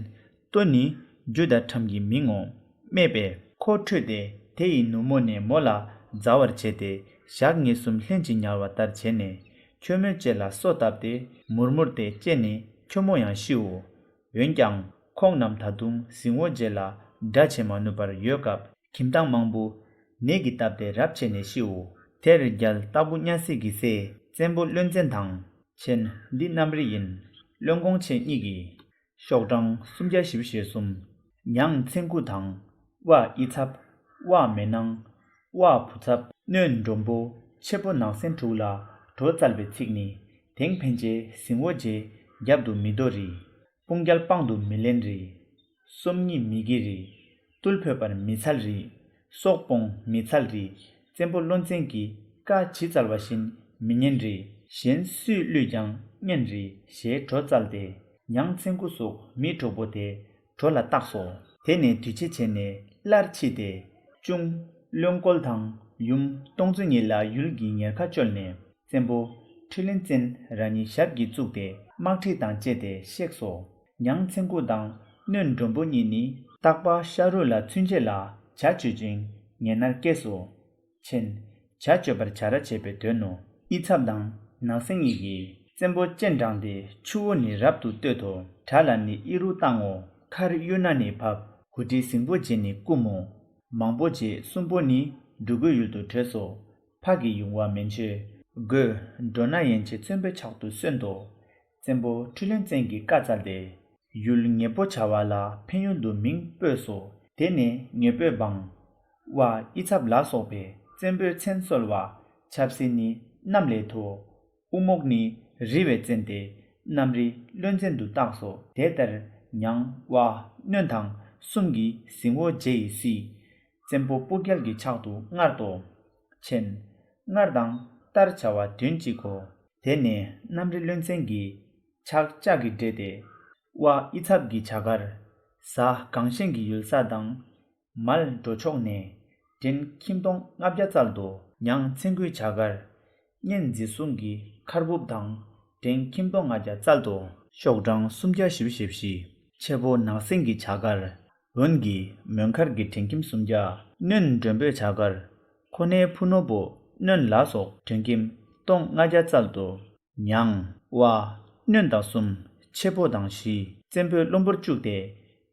ལྟོ་ནི་རྒྱུ་དང་ཁྲམ་གྱི་མིང་ངོ་། སྨྲས་པས། ཁོ་ཁྲོས་ཏེ་དེ་ཡི་ནུབ་མོ་ནས་མོ་ལ་ཟ་བར་བྱས་ཏེ་ཞག་གཉིས་གསུམ་ལྷན་ཅིག་ཉལ་བ་ལྟར་བྱས་ནས་ཁྱོད་མོའི་ལྕེ་ལ་སོ་བཏབ་སྟེ་མུར་མུར་ཏེ་སྐྱེས་ནས་ཁྱོད་མོ་ཡང་ཤིའོ། འོན་ཀྱང་ཁོང་རྣམས་ད་དུང་གཟིངས་འོ་བརྒྱད་ལ་དགྲ་བྱེད་མ་ནུས་པར་ཡོད་སྐབས་གྱིམ་ཐང་དམང་པོ་ནད་ཀྱིས་བཏབ་སྟེ་རབ་བྱས་ནས་ཤིའོ། དེར་རྒྱལ་སྟག་བུ་གཉའ་གཟིག་གི་སྲས་བཙན་པོ་བློན་བཙན་དང་། མཆན། འདི་རྣམ་རིག་ཡིན། བློན་གོང་ཆེན་གཉིས་ཀྱིས། ཤོག་གྲངས་སུམ་བརྒྱ་བཞི་བཅུ་ཞེ་གསུམ། ཉང་མཚན་སྐུ་དང་། དབའ་དབྱི་ཚབ། དབའ་མེ་ནང་། དབའ་བུ་ཚབ། སྣོན་མགྲོན་པོ་ཆེ་པོ་ནག་སེང་དྲུག་ལ་བྲོ་བཙལ་བའི་ཚིག་ནི། དེང་ཕན་ཆད་གཟིངས་འོ་བརྒྱད་རྒྱབ་ཏུ་མི་དོ་རི། དཔུང་རྒྱལ་དཔང་དུ་མི་ལེན་རི། སོམ་ཉི་མི་དགེ་རི། རྟུལ་ཕོད་པར་མི་འཚལ་རི། སྲོག་སྤོང་མི་འཚལ་རི། བཙན་པོ་བློན་བཙན་གྱིས་བཀའ་ཇི་སྩལ་བ་བཞིན་མི་ཉན་རི། གཞན་སུས་བསླུས་ཀྱང་ཉན་རི་ཞེས་བྲོ་བཙལ་ཏེ། ཉང་མཚན་སྐུ་སོགས་མི་གྲོགས་པོ་དེ་ གྲོ་ལ་བཏགས་སོ། དེ་ནས་དུས་ཆེན་བྱས་ནས་སླར་ཕྱིས་ཏེ། གཅུང་བློན་སྐོལ་དང་ཡུམ་སྟོང་བཙུན་གཉིས་ལ་ཡུལ་གྱི་ཉེར་ཁ་བཅོལ་ནས། བཙན་པོ་འཕྲུལ་ལེན་བཙན་རང་ཉིད་ཞབས་ཀྱིས་བཙུགས་ཏེ་དམག་ཁྲིད་དང་བཅས་ཏེ་གཤེགས་སོ། ཉང་མཚན་སྐུ་དང་སྣོན་མགྲོན་པོ་གཉིས་ནི་སྟག་པ་ཤ་རུ་ལ་ཚུན་ཆད་ལ་བྱ་བཅོས་ཅིང་ངན་ནར་སྐྱེས་སོ། མཆན། བྱ་སྤྱོད་པར་བྱ་ར་བྱེད་པའི་དོན་ནོ། ཨི་ཚབ་དང་ནག་སེང་གཉིས་ཀྱིས་བཙན་པོ་སྤྱན་དྲངས་ཏེ་ཆུ་བོ་ནི་རབ་ཏུ་བསྟོད་དོ། བྲག་ལ་ནི་ཨི་རུ་བཏང་ངོ་། མཁར་གཡུ་ན་ནི་བབས། གུ་དྲི་ཟིང་པོ་བྱེད་ནི་ཀུ་མོ། མང་པོ་བྱེད་གསུམ་པོ་ནི་འབྲུ་གུའི་ཡུལ་དུ་བྲོས་སོ། ཕ་གི་ཡུང་བ་མན་ཆོད་དགོས། འགྲོ་ན་ཡན་ཆད་བཙན་པོའི་ཕྱག་ཏུ་གསོན་ཏོ། བཙན་པོ་འཕྲུལ་ལེན་བཙན་གྱིས་བཀའ་སྩལ་ཏེ། ཡུལ་ཉེ་པོ་བྱ་བ་ལ་འཕན་ཡུལ་དུ་མིང་སྤོས་སོ། དེ་ནས་ཉེ་པོའི་འབངས་དབའ་ཨི་ཚབ་ལ་སོགས་པས་བཙན་པོའི་མཚན་གསོལ་བ། ཆབ་སྲིད་ནི་གནམ་ལས་མཐོ། དབུ་རྨོག་ནི་རི་བས་བཙན་ཏེ་གནམ་རི་བློན་བཙན་དུ་བཏགས་སོ། དེ་ལྟར་ཉང་དབའ་སྣོན་དང་གསུམ་གྱིས་ཟིང་བོ་རྗེ་ཡི་སྲིད། བཙན་པོ་སྤུ་རྒྱལ་གྱི་ཕྱག་ཏུ་མངལ་ཏོ། མཆན། མངལ་དང་ལྟར་བྱ་བ་དོན་གཅིག་གོ། དེ་ནས་གནམ་རི་བློན་བཙན་གྱིས་ཕྱག་ལྕགས་ཀྱིས་བྲེས་ཏེ། དབའ་ཨི་ཚབ་ཀྱི་བྱ་དགར་གཟའ་གངས་ཤན་གྱི་ཡུལ་ས་དང་། མལ་འགྲོ་ཕྱོགས་ནས་བྲན་ཁྱིམ་སྟོང་ལྔ་བརྒྱ་བཙལ་ཏོ། ཉང་མཚན་སྐུའི་བྱ་དགར་གཉན་རྫི་སྲུང་གི་མཁར་སྦུབ་དང་བྲན་ཁྱིམ་སྟོང་ལྔ་བརྒྱ་བཙལ་ཏོ། ཤོག་གྲངས་སུམ་བརྒྱ་བཞི་བཅུ་ཞེ་བཞི། ཆེ་བོ་ནག་སེང་གི་བྱ་དགར་འོན་གྱི་མོན་མཁར་གྱི་བྲན་ཁྱིམ་སུམ་བརྒྱ། སྣོན་མགྲོན་པོའི་བྱ་དགར་ཁོ་ནའི་ཕུ་ནོ་བོ་སྣོན་ལ་སོགས་བྲན་ཁྱིམ་སྟོང་ལྔ་བརྒྱ་བཙལ་ཏོ། ཉང་དབའ་སྣོན་དང་གསུམ། ཆེ་པོ་དང་བཞི། བཙན་པོའི་བློན་པོར་བཅུག་སྟེ་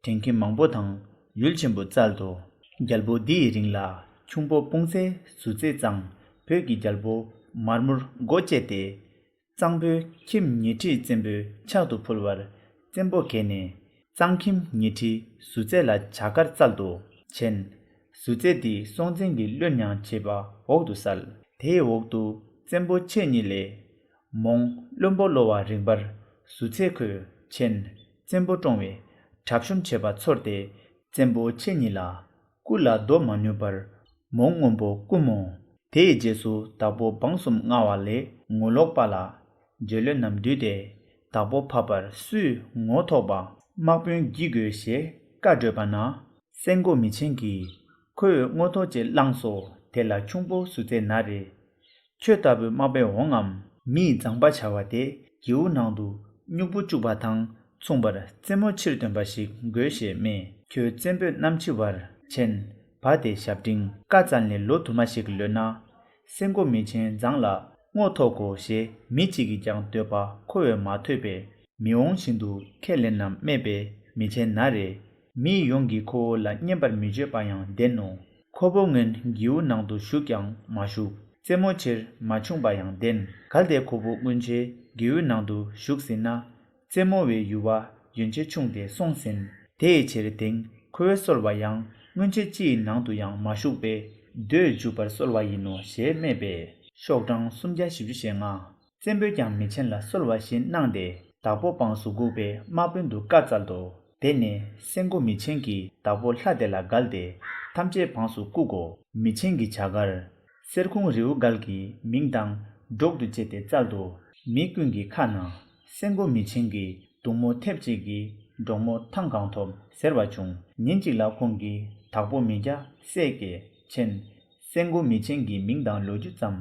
བྲན་ཁྱིམ་མང་པོ་དང་ཡུལ་ཆེན་པོ་བཙལ་ཏོ། རྒྱལ་པོ་འདི་ཡི་རིང་ལ་ཁྱུང་པོ་སྤུང་སའི་ཟུ་རྩེ་གཙང་བོད་ཀྱི་རྒྱལ་པོ་མར་མུར་མགོ་བཅད་དེ། གཙང་པོའི་ཁྱིམ་ཉི་ཁྲིས་བཙན་པོའི་ཕྱག་ཏུ་ཕུལ་བར་བཙན་པོ་གས་ནས། གཙང་ཁྱིམ་ཉི་ཁྲིའི་ཟུ་རྩེ་ལ་བྱ་དགར་བཙལ་ཏོ། མཆན། ཟུ་རྩེ་འདི་སྲོང་བཙན་གྱི་བློན་ཉང་བྱེད་པ་འོག་ཏུ་གསལ། དེའི་འོག་ཏུ་བཙན་པོ་ཁྱེད་གཉིས་ལས། མོང་བློན་པོ་གློ་བ་རིང་པར་ཟུ་རྩེ་ཁོས་མཆན། བཙན་པོ་བཀྲོང་བའི་གྲབས་ཤོམ་བྱེད་པ་ཚོར་ཏེ། བཙན་པོ་ཁྱེད་གཉིས་ལ་སྐུ་ལ་རྡོ་མ་ནུས་པར་མོང་སྔོན་པོ་བཀུམ་མོ། དེའི་རྗེས་སུ་དྭགས་པོ་འབངས་གསུམ་མངའ་བ་ལས་ངོ་ལོག་པ་ལ་རྗེ་བློན་རྣམས་འདུས་ཏེ། དྭགས་པོ་ཕབ་པར་སུས་ངོ་ཐོག་པ་དམག་དཔོན་བགྱིད་དགོས་ཞེས་བཀའ་བགྲོས་པ་ན། སེང་མགོ་མི་ཆེན་གྱིས་ཁོས་ངོ་ཐོག་ཅེས་བླངས་སོ། དེ་ལ་ཁྱུང་པོ་ཟུ་རྩེ་ན་རེ། ཁྱོད་ལྟ་བུའི་དམག་དཔོན་འོང་ངམ། མིའི་མཛངས་པ་བྱ་བ་དེ་སྒྱེའུ་ནང་དུ་སྨྱུག་པོ་བཅུག་པ་དང་མཚུངས་པར་རྩེད་མོ་ཕྱིར་འདོན་པ་ཞིག་དགོས་ཞེས་སྨྲས། ཁྱོད་བཙན་པོས་གནམ་ཕྱི་བར་མཆན། བ་དེ་ཞབས་འབྲིང་བཀའ་སྩལ་ནས་ལོ་དུ་མ་ཞིག་ལོན་ན། སེང་མགོ་མི་ཆེན་མཛངས་ལ་སྔོ་ཐོག་གོ་ཞེས་མི་གཅིག་གིས་ཀྱང་འདོད་པ་ཁོ་བས་མ་ཐོས་པས། མི་འོང་བཞིན་དུ་ཁས་ལེན་ནམ་སྨྲས་པས། མི་ཆེན་ན་རེ། མིའི་ཡོངས་ཀྱིས་ཁོ་བོ་ལ་སྙན་པར་མི་བརྗོད་པ་ཡང་བདེན་ནོ། ཁོ་བོ་སྔོན་སྒྱེའུ་ནང་དུ་ཞུགས་ཀྱང་མ་ཞུགས། རྩེད་མོ་ཕྱིར་མ་ཕྱུང་པ་ཡང་བདེན། གལ་ཏེ་ཁོ་བོ་སྔོན་ཆད་སྒྱེའུའི་ནང་དུ་ཞུགས་ཟིན་ན། རྩེད་མོ་བའི་ཡུ་བ་ཡོན་ཆད་ཕྱུང་སྟེ་སོང་ཟིན། དེ་ཡི་ཕྱིར་དེང་ཁོ་བོས་གསོལ་བ་ཡང་སྔོན་ཆད་ཅི་ཡི་ནང་དུ་ཡང་མ་ཞུགས་པས། སྡོད་འཇུག་པར་གསོལ་བ་ཡིན་ནོ་ཞེས་སྨྲས་པས། ཤོག་གྲངས་སུམ་བརྒྱ་བཞི་བཅུ་ཞེ་ལྔ། བཙན་པོས་ཀྱང་མི་ཆེན་ལ་གསོལ་བ་བཞིན་གནང་སྟེ། དྭགས་པོ་འབངས་སུ་བཀུག་པའི་དམག་དཔོན་དུ་བཀའ་སྩལ་ཏོ། དེ་ནས་སེང་མགོ་མི་ཆེན་གྱིས་དྭགས་པོ་ལྷ་དེ་ལ་བརྒལ་ཏེ། ཐམས་ཅད་འབངས་སུ་བཀུག་གོ། མི་ཆེན་གྱི་བྱ་དགར་གསེར་ཁུང་རེའུ་འགལ་གྱི་མིང་དང་འགྲོགས་དུ་བཅས་ཏེ་བཙལ་ཏོ། མི་ཀུན་གྱི་ཁ་ན་སེང་མགོ་མི་ཆེན་གྱི་གདུང་མོ་མཐེབ་གཅིག་གིས་འབྲོག་མོ་ཐང་གང་ཐོབ་ཟེར་བ་བྱུང་། ཉིན་གཅིག་ལ་ཁོང་གིས་དྭགས་པོ་མི་སྐྱ་བསད་ཀྱིས་མཆན། སེང་མགོ་མི་ཆེན་གྱི་མིང་དང་ལོ་རྒྱུས་ཙམ།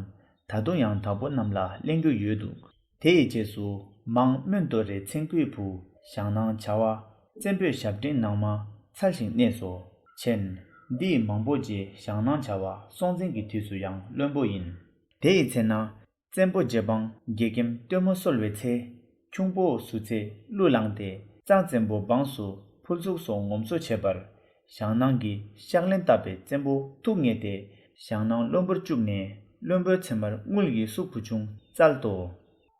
ད་དུང་ཡང་དྭགས་པོ་རྣམས་ལ་གླེང་རྒྱུ་ཡོད་འདུག། དེ་ཡི་རྗེས་སུ་མང་སྨོན་ཏོ་རེ་མཚན་སྐུའི་བུ་ཞང་ནང་བྱ་བ་བཙན་པོའི་ཞབས་འབྲིང་ནང་མ་འཚལ་ཞིང་གནས་སོ། མཆན། འདི་ཡི་མང་པོ་རྗེ་ཞང་ནང་བྱ་བ་སྲོང་བཙན་གྱི་དུས་སུ་ཡང་བློན་པོ་ཡིན། དེ་ཡི་ཚེ་ན་བཙན་པོ་རྗེ་འབངས་དགེ་ཀེམ་སྟོན་མོ་གསོལ་བའི་ཚེ། ཁྱུང་པོ་ཟུ་ཚེ་གླུ་བླངས་ཏེ་གཙང་བཙན་པོ་འབངས་སུ་ཕུལ་ཚུགས་སོགས་ངོམ་སོ་བྱས་པར། ཞང་ནང་གིས་ཕྱག་ལེན་བཏབ་པས་བཙན་པོ་ཐུགས་མཉེས་ཏེ་ཞང་ནང་བློན་པོར་བཅུག་ནས་བློན་པོའི་མཚན་མར་དངུལ་གྱི་སུག་བུ་ཆུང་བཙལ་ཏོ།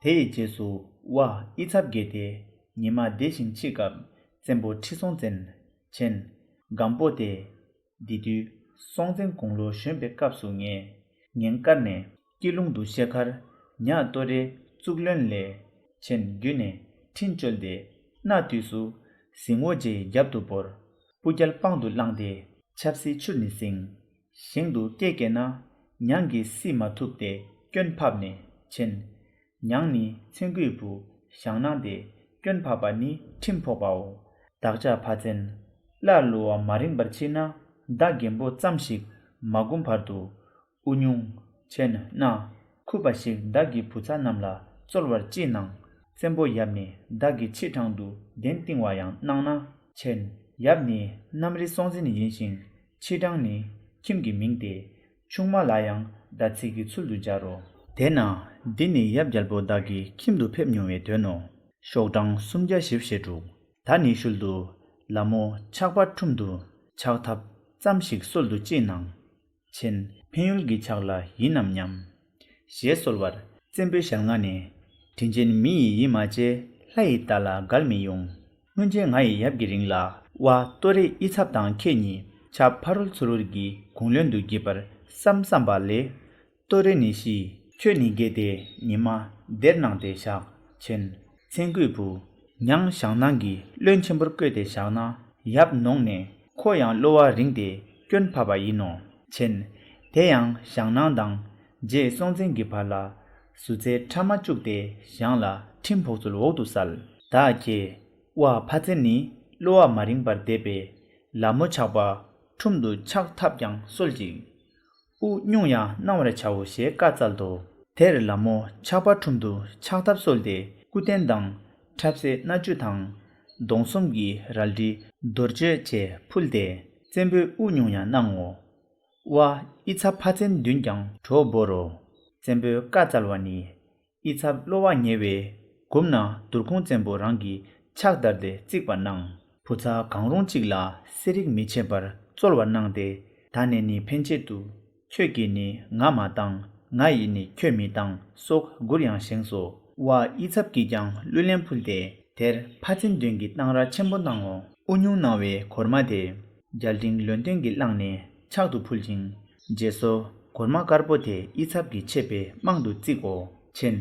དེ་ཡི་རྗེས་སུ་དབའ་ཨི་ཚབ་རྒྱས་ཏེ་ཉི་མ་བདེ་ཞིང་འཆི་སྐབས་བཙན་པོ་ཁྲི་སྲོང་བཙན། མཆན། སྒམ་པོ་སྟེ། འདི་དུས་སྲོང་བཙན་དགུང་ལོ་གཞོན་པའི་སྐབས་སུ་ངས་ངན་དཀར་ནས་སྐྱིད་ལུང་དུ་ཤེལ་མཁར་ཉག་ཏོ་རེ་བཙུགས་ལོན་ལས་མཆན་བརྒྱུད་ནས་འཕྲིན་བཅོལ་ཏེ་གནའ་དུས་སུ་ཟིང་བོ་རྗེའི་རྒྱབ་ཏུ་བོར། སྤུ་རྒྱལ་པང་དུ་བླངས་ཏེ་ཆབ་སྲིད་ཆུར་ནི་ཟིང་། ཞིང་དུ་སྐྱེས་སྐྱེས་ན་ཉང་གིས་སྲིད་མ་ཐུབ་སྟེ་སྐྱོན་ཕབ་ནས་མཆན། ཉང་ནི་མཚན་དགུའི་བུ་ཞང་ནང་སྟེ་སྐྱོན་ཕབ་པ་ནི་ཁྲིམས་ཕོག་པའོ། བདག་ཅག་ཕ་བཙན། སླར་གློ་བ་མ་རིང་བར་མཆིས་ན། མདའ་རྒན་པོ་ཙམ་ཞིག་མ་བསྒུམ་བར་དུ། དབུ་སྙུང་། མཆན། སྣ། ཁུ་བ་ཞིག་བདག་གི་བུ་ཚ་རྣམས་ལ་སྩོལ་བར་ཅི་གནང་། བཙན་པོ་ཡབ་ནི་བདག་གི་ཕྱི་འཕྲང་དུ་གདན་བཏིང་བ་ཡང་གནང་ན། མཆན། ཡབ་ནི་གནམ་རི་སྲོང་བཙན་ཡིན་ཞིང་། ཕྱི་འཕྲང་ནི་ཁྱིམ་གྱི་མིང་སྟེ། ཆུང་མ་ལ་ཡང་ཟླ་ཚེས་ཀྱི་ཚུལ་དུ་སྦྱར་རོ། དེས་ན་འདི་ནི་ཡབ་རྒྱལ་པོ་བདག་གི་ཁྱིམ་དུ་ཕེབས་མྱོང་བའི་དོན་ནོ། ཤོག་གྲངས་སུམ་བརྒྱ་བཞི་བཅུ་ཞེ་དྲུག་ད་ནི་ཤུལ་དུ་ལ་མོ་ཆག་པ་ཁྲུམ་དུ་ཆག་ཐབས་ཙམ་ཞིག་གསོལ་དུ་ཅི་གནང་། མཆན། འཕན་ཡུལ་གྱི་ཕྱག་ལ་ཡིན་ནམ་སྙམ། ཞེས་གསོལ་བར་བཙན་པོའི་ཞལ་སྔ་ནས། དྲིན་ཅན་མི་ཡི་ཡིད་མ་བྱེད། ལྷ་ཡི་རྟ་ལ་འགལ་མི་ཡོང་། སྔོན་ཆད་ང་ཡི་ཡབ་ཀྱི་རིང་ལ་དབའ་ཏོ་རེ་ཡིད་ཚབ་དང་ཁྱེད་གཉིས་ཕྱག་ཕ་རོལ་ཚུ་རོལ་གྱི་གུང་བློན་དུ་བགྱིས་པར་བསམ་བསམ་པ་ལས། ཏོ་རེ་ནི་ཤི། ཁྱོད་ནི་རྒས་ཏེ་ཉི་མ་བདེར་གནང་སྟེ་བཞག་མཆན། མཚན་གུས་བུ། མྱང་ཞང་ནང་གི་བློན་ཆེན་པོར་བསྐོས་ཏེ་བཞག་ན་ཡབ་ནོངས་ནས་ཁོ་ཡང་གློ་བ་རིང་སྟེ་སྐྱོན་ཕབ་པ་ཡིན་ནོ། མཆན། དེ་ཡང་ཞང་ནང་དང་རྗེ་སྲོང་བཙན་གྱི་བར་ལ་ཟུ་ཚེ་ཕྲ་མ་བཅུག་སྟེ་ཞང་ལ་ཁྲིམས་ཕོག་ཚུལ་འོག་ཏུ་གསལ། བདག་ཁྱེད་དབའ་ཕ་བཙན་ནི་གློ་བ་མ་རིང་བར་འདས་པས་ལ་མོ་ཆག་པ་ཁྲུམ་དུ་ཆག་ཐབས་ཀྱང་གསོལ་ཅིག་དབུ་སྙུང་ཡང་གནང་བར་བྱའོ་ཞེས་བཀའ་སྩལ་ཏོ། དེར་ལ་མོ་ཆག་པ་ཁྲུམ་དུ་ཆག་ཐབས་གསོལ་ཏེ་སྐུ་རྟེན་དང་ཁྲབ་སེ་སྣ་བཅུ་དང་། མདོང་གསུམ་གྱི་རལ་གྲི་རྡོར་གཅོད་བཅས་ཕུལ་ཏེ་བཙན་པོའི་དབུ་སྙུང་ཡང་གནང་ངོ་། དབའ་ཡིད་ཚབ་ཕ་བཙན་མདུན་ཀྱང་གྲོགས་བོར་རོ། བཙན་པོའི་བཀའ་སྩལ་བ་ནི། ཡིད་ཚབ་གློ་བ་ཉེ་བས་གུམ་ན་དུར་ཁུང་བཙན་པོ་རང་གི་ཕྱག་བདར་ཏེ་བརྩིགས་པར་གནང་། བུ་ཚ་གང་རུང་གཅིག་ལ་སེར་རིགས་མི་ཆད་པར་སྩོལ་བར་གནང་སྟེ། ད་ནས་ནི་ཕན་ཆད་དུ། ཁྱོད་ཀྱིས་ནི་ང་མ་བཏང་། ང་ཡིས་ནི་ཁྱོད་མི་བཏང་སོགས་མགུར་ཡང་བཞེངས་སོ། དབའ་ཡིད་ཚབ་ཀྱིས་ཀྱང་གླུ་ལེན་ཕུལ་ཏེ། དེར་ཕ་བཙན་མདུན་གྱི་གཏང་རག་ཆེན་པོ་གནང་ངོ་། དབུ་སྙུང་གནང་བའི་གོར་མ་དེ། རྒྱལ་ཕྲན་ལོན་ཏོན་གྱིས་བླངས་ནས་ཕྱག་ཏུ་ཕུལ་ཅིང་། རྗེས་སོ་གོར་མ་དཀར་པོ་དེ་ཡིད་ཚབ་ཀྱིས་ཆད་པའི་རྨང་དུ་བརྩིག་གོ། མཆན།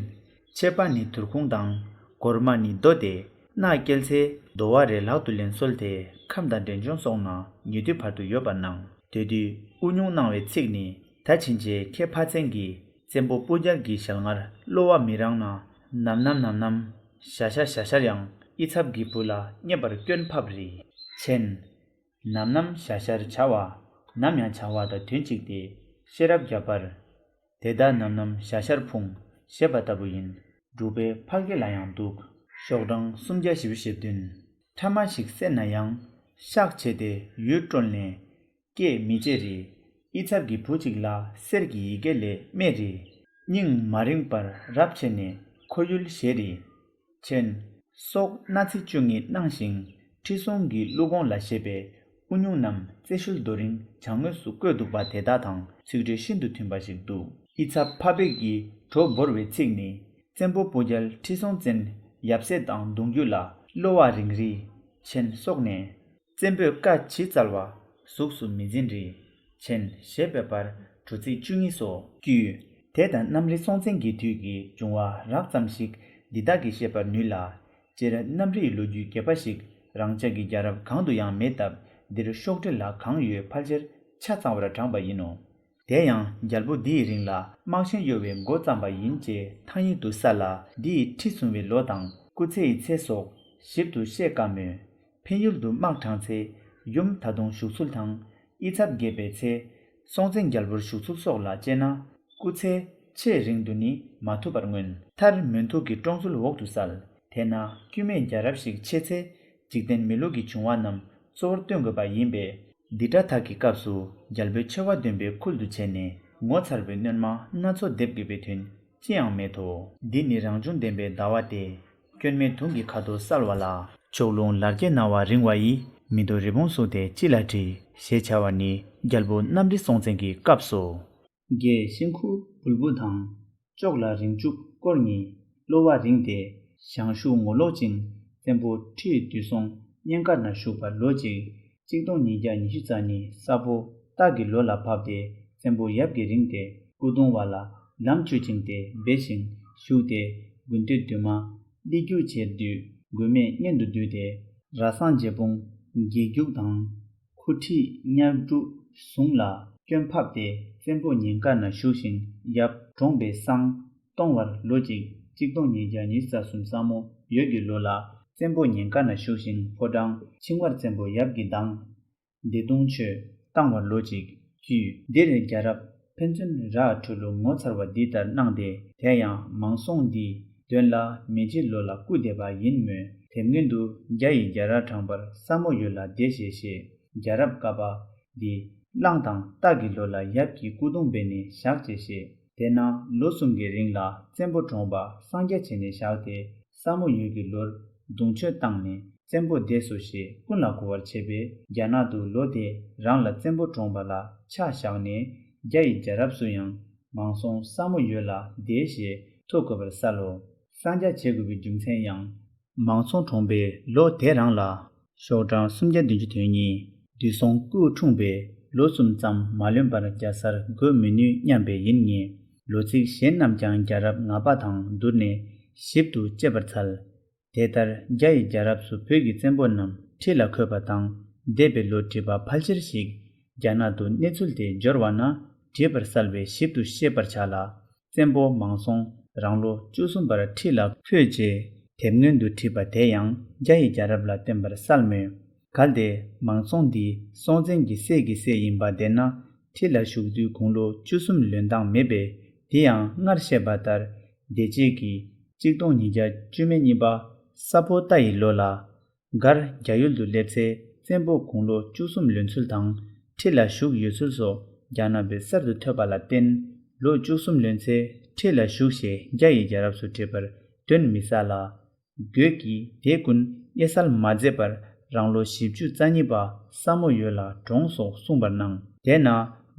ཆད་པ་ནི་དུར་ཁུང་དང་། གོར་མ་ནི་རྡོ་སྟེ། མནའ་བསྐྱལ་ཚེ་རྡོ་བ་རེ་ལག་ཏུ་ལེན་གསོལ་ཏེ་ཁམས་དང་འབྲས་ལྗོངས་སོགས་ན་ཉེ་དུས་བར་དུ་ཡོད་པར་གནང་། དེ་དུས་དབུ་སྙུང་གནང་བའི་ཚིག་ནི། ད་ཕྱིན་ཆད་ཁྱེད་ཕ་བཙན་གྱིས་བཙན་པོ་སྤུ་རྒྱལ་གྱི་ཞལ་སྔར་གློ་བ་མི་རང་ན། ནམ་ནམ་ནམ་ནམ་ཞ་ཤ་ཞ་ཤར་ཡང་ཡིད་ཚབ་ཀྱི་བུ་ལ་རྙེད་པར་སྐྱོན་ཕབ་རེ། མཆན། ནམ་ནམ་ཞ་ཤར་བྱ་བ། ནམ་ཡང་བྱ་བ་དང་དོན་གཅིག་སྟེ། ཤེས་རབ་བརྒྱ་པར། དེ་ལྟར་ནམ་ནམ་ཞ་ཤར་ཕུང་། ཞེས་པ་ལྟ་བུ་ཡིན། འབྲུག་པའི་ཕལ་སྐད་ལ་ཡང་འདུག་ཤོག་གྲངས་སུམ་བརྒྱ་བཞི་བཅུ་ཞེ་བདུན། ཕྲ་མ་ཞིག་བསད་ན་ཡང་། གཤག་བྱས་ཏེ་ཡུལ་བཀྲོལ་ནས། སྐད་མི་བྱེད་རེ། ཡིད་ཚབ་ཀྱི་བུ་གཅིག་ལ་གསེར་གྱི་ཡི་གེ་ལས་སྨྲས་རེ། སྙིང་མ་རིང་བར་རབ་ཕྱེ་ནས་ཁོ་ཡུལ་བཞེས་རེ། མཆན། སོགས་མནའ་ཚིག་བཅུ་གཉིས་གནང་ཞིང་ཁྲི་སྲོང་གི་ཀླུ་གོང་ལ་བཞེས་པའི་དབུ་སྙུང་རྣམས་རྩེ་ཤུལ་རྡོ་རིང་བྱང་ངོས་སུ་བརྐོས་འདུག་པ་དེ་དག་དང་ཚིག་འགྲོས་ཤིན་ཏུ་མཐུན་པ་ཞིག་འདུག་ཡིད་ཚབ་ཕ་བེག་གི་གྲོགས་བོར་བའི་ཚིག་ནི། བཙན་པོ་སྤུ་རྒྱལ་ཁྲི་སྲོང་བཙན་ཡབ་སྲས་དང་གདུང་རྒྱུད་ལ་གློ་བ་རིང་རེ། མཆན། སོགས་ནས། བཙན་པོས་བཀའ་ཇི་སྩལ་བ། གཟུགས་སུ་མི་འཛིན་རེ། མཆན། ཞེས་པའི་བར་དྲུག་ཚིགས་བཅུ་གཉིས་སོ། དཀྱུས། དེ་ལྟར་གནམ་རི་སྲོང་བཙན་གྱི་དུས་ཀྱི་འབྱུང་བ་རགས་ཙམ་ཞིག་འདི་དག་གིས་ཤེས་པར་ནུས་ལ། སྤྱིར་གནམ་རིའི་ལོ་རྒྱུས་རྒྱས་པ་ཞིག་རང་ཅག་གི་རྒྱལ་རབས་གང་དུ་ཡང་མེད་སྟབས། འདིར་ཤོག་དྲིལ་ལ་གང་ཡོད་ཕལ་ཆེར་ཆ་ཚང་བར་བགྲངས་པ་ཡིན་ནོ། དེ་ཡང་རྒྱལ་པོ་འདིའི་རིང་ལ་དམག་ཆེན་གཡོ་བའི་འགོ་བརྩམས་པ་ཡིན་ཅེས་ཐང་ཡིག་ཏུ་གསལ་ལ། འདི་ཡི་ཁྲི་བཟུང་བའི་ལོ་དང་སྐུ་ཚེ་ཡི་ཚེ་སོགས་ཞིབ་ཏུ་ཤེས་དཀའ་མོད། འཕན་ཡུལ་དུ་དམག་དྲངས་ཚེ་ཡུམ་ད་དུང་བཞུགས་ཚུལ་དང་། ཡིད་ཚབ་རྒྱས་པའི་ཚེ། སྲོང་བཙན་རྒྱལ་པོར་བཞུགས་ཚུལ་སོགས་ལ་དཔྱད་ན། སྐུ་ཚེ་ཆེས་རིང་དུ་ནི་མ་ཐུབ་པར་མངོན། མཐར་མོན་ཐུག་གི་བཀྲོངས་ཚུལ་འོག་ཏུ་གསལ། དེས་ན་སྐྱོན་མེད་རྒྱལ་རབས་ཤིག་ཆད་ཚེ། འཇིག་རྟེན་མི་ལུས་ཀྱི་འབྱུང་བ་རྣམས་གཙོ་བོར་སྟོན་དགོས་པ་ཡིན་པས། འདི་སྒྲ་ཐག་གི་སྐབས་སུ་རྒྱལ་པོའི་ཆེ་བ་འདོན་པའི་ཁུལ་དུ་བྱས་ནས་ངོ་མཚར་བའི་བསྣོན་མ་སྣ་ཚོགས་འདེབས་དགོས་པའི་དོན་ཅི་ཡང་མེད་དོ། འདི་ནི་རང་བྱུང་བདེན་པའི་ཟླ་བ་སྟེ། སྐྱོན་མེད་དུང་གི་ཁ་དོག་གསལ་བ་ལ། ཕྱོགས་ལྷུང་ལར་གྱི་རྣ་བ་རིང་བ་ཡི། མི་ལྡོག་རི་བོང་གཟུགས་དེ་ཅི་ལ་བྲིས། ཞེས་བྱ་བ་ནི་རྒྱལ་པོ་གནམ་རི་སྲོང་བཙན་གྱི་སྐབས་སོ། རྒྱས་ཤིང་ཁུ་འབུལ་བུ་དང་། ལྕོག་ལ་རིང་བཅུག་སྐོར་གཉིས། གློ་བ་རིང་སྟེ། ཞང་ཞུང་ངོ་ལོག་ཅིང་། བཙན་པོ་ཁྲི་ཡི་དུས་སོང་གཉན་དཀར་ན་བཞུགས་པར་ལོ་གཅིག་གཅིག་སྟོང་ཉིས་བརྒྱ་ཉི་ཤུ་རྩ་གཉིས་ས་ཕོ་སྟག་གི་ལོ་ལ་བབས་ཏེ། བཙན་པོ་ཡབ་ཀྱི་རིང་སྟེ། སྐུ་གདུང་བ་ལ་ལམ་བཅུ་བཅིངས་ཏེ་སྦས་ཤིང་བཞུགས་ཏེ། དགུན་སྟོད་དུ་མ་ལི་རྒྱུག་བྱེད་དུས་མགོན་མེད་གཉེན་དུ་བསྡུས་ཏེ། ར་སངས་རྒྱས་སྤུངས་དགེ་རྒྱུག་དང་། ཁུ་ཁྲིད་གཉའ་སྒྲུབ་ཟུང་ལ་སྐྱོན་ཕབ་སྟེ། བཙན་པོ་ཉིན་དཀར་ན་བཞུགས་ཤིང་ཡབ་གྲོངས་པའི་སང་སྟོང་བར་ལོ་གཅིག་གཅིག་སྟོང་ཉིས་བརྒྱ་ཉི་ཤུ་རྩ་གསུམ་ས་མོ་ཡོས་ཀྱི་ལོ་ལ་ བཙན་པོ་ཉེན་ཁ་ན་བཞུགས་ཤིང་ཕོ་བྲང་ཕྱིང་བར་བཙན་པོ་ཡབ་ཀྱི་མདངས། བདེ་སྟོང་ཆོས་བཏང་བར་ལོ་གཅིག་བརྒྱུད། འདིར་རྒྱལ་རབས་ཕན་ཚུན་ར་ཁྲོད་ལུ་ངོ་མཚར་བ་འདི་ལྟར་སྣང་སྟེ། དེ་ཡང་མང་སྲོང་འདི་དོན་ལ་མེ་བྱི་ལོ་ལ་སྐུ་འདས་པ་ཡིན་མོད། དེབ་སྔོན་དུ་རྒྱ་ཡི་རྒྱལ་རབས་བགྲངས་པར་ས་མོ་ཡོས་ལ་འདས་ཞེས་བཤད། རྒྱལ་རབས་ཀ་པ་འདི་གླང་དང་སྟག་གི་ལོ་ལ་ཡབ་ཀྱི་སྐུ་གདུང་འབད་ནས་བཞག་ཅེས་བཤད། དེས་ན་ལོ་གསུམ་གྱི་རིང་ལ་བཙན་པོ་གྲོངས་པ་གསང་རྒྱ་བྱས་ནས་བཞག་སྟེ། ས་མོ་ཡོས་ཀྱི་ལོར་གདུང་མཆོད་བཏང་ནས་བཙན་པོ་འདས་སོ་ཞེས་ཀུན་ལ་གོ་བར་བྱས་པས། རྒྱ་ནག་ཏུ་ལོ་དེ་རང་ལ་བཙན་པོ་གྲོངས་པ་ལ་ཆ་བཞག་ནས་རྒྱ་ཡི་རྒྱལ་རབས་སུ་ཡང་མང་སྲོང་ས་མོ་ཡོས་ལ་འདས་ཞེས་ཐོ་བཀོད་པར་གསལ་ལོ། གསང་རྒྱ་བྱེད་དགོས་པའི་རྒྱུ་མཚན་ཡང་། མང་སྲོང་གྲོངས་པའི་ལོ་དེ་རང་ལ་ཤོག་གྲངས་སུམ་བརྒྱ་བདུན་ཅུ་དོན་གཉིས། དུས་སྲོང་སྐུ་འཁྲུངས་པའི་ལོ་གསུམ་ཙམ་མ་ལོན་པར་རྒྱལ་སར་འགོད་མི་ནུས་སྙམ་པས་ཡིན་ངེས། ལོ་ཚིགས་གཞན་རྣམས་ཀྱང་རྒྱལ་རབས་ང་པ་དང་བསྡུར་ནས་ཞིབ་ཏུ་དཔྱད་པར་འཚལ། དེ་ལྟར་རྒྱ་ཡི་རྒྱལ་རབས་སུ་བོད་ཀྱི་བཙན་པོ་རྣམས་ཁྲི་ལ་འཁོད་པ་དང་འདས་པའི་ལོ་བྲིས་པ་ཕལ་ཆེར་ཞིག་རྒྱ་ནག་ཏུ་གནས་ཚུལ་དེ་འབྱོར་བ་ན་བྲིས་པར་གསལ་བས་ཞིབ་ཏུ་ཤེས་པར་བྱ་ལ། བཙན་པོ་མང་སྲོང་རང་ལོ་བཅུ་གསུམ་པར་ཁྲི་ལ་འཁོད་ཅེས་དེབ་སྔོན་དུ་བྲིས་པ་དེ་ཡང་རྒྱ་ཡི་རྒྱལ་རབས་ལ་བརྟེན་པར་གསལ་མོད། གལ་ཏེ་མང་སྲོང་འདི་སྲོང་བཙན་གྱི་སྲས་ཀྱི་སྲས་ཡིན་པ་བདེན་ན། ཁྲི་ལ་བཞུགས་དུས་དགུང་ལོ་བཅུ་གསུམ་ལོན་སྟངས་མེད་པས། དེ་ཡང་སྔར་བཤད་པ་ལྟར་འདས་རྗེས་ཀྱི་གཅིག་སྟོང་ཉིས་བརྒྱ་བཅུ་མེད་གཉིས་པ་ས་ཕོ་རྟ་ཡི་ལོ་ལ། མགར་རྒྱ་ཡུལ་དུ་སླེབས་ཚེ་བཙན་པོ་དགུང་ལོ་བཅུ་གསུམ་ལོན་ཚུལ་དང་ཁྲི་ལ་བཞུགས་ཡོད་ཚུལ་སོགས་རྒྱ་ནག་པས་གསར་དུ་ཐོས་པ་ལ་བརྟེན། ལོ་བཅུ་གསུམ་ལོན་ཚེ་ཁྲི་ལ་བཞུགས་ཞེས་རྒྱ་ཡི་རྒྱལ་རབས་སུ་བྲིས་པར་དོན་མི་གསལ་ལ། རྒོད་ཀྱིས་དེ་ཀུན་དབྱེ་གསལ་མ་མཛད་པར་རང་ལོ་བཞི་བཅུ་རྩ་གཉིས་པ་ས་མོ་ཡོས་ལ་གྲོངས་སོགས་གསུངས་པར་སྣང་། དེས་ན་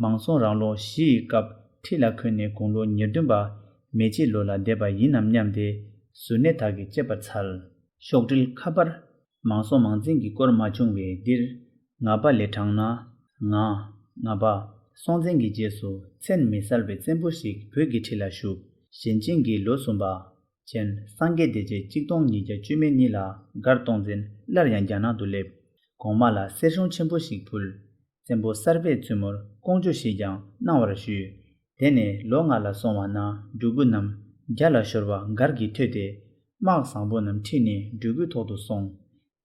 མང་སྲོང་རང་ལོ་བཞི་ཡི་སྐབས་ཁྲི་ལ་འཁོད་ནས་དགུང་ལོ་ཉེར་བདུན་པ་མེ་བྱི་ལོ་ལ་འདས་པ་ཡིན་ནམ་སྙམ་སྟེ་གཟུར་གནས་དག་གིས་དཔྱད་པར་འཚལ། ཤོག་དྲིལ་ཁ་པར། མང་སྲོང་མང་བཙན་གྱི་སྐོར་མ་བྱུང་བས་འདིར་ང་པ་ལས་དྲངས་ན། ང་། ང་པ། སྲོང་བཙན་གྱི་རྗེས་སུ་མཚན་མི་གསལ་བའི་བཙན་པོ་ཞིག་བོད་ཀྱི་ཁྲི་ལ་བཞུགས། ཞེན་ཅན་གྱི་ལོ་གསུམ་པ། མཚན་སངས་རྒྱས་འདས་རྗེས་གཅིག་སྟོང་ཉིས་བརྒྱ་བཅུ་མེད་གཉིས་ལ་མགར་སྟོང་བཙན་སླར་ཡང་རྒྱ་ནག་ཏུ་སླེབས། གོང་མ་ལ་གསེར་གཞོང་ཆེན་པོ་ཞིག་ཕུལ། བཙན་པོ་གསར་པས་བཙུན་མོར་ཀོང་ཇོ་ཞེས་ཀྱང་གནང་བར་ཞུས། དེ་ནས་ལོ་ལྔ་ལ་སོང་བ་ན་འབྲུ་གུ་རྣམས་རྒྱ་ལ་ཤོར་བ་མགར་གྱིས་ཐོས་ཏེ། དམག་བཟང་པོ་རྣམས་ཁྲིད་ནས་འབྲུ་གུའི་ཐོག་ཏུ་སོང་།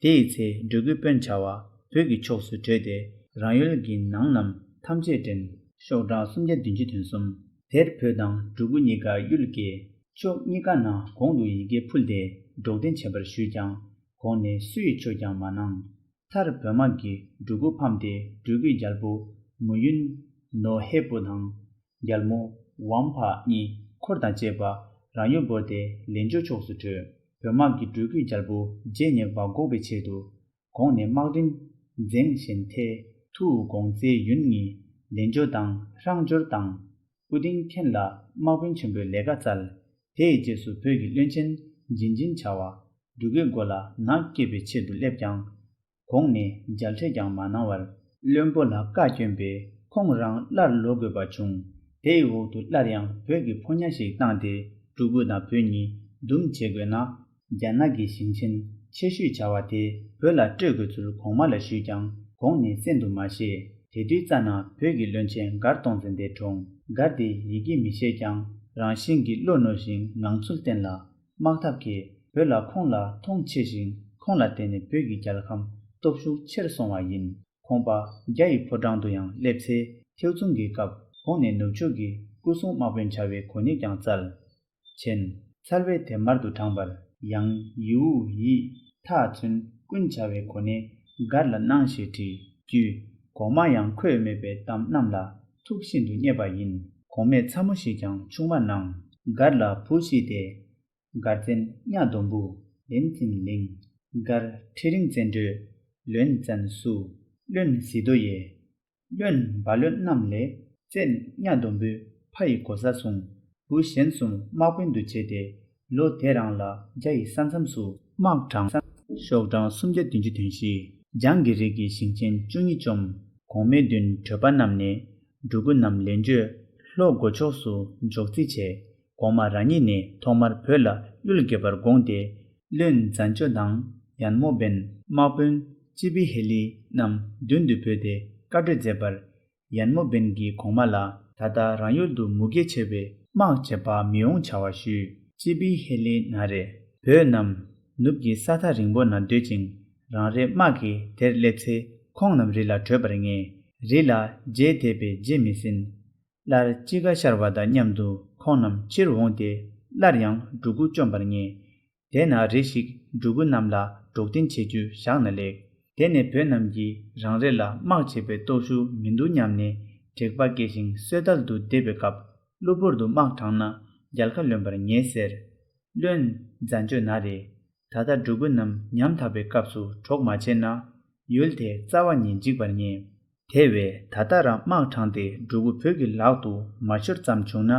དེ་ཡི་ཚེ་འབྲུ་གུའི་དཔོན་བྱ་བ་བོད་ཀྱི་ཕྱོགས་སུ་བྲོས་ཏེ་རང་ཡུལ་གྱི་ནང་རྣམས་ཐམས་ཅད་འདྲེན། ཤོག་གྲངས་སུམ་བརྒྱ་བདུན་ཅུ་དོན་གསུམ། དེར་བོད་དང་འབྲུ་གུ་གཉིས་ཀ་གཡུལ་བཀལ། ཕྱོགས་གཉིས་ཀ་ན་གོང་དུ་ཡི་གེ་ཕུལ་ཏེ་འགྲོགས་འདྲེན་བྱེད་པར་ཞུས་ཀྱང་གོང་ནས་སུ་ཡིས་ཆོས་ཀྱང་མ་གནང་། མཐར་བོད་དམག་གིས་འབྲུ་གུ་ཕམ་སྟེ་འབྲུ་གུའི་རྒྱལ་པོ་མུ་ཡུན་ནོ་ཧེ་པོ་དང་། རྒྱལ་མོ་ཝམ་ཕ་གཉིས་འཁོར་དང་བཅས་པ་རང་ཡུལ་བོར་ཏེ་ལན་ཇོ་ཕྱོགས་སུ་བྲོས། བོད་དམག་གིས་འབྲུ་གུའི་རྒྱལ་པོ་རྗེ་ཉེ་བ་འགོག་པའི་ཆེད་དུ་གོང་ནས་དམག་འདྲེན་འཛེང་ཞིན་ཐེ་ཐུའུ་གོང་ཙེ་ཡུན་གཉིས་ལན་ཇོ་དང་ཧྲང་ཇོར་དང་ཨུ་ཏིང་ཁེན་ལ་དམག་དཔོན་ཆེན་པོའི་ལས་ཀ་བསྩལ། དེ་ཡི་རྗེས་སུ་བོད་ཀྱི་བློན་ཆེན་ཇིན་ཇིན་བྱ་བ་འབྲུ་གུའི་མགོ་ལ་ནག་བཀལ་བའི་ཆེད་དུ་སླེབས་ཀྱང་། གོང་ནས་མཇལ་འཕྲད་ཀྱང་མ་གནང་བར། བློན་པོ་ལ་བཀའ་བཀྱོན་པས་ཁོང་རང་སླར་ལོག་དགོས་པ་བྱུང་། དེའི་འོག་ཏུ་སླར་ཡང་བོད་ཀྱི་ཕོ་ཉ་ཞིག་བཏང་སྟེ་འབྲུ་གུ་དང་བོད་གཉིས་འདུམ་བྱེད་དགོས་ན། རྒྱ་ནག་གི་ཞིང་ཆེན་ཆེ་ཤོས་བྱ་བ་དེ་བོད་ལ་སྤྲོད་དགོས་ཚུལ་གོང་མ་ལ་ཞུས་ཀྱང་གོང་ནས་གསན་དུ་མ་བཞེས། དེ་དུས་ཙ་ན་བོད་ཀྱི་བློན་ཆེན་མགར་སྟོང་བཙན་དེ་གྲོངས། མགར་དེ་ཡི་གེ་མི་ཤེས་ཀྱང་རང་བཞིན་གྱིས་བློ་རྣོ་ཞིང་ངང་ཚུལ་བརྟན་ལ། དམག་འཐབ་ཀྱིས་བོད་ལ་ཁོང་ལ་མཐོང་ཆེ་ཞིང་ཁོང་ལ་བརྟེན་ནས་བོད་ཀྱི་རྒྱལ་ཁམས་སྟོབས་ཤུགས་ཆེར་སོང་བ་ཡིན། ཁོང་པ་རྒྱ་ཡི་ཕོ་བྲང་དུ་ཡང་སླེབས་ཚེ་ཐེའུ་ཙུང་གི་སྐབས་གོང་ནས་ནུབ་ཕྱོགས་ཀྱི་སྐུ་སྲུང་དམག་དཔོན་བྱ་བའི་གོ་གནས་ཀྱང་བསྩལ། ཆེན། ཚལ་བའི་དེབ་དམར་དུ་དྲངས་པར་ཡང་ཡིའུ་ཡིས་ཐ་ཚུན་ཀུན་བྱ་བའི་གོ་གནས་མགར་ལ་གནང་ཞེས་བྲིས་བརྒྱུད། གོང་མ་ཡང་ཁོས་སྨྲས་པའི་གཏམ་རྣམས་ལ་ཐུགས་ཤིན་ཏུ་མཉེས་པ་ཡིན། གོང་མས་ཚ་མོ་ཞིག་ཀྱང་ཆུང་མ་གནང་། མགར་ལ་བུ་བཞི་སྟེ། མགར་བཙན་གཉའ་སྡོང་བུ། ལན་ཙིན་ལིང་། མགར་ཁྲི་རིང་བཙན་སྒྲོལ། ལོན་ཙན་སུ། ལོན་ཟི་དོ་ཡེ། ལོན་བ་ལོན་རྣམས་ལས་བཙན་གཉའ་སྡོང་བུའི་ཕ་ཡི་གོ་ས་བཟུང་། བུ་གཞན་གསུམ་དམག་དཔོན་དུ་བྱས་ཏེ་ལོ་དེ་རང་ལ་རྒྱ་ཡི་ས་མཚམས་སུ་དམག་དྲངས། ཤོག་གྲངས་སུམ་བརྒྱ་བདུན་ཅུ་དོན་བཞི། འཇང་གི་རིགས་ཀྱི་ཞིང་ཆེན་བཅུ་གཉིས་བཅོམ། གོང་མའི་མདུན་བྲོས་པ་རྣམས་ནས་འབྲུ་གུ་རྣམས་ལེན་བརྗོད་ལྷོ་སྒོ་ཕྱོགས་སུ་འཇོག་རྩིས་བྱས། གོང་མ་རང་ཉིད་ནས་ཐོག་མར་བོད་ལ་གཡུལ་འགྱེད་པར་དགོངས་ཏེ། ལོན་ཛན་ཅོ་དང་ཡན་མོ་བན་དམག་དཔོན་ཅི་པི་ཧེ་ལི་རྣམས་མདུན་དུ་བོས་ཏེ་བཀའ་གྲོས་མཛད་པར། ཡན་མོ་བན་གྱིས་གོང་མ་ལ་ད་ལྟ་རང་ཡུལ་དུ་མུ་གེ་ཆེ་བས་དམག་རྒྱག་པར་མི་འོང་བྱ་བ་ཞུས། ཅི་པི་ཧེ་ལི་ན་རེ། བོད་རྣམས་ ནུབ་ཀྱི་ས་ཐག་རིང་པོ་ན་སྡོད་ཅིང་། རང་རེའི་དམག་གིས་དེར་སླེབས་ཚེ། ཁོང་རྣམས་རི་ལ་བྲོས་པར་ངེས། རི་ལ་རྗེས་དེད་པས་རྗེས་མི་ཟིན། སླར་དཔྱིད་ཀ་ཤར་བ་དང་མཉམ་དུ་ཁོང་རྣམས་ཕྱིར་འོངས་ཏེ། སླར་ཡང་འབྲུ་གུ་བཅོམ་པར་ངེས། དེ་ན་རེ་ཞིག་འབྲུ་གུ་རྣམས་ལ་འགྲོགས་ལྡན་བྱེད་རྒྱུ་བཞག་ན་ལེགས། དེ་ནས་བོད་རྣམས་ཀྱིས་རང་རེ་ལ་དམག་བྱེད་པའི་སྟོབས་ཤུགས་མི་འདུག་སྙམ་ནས། དྲེགས་པ་སྐྱེས་ཤིང་གསོད་དལ་དུ་བསྡད་པའི་སྐབས། གློ་བུར་དུ་དམག་དྲངས་ན་རྒྱལ་ཁ་ལོན་པར་ངེས་ཟེར། བློན་རྫ་མཆོག་ན་རེ། ད་ལྟ་འབྲུ་གུ་རྣམས་ཉམ་ཐག་པའི་སྐབས་སུ་གྲོགས་མ་བྱས་ན། ཡུལ་དེ་རྩ་བ་ཉིད་འཇིག་པར་ངེས། དེ་བས་ད་ལྟ་རང་དམག་དྲངས་ཏེ་འབྲུ་གུ་བོད་ཀྱི་ལག་ཏུ་མ་ཤོར་ཙམ་བྱུང་ན།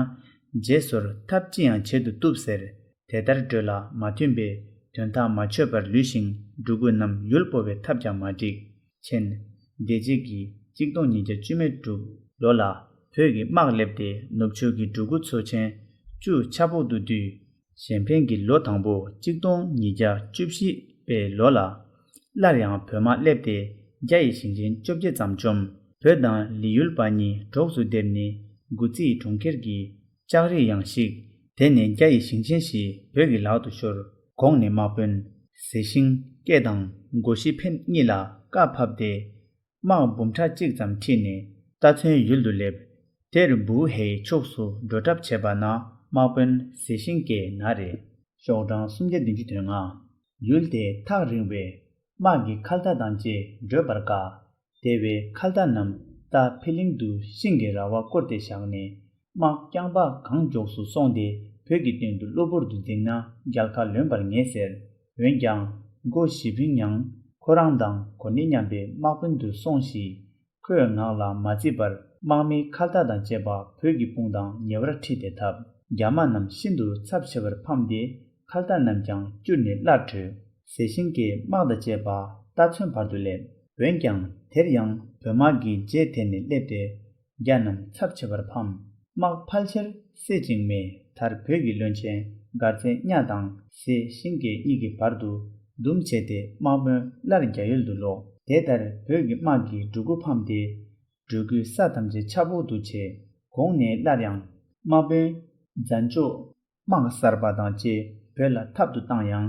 རྗེས་སོར་ཐབས་ཅི་ཡང་བྱེད་དུ་བཏུབ་ཟེར། དེ་ལྟར་བགྲོས་ལ་མ་མཐུན་པས། དོན་དག་མ་ཆོད་པར་ལུས་ཤིང་། འབྲུ་གུ་རྣམས་ཡུལ་སྤོ་བའི་ཐབས་ཀྱང་མ་འགྲིག། མཆན། འདས་རྗེས་ཀྱི་གཅིག་སྟོང་ཉིས་བརྒྱ་བཅུ་མེད་དྲུག་ལོ་ལ། བོད་ཀྱི་དམག་སླེབས་ཏེ། ནུབ་ཕྱོགས་ཀྱི་འབྲུ་གུ་ཚོ་ཆེན་བཅུ་ཆ་ཕོག་ཏུ་བསྡུས། གཞན་ཕན་གྱི་ལོ་དང་པོ་གཅིག་སྟོང་ཉིས་བརྒྱ་བཅུ་བཞི་པའི་ལོ་ལ། སླར་ཡང་བོད་དམག་སླེབས་ཏེ། རྒྱ་ཡི་ཞིང་ཆེན་བཅོ་བརྒྱད་ཙམ་བཅོམ། བོད་དང་ལི་ཡུལ་པ་གཉིས་གྲོགས་སུ་བསྡེབས་ནས། དགུ་རྩིས་གྲོང་ཁྱེར་གྱི་ལྕགས་རི་ཡང་བཤིག། དེ་ནས་རྒྱ་ཡི་ཞིང་ཆེན་བཞི་བོད་ཀྱི་ལག་ཏུ་ཤོར། གོང་ནས་དམག་དཔོན་ཟས་ཤིང་སྐྱེས་དང་སྒོ་ཤི་ཕན་གཉིས་ལ་བཀའ་ཕབ་སྟེ། དམག་འབུམ་ཕྲག་གཅིག་ཙམ་ཁྲིད་ནས་རྟ་མཚོན་ཡུལ་དུ་སླེབས། དེར་བུ་ཧེའི་ཕྱོགས་སུ་འགྲོ་གྲབས་བྱས་པ་ན། དམག་དཔོན་ཟས་ཤིང་སྐྱེས་ན་རེ། ཤོག་གྲངས་སུམ་བརྒྱ་བདུན་ཅུ་དོན་ལྔ། ཡུལ་དེ་ཐག་རིང་བས། དམག་གིས་ཁ་ལྟ་དང་བཅས་བགྲོད་པར་དཀའ། དེ་བས་ཁ་ལྟ་རྣམས་རྟ་ཕི་ལིང་དུ་ཤིང་གི་ར་བ་བསྐོར་ཏེ་བཞག་ནས། དམག་རྐྱང་པ་གང་མགྱོགས་སུ་སོང་སྟེ། བོད་ཀྱི་སྟེང་དུ་གློ་བུར་དུ་འཛེགས་ན་རྒྱལ་ཁ་ལོན་པར་ངེས་ཟེར། འོན་ཀྱང་། སྒོ་ཞི་ཕིང་ཡང་ཁོ་རང་དང་གོ་གནས་མཉམ་པའི་དམག་དཔོན་དུ་སོང་ཞིང་། ཁོས་ངག་ལ་མ་བརྩིས་པར། དམག་མི་ཁ་ལྟ་དང་བཅས་པ་བོད་ཀྱི་དཔུང་དང་ཉེ་བར་ཁྲིད་དེ་འཐབ། རྒྱ་དམག་རྣམས་ཤིན་ཏུ་ཚབས་ཆེ་བར་ཕམ་སྟེ། ཁ་ལྟ་རྣམས་ཀྱང་བསྐྱུར་ནས་སླར་བྲོས། ཟས་ཤིང་གི་དམག་དང་བཅས་པ་རྟ་མཚོན་བར་དུ་སླེབས། འོན་ཀྱང་དེར་ཡང་བོད་དམག་གིས་རྗེས་དེད་ནས་སླེབས་ཏེ། རྒྱ་རྣམས་ཚབས་ཆེ་བར་ཕམ། དམག་ཕལ་ཆེར་བསད་ཅིང་མེ། མཐར་བོད་ཀྱི་བློན་ཆེན་མགར་བཙན་གཉའ་དང་ཟས་ཤིང་སྐྱེས་གཉིས་ཀྱི་བར་དུ་འདུམ་བྱས་ཏེ། དམག་དཔོན་སླར་རྒྱ་ཡུལ་དུ་ལོག། དེ་ལྟར་བོད་ཀྱི་དམག་གིས་འབྲུ་གུ་ཕམ་སྟེ། འབྲུ་གུའི་ས་ཐམས་ཅད་ཆ་ཕོག་ཏུ་བྱས། གོང་ནས་སླར་ཡང་དམག་དཔོན་རྫ་མཆོག་དམག་གསར་པ་དང་བཅས་བོད་ལ་འཐབ་ཏུ་བཏང་ཡང་།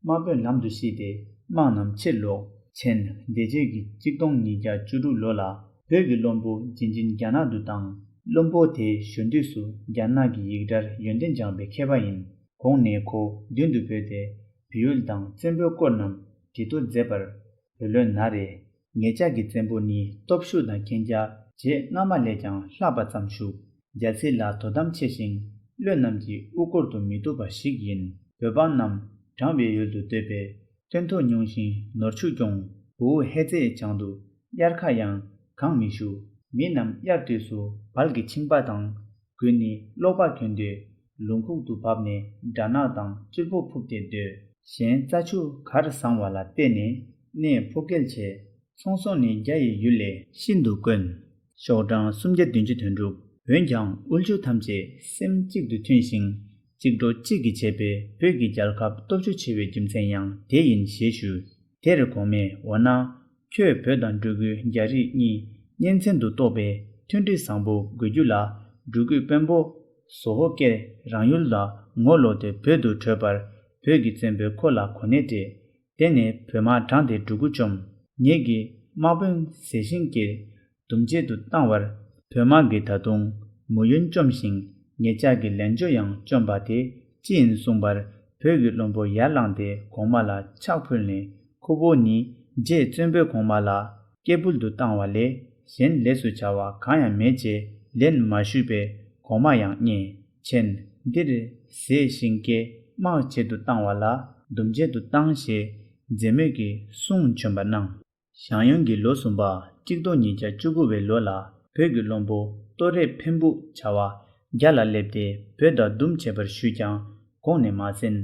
དམག་དཔོན་ལམ་དུ་ཤི་སྟེ་དམག་རྣམས་ཕྱིར་ལོག། མཆན། འདས་རྗེས་ཀྱི་གཅིག་སྟོང་ཉིས་བརྒྱ་བཅུ་དྲུག་ལོ་ལ་བོད་ཀྱི་བློན་པོ་ཇིན་ཇིན་རྒྱ་ནག་ཏུ་བཏང་། བློན་པོ་དེ་གཞོན་དུས་སུ་རྒྱ་ནག་གི་ཡིག་གྲྭར་ཡོན་ཏན་སྦྱངས་པའི་མཁས་པ་ཡིན། གོང་ནས་ཁོ་མདུན་དུ་བོས་ཏེ། བོད་ཡུལ་དང་བཙན་པོའི་སྐོར་རྣམས་འདྲི་དོ་མཛད་པར། བོད་བློན་ན་རེ། ངེད་ཅག་གི་བཙན་པོ་ནི་སྟོབས་ཤུགས་དང་མཁྱེན་རྒྱ་རྗེ་སྔ་མ་ལས་ཀྱང་ལྷག་པ་ཙམ་བཞུགས། རྒྱལ་སྲིད་ལ་དོ་དམ་ཆེ་ཞིང་། བློན་རྣམས་ཀྱི་དབུ་སྐོར་དུ་མི་བཏུབ་པ་ཞིག་ཡིན། བོད་འབངས་རྣམས་དྲང་བའི་ཡུལ་དུ་སྡོད་པས། སྟོན་ཐོག་ཉུང་ཞིང་ནོར་ཕྱུགས་སྐྱོང་། བུ་ཧེ་ཙེའི་བྱང་དུ་དབྱར་ཁ་ཡང་གངས་མི་བཞུ། མི་རྣམས་དབྱར་དུས་སུ་བལ་གྱི་ཆིང་པ་དང་། དགུན་ནི་གློག་པ་གྱོན་ཏེ། ལུང་ཁུག་ཏུ་བབས་ནས་སྦྲ་ནག་དང་སྤྱིལ་བོ་ཕུབ་སྟེ་སྡོད། གཞན་རྩྭ་ཆུ་གར་བཟང་བ་ལ་བརྟེན་ནས་གནས་ཕུག་སྐྱེལ་བྱས། ཚོང་ཟོག་ནི་རྒྱ་ཡི་ཡུལ་ལས་ཤིན་ཏུ་དཀོན། ཤོག་གྲངས་སུམ་བརྒྱ་བདུན་ཅུ་དོན་དྲུག། འོན་ཀྱང་དབུལ་ཕྱུག་ཐམས་ཅད་སེམས་གཅིག་ཏུ་མཐུན་ཞིང་། གཅིག་གྲོགས་གཅིག་གིས་བྱས་པས། བོད་ཀྱི་རྒྱལ་ཁབ་སྟོབས་ཆེ་ཆེ་བའི་རྒྱུ་མཚན་ཡང་དེ་ཡིན་ཞེས་ཞུ། དེར་གོང་མས། འོ་ན། ཁྱོད་བོད་དང་འབྲུ་གུ་རྒྱ་རིགས་གཉིས་གཉེན་ཚན་དུ་གཏོགས་པའི་མཐུན་སྒྲིལ་བཟང་པོ་དགོས་རྒྱུ་ལ། འབྲུ་གུའི་དཔོན་པོ་ཟོ་ཧོ་ཀེ་རང་ཡུལ་ལ་ངོ་ལོག་སྟེ་བོད་དུ་བྲོས་པར། བོད་ཀྱི་བཙན་པོས་ཁོ་ལ་གོ་གནས་སྤྲད། དེ་ནས་བོད་དམག་དྲངས་ཏེ་འབྲུ་གུ་བཅོམ། ངེད་ཀྱིས་དམག་དཔོན་ཟས་ཤིང་སྐྱེས་འདུམ་བྱེད་དུ་བཏང་བར། བོད་དམག་གིས་ད་དུང་མུ་ཡུན་བཅོམ་ཞིང་། ངེད་ཅག་གི་ལན་ཇོ་ཡང་བཅོམ་པ་དེ་ཅི་ཡིན་གསུངས་པར། བོད་ཀྱི་བློན་པོ་ཡར་ལངས་ཏེ་གོང་མ་ལ་ཕྱག་ཕུལ་ནས། ཁོ་བོ་ནི་རྗེ་བཙུན་པོས་གོང་མ་ལ་སྐྱེས་བུལ་དུ་བཏང་བ་ལས་གཞན་ལས་སུ་བྱ་བ་གང་ཡང་མེད་ཅེས་ལན་མ་ཞུས་པས། གོང་མ་ཡང་མཉེས། མཆན། འདིར་ཟས་ཤིང་སྐྱེས་དམག་བྱེད་དུ་བཏང་བ་ལ་འདུམ་བྱེད་དུ་བཏང་ཞེས་མཛེ་མོད་ཀྱི་གསུང་བྱོན་པ་གནང་། ཞང་ཡོན་གྱི་ལོ་གསུམ་པ་གཅིག་སྟོང་ཉིས་བརྒྱ་བཅུ་དགུ་བའི་ལོ་ལ་བོད་ཀྱི་བློན་པོ་ཏོ་རེ་འཕན་པུ་བྱ་བ་རྒྱ་ལ་སླེབས་ཏེ་བོད་དང་འདུམ་བྱེད་པར་ཞུས་ཀྱང་གོང་ནས་མ་གསན།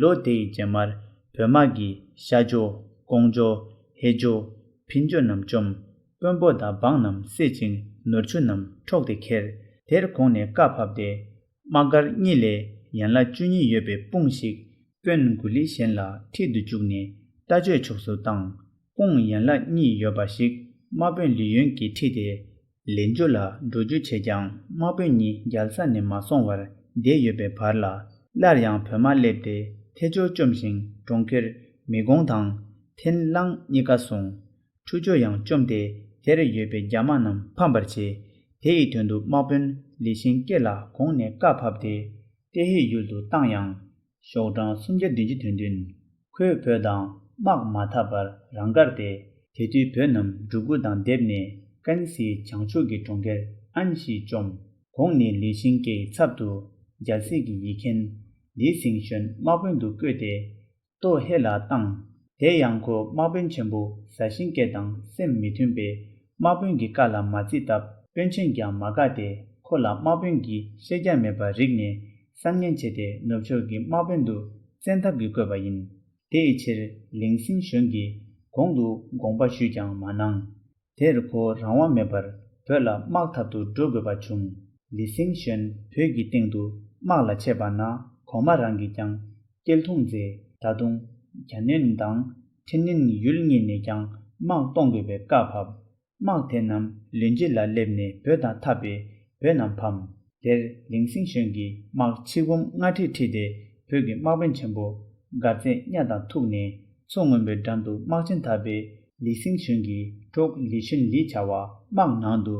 ལོ་དེ་ཡི་རྗེས་མར་བོད་དམག་གིས་ཤ་ཇོ། ཀོང་ཇོ། ཧེ་ཇོ། ཕིན་ཇོ་རྣམས་བཅོམ། དཔོན་པོ་དང་འབངས་རྣམས་བསད་ཅིང་ནོར་ཕྱུགས་རྣམས་འཕྲོག་སྟེ་ཁྱེར། དེར་གོང་ནས་བཀའ་ཕབ་སྟེ། དམག་སྒར་གཉིས་ལས་ཡན་ལག་བཅུ་གཉིས་ཡོད་པའི་དཔུང་ཞིག་དཔོན་གུ་ལི་གཞན་ལ་ཁྲིད་དུ་བཅུག་ནས་རྟ་མཆོད་ཕྱོགས་སུ་བཏང་། དཔུང་ཡན་ལག་གཉིས་ཡོད་པ་ཞིག་དམག་དཔོན་ལི་ཡོན་གྱིས་ཁྲིད་དེ་ལན་ཇོ་ལ་འགྲོ་རྒྱུ་བྱས་ཀྱང་། དམག་དཔོན་གཉིས་རྒྱལ་ས་ནས་མ་སོང་བར་བསྡད་ཡོད་པའི་བར་ལ། སླར་ཡང་བོད་དམག་སླེབས་ཏེ། ཐེ་ཆོ་བཅོམ་ཞིང་གྲོང་ཁྱེར་མེ་གོང་དང་ཐེན་ལང་གཉིས་ཀ་བཟུང་། ཁྲུ་ཆོ་ཡང་བཅོམ་སྟེ་དེར་ཡོད་པའི་རྒྱ་དམག་རྣམས་ཕམ་པར་བྱས། དེ་ཡི་དོན་དུ་དམག་དཔོན་ལི་ཤིང་ཀེ་ལ་གོང་ནས་བཀའ་ཕབ་སྟེ་ཏེ་ཧེ་ཡུལ་དུ་བཏང་ཡང་། ཤོག་གྲངས་སུམ་བརྒྱ་བདུན་ཅུ་དོན་བདུན། ཁོས་བོད་དང་དམག་མ་འཐབ་པར་རང་དགར་ཏེ། དེ་དུས་བོད་རྣམས་འབྲུ་གུ་དང་སྡེབ་ནས་ཀན་སིའི་བྱང་ཕྱོགས་ཀྱི་གྲོང་ཁྱེར་ཨན་ཤིས་བཅོམ། གོང་ནས་ལི་ཤིང་ཀེའི་ཚབ་ཏུ་རྒྱལ་སྲིད་ཀྱི་ཡིག་མཁན་ལི་སིང་ཤོན་དམག་དཔོན་དུ་བསྐོས་ཏེ། ཏོ་ཧེ་ལ་བཏང་། དེ་ཡང་ཁོ་དམག་དཔོན་ཆེན་པོ་ཟ་ཤིང་ཀེ་དང་སེམས་མི་མཐུན་པས་དམག་དཔོན་གྱི་བཀའ་ལ་མ་བརྩིས་སྟབས་དཔོན་ཆེན་ཀྱང་མ་དགའ་སྟེ་ཁོ་ལ་དམག་དཔོན་གྱི་ཤེས་རྒྱ་མེད་པར་རིག་ནས་བསམ་ངན་བྱས་ཏེ་ནུབ་ཕྱོགས་ཀྱི་དམག་དཔོན་དུ་བཙན་ཐབས་ཀྱིས་བསྐོས་པ་ཡིན། དེ་ཡི་ཕྱིར་ལིང་སིང་ཞོན་གྱིས་གོང་དུ་དགོངས་པ་ཞུས་ཀྱང་མ་གནང་། དེར་ཁོ་རང་དབང་མེད་པར་བོད་ལ་དམག་འཐབ་ཏུ་འགྲོ་དགོས་པ་བྱུང་། ལི་སིང་ཞོན་བོད་ཀྱི་སྟེང་དུ་དམག་ལ་ཆས་པ་ན་གོང་མ་རང་གིས་ཀྱང་སྐྱེལ་ཐུང་མཛད། ད་དུང་གྱ་ནོན་དང་ཁྲིན་ནིན་ཡུལ་གཉིས་ནས་ཀྱང་དམག་གཏོང་དགོས་པའི་བཀའ་ཕབ། དམག་དེ་རྣམས་ལུན་ཅི་ལ་སླེབས་ནས་བོད་དང་འཐབ་པས་བོད་རྣམས་ཕམ། དེར་ལིང་སིང་ཞོན་གྱིས་དམག་ཆིག་འབུམ་ལྔ་ཁྲི་ཁྲིད་དེ་བོད་ཀྱི་དམག་དཔོན་ཆེན་པོ་མགར་རྩེ་གཉའ་དང་ཐུག་ནས་མཚོ་སྔོན་པོའི་འགྲམ་དུ་དམག་ཆེན་འཐབ་པས་ལི་སིང་ཞོན་གྱི་གྲོགས་ལི་ཤུན་ལི་བྱ་བ་དམག་ནང་དུ་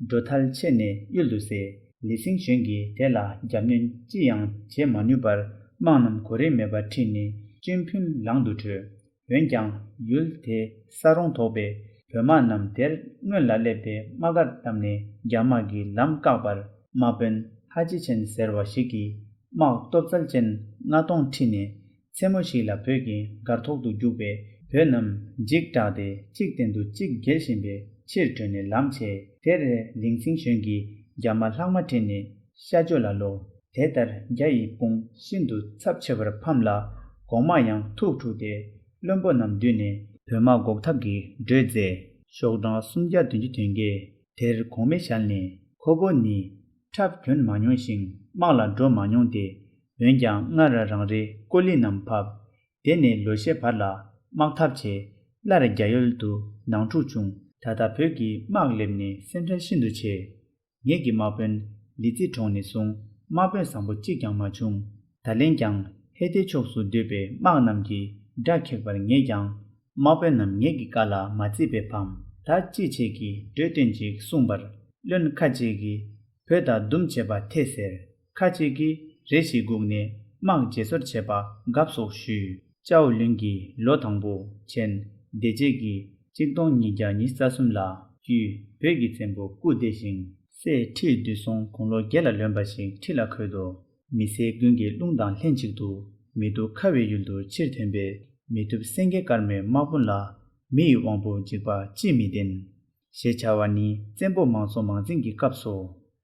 འགྲོ་ཐལ་ཆད་ནས་གཡུལ་དུ་ཟད། ལི་སིང་ཞོན་གྱིས་དེ་ལ་རྒྱབ་སྣོན་ཅི་ཡང་བྱེད་མ་ནུས་པར་དམག་རྣམས་གོ་རིམ་མེད་པར་ཁྲིད་ནས་ཅིན་ཕུན་ལང་དུ་བྲོས། འོན་ཀྱང་ཡུལ་དེ་ས་རོང་དོག་པས་བོད་དམག་རྣམས་དེར་སྔོན་ལ་སླེབས་ཏེ་དམག་སྒར་བཏབ་ནས་རྒྱ་དམག་གིས་ལམ་བཀག་པར་དམག་དཔོན་ཧ་ཅི་ཆེན་ཟེར་བ་ཞིག་གིས་དམག་སྟོབས་རྩལ་ཅན་ལྔ་སྟོང་ཁྲིད་ནས་མཚན་མོ་ཞིག་ལ་བོད་ཀྱི་སྒར་ཐོག་ཏུ་རྒྱུག་པས་བོད་རྣམས་འཇིགས་སྐྲག་སྟེ་གཅིག་སྟེང་དུ་གཅིག་འགྱེལ་བཞིན་པའི་ཕྱིར་བྲོས་ནས་ལམ་ཆས། དེར་ལིང་སིང་ཞོན་གྱིས་རྒྱ་དམག་ལྷག་མ་ཁྲིད་ནས་ཤ་ཇོ་ལ་ལོག། དེ་ལྟར་རྒྱ་ཡི་དཔུང་ཤིན་ཏུ་ཚབས་ཆེ་བར་ཕམ་ལ། གོང་མ་ཡང་ཐུགས་འཁྲུགས་ཏེ་བློན་པོ་རྣམས་བསྡུས་ནས་བོད་དམག་འགོག་ཐབས་ཀྱི་གྲོས་མཛད། ཤོག་གྲངས་སུམ་བརྒྱ་བདུན་ཅུ་དོན་བརྒྱད། དེར་གོང་མའི་ཞལ་ནས་ཁོ་བོ་ནི་འཁྲབ་གྱོན་མ་མྱོང་ཞིང་དམག་ལ་འགྲོ་མ་མྱོང་སྟེ། འོན་ཀྱང་སྔར་རང་རེའི་ཀོ་ལི་རྣམས་ཕབ། དེ་ནས་ལོ་ཤས་བར་ལ་དམག་འཐབ་བྱས་སླར་རྒྱ་ཡུལ་དུ་ནང་འཁྲུག་བྱུང་། ད་ལྟ་བོད་ཀྱི་དམག་སླེབས་ནས་སེམས་ཁྲལ་ཤིན་ཏུ་ཆེ། ངེད་ཀྱི་དམག་དཔོན་ལི་ཙི་གྲོངས་ནས་བཟུང་དམག་དཔོན་བཟང་པོ་གཅིག་ཀྱང་མ་བྱུང་། ད་ལན་ཀྱང་ཧེ་ཏེ་ཕྱོགས་སུ་སྡོད་པའི་དམག་རྣམས་ཀྱིས་དགྲ་ཁེགས་པར་ངེས་ཀྱང་། དམག་དཔོན་རྣམས་ངེད་ཀྱི་བཀའ་ལ་མ་བརྩིས་པས་ཕམ། ད་ཅི་བྱེད་ཀྱི་གྲོས་སྟོན་ཅིག་གསུངས་པར། བློན་ཁ་ཅིག་གིས་བོད་དང་འདུམ་བྱེད་པ་འཐད་ཟེར། ཁ་ཅིག་གིས་རེ་ཞིག་སྒུག་ནས་དམག་བརྗེ་སོར་བྱེད་པ་དགའ་སོགས་ཞུས། ཅའོ་ལུན་གྱིས་ལོ་དང་པོ་ཆེན་སྡེ་བརྒྱད་ཀྱིས་གཅིག་སྟོང་ཉིས་བརྒྱ་ཉི་ཤུ་རྩ་གསུམ་ལ་བརྒྱུད་བོད་ཀྱི་བཙན་པོ་སྐུ་བདེ་ཞིང་སྲས་ཁྲི་བདུན་སྲོང་དགུང་ལོ་བརྒྱད་ལ་ལོན་པ་ཞིག་ཁྲི་ལ་འཁོད་དོ། མི་སེར་ཀུན་གྱི་རླུང་དང་ལྷན་ཅིག་ཏུ་མི་སྡུག་ཁ་བའི་ཡུལ་དུ་ཕྱིར་ཐོན་པས་མི་ཐུབ་སེང་གེ་དཀར་མོའི་དམག་དཔོན་ལ་མི་ཡི་དབང་པོ་འཇིགས་པ་ཅིས་མི་བདེན། ཞེས་བྱ་བ་ནི་བཙན་པོ་མང་གཙོ་མང་བཙན་གྱི་སྐབས་སུ་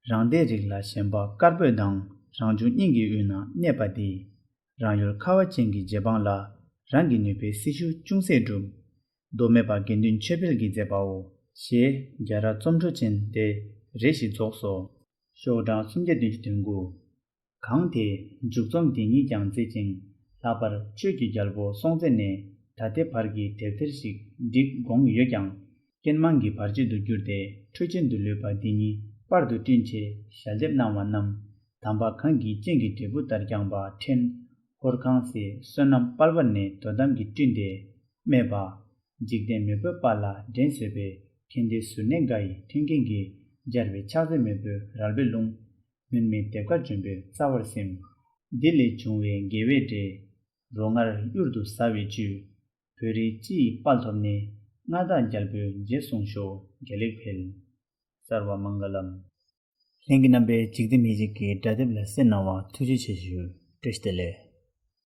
རང་སྡེའི་རིགས་ལ་ཞེན་པ་དཀར་པོས་དང་རང་བྱུང་སྙིང་གི་དབུས་ན་གནས་པ་འདི། རང་ཡུལ་ཁ་བ་ཅན་གྱི་རྗེ་འབངས་ལ་རང་གི་ནུས་པའི་སྲི་ཞུ་ཅུང་ཟད་བསྒྲུབ། མདོ་སྨད་པ་དགེ་འདུན་ཆོས་འཕེལ་གྱིས་མཛད་པའོ། ཞེས་རྒྱ་ར་རྩོམ་འཕྲོ་ཅན་དེ་རེ་ཞིག་རྫོགས་སོ། ཤོག་གྲངས་སུམ་བརྒྱ་བདུན་ཅུ་དོན་དགུ། གང་དེས་མཇུག་རྩོམ་འདི་ཉིད་ཀྱང་མཛད་ཅིང་ལྷག་པར་ཆོས་ཀྱི་རྒྱལ་པོ་སྲོང་བཙན་ནས་ད་ལྟའི་བར་གྱི་དེབ་ཐེར་ཞིག་བསྒྲིགས་དགོངས་ཡོད་ཀྱང་ཀུན་མང་གི་བར་ཆད་དུ་གྱུར་ཏེ་འཕྲོ་ཅན་དུ་ལུས་པ་འདི་ཉིད་པར་དུ་བསྐྲུན་ཆེད་ཞལ་འདེབས་གནང་བ་རྣམས་དམ་པ་གང་གི་སྤྱན་གྱི་འབྲས་བུ་ལྟར་བསྐྱངས་པ་ཕྲན་ཧོར་ཁང་སའི་བསོད་ནམས་དཔལ་བ་ནས་དོ་དམ་གྱིས་བསྐྲུན་ཏེ་སྨྲས་པ། འཇིག་རྟེན་མི་བོས་པ་ལ་འགྲན་བཟོད་པའི་མཁྱེན་ལྡན་གཟུར་གནས་འགའ་ཡི་མཐུན་རྐྱེན་གྱིས་སྦྱར་བའི་ཕྱག་རྫས་མེས་པོའི་རལ་པའི་ཀླུང་། མུན་མེད་དེབ་དཀར་ལྗོན་པའི་རྩ་བར་ཟིན། འདི་ལས་བྱུང་བའི་དགེ་བའི་འབྲས། རོ་མངར་གཡུར་དུ་ཟ་བའི་བཅུད། བོད་རིགས་སྤྱི་ཡི་དཔལ་ཐོབ་ནས། མངའ་བདག་རྒྱལ་པོའི་རྗེས་བཟུང་ཤོག། དགེ་ལེགས་འཕེལ། སརྦ་མངྒ་ལམ། ལྷན་རྒྱས་རྣམ་པས་འཇིག་རྟེན་མི་ཞིག་གི་སྒྲ་དེབ་ལ་གསན་གནང་བ་ཐུགས་རྗེ་ཆེ་ཞུ། བཀྲ་ཤིས་བདེ་ལེགས།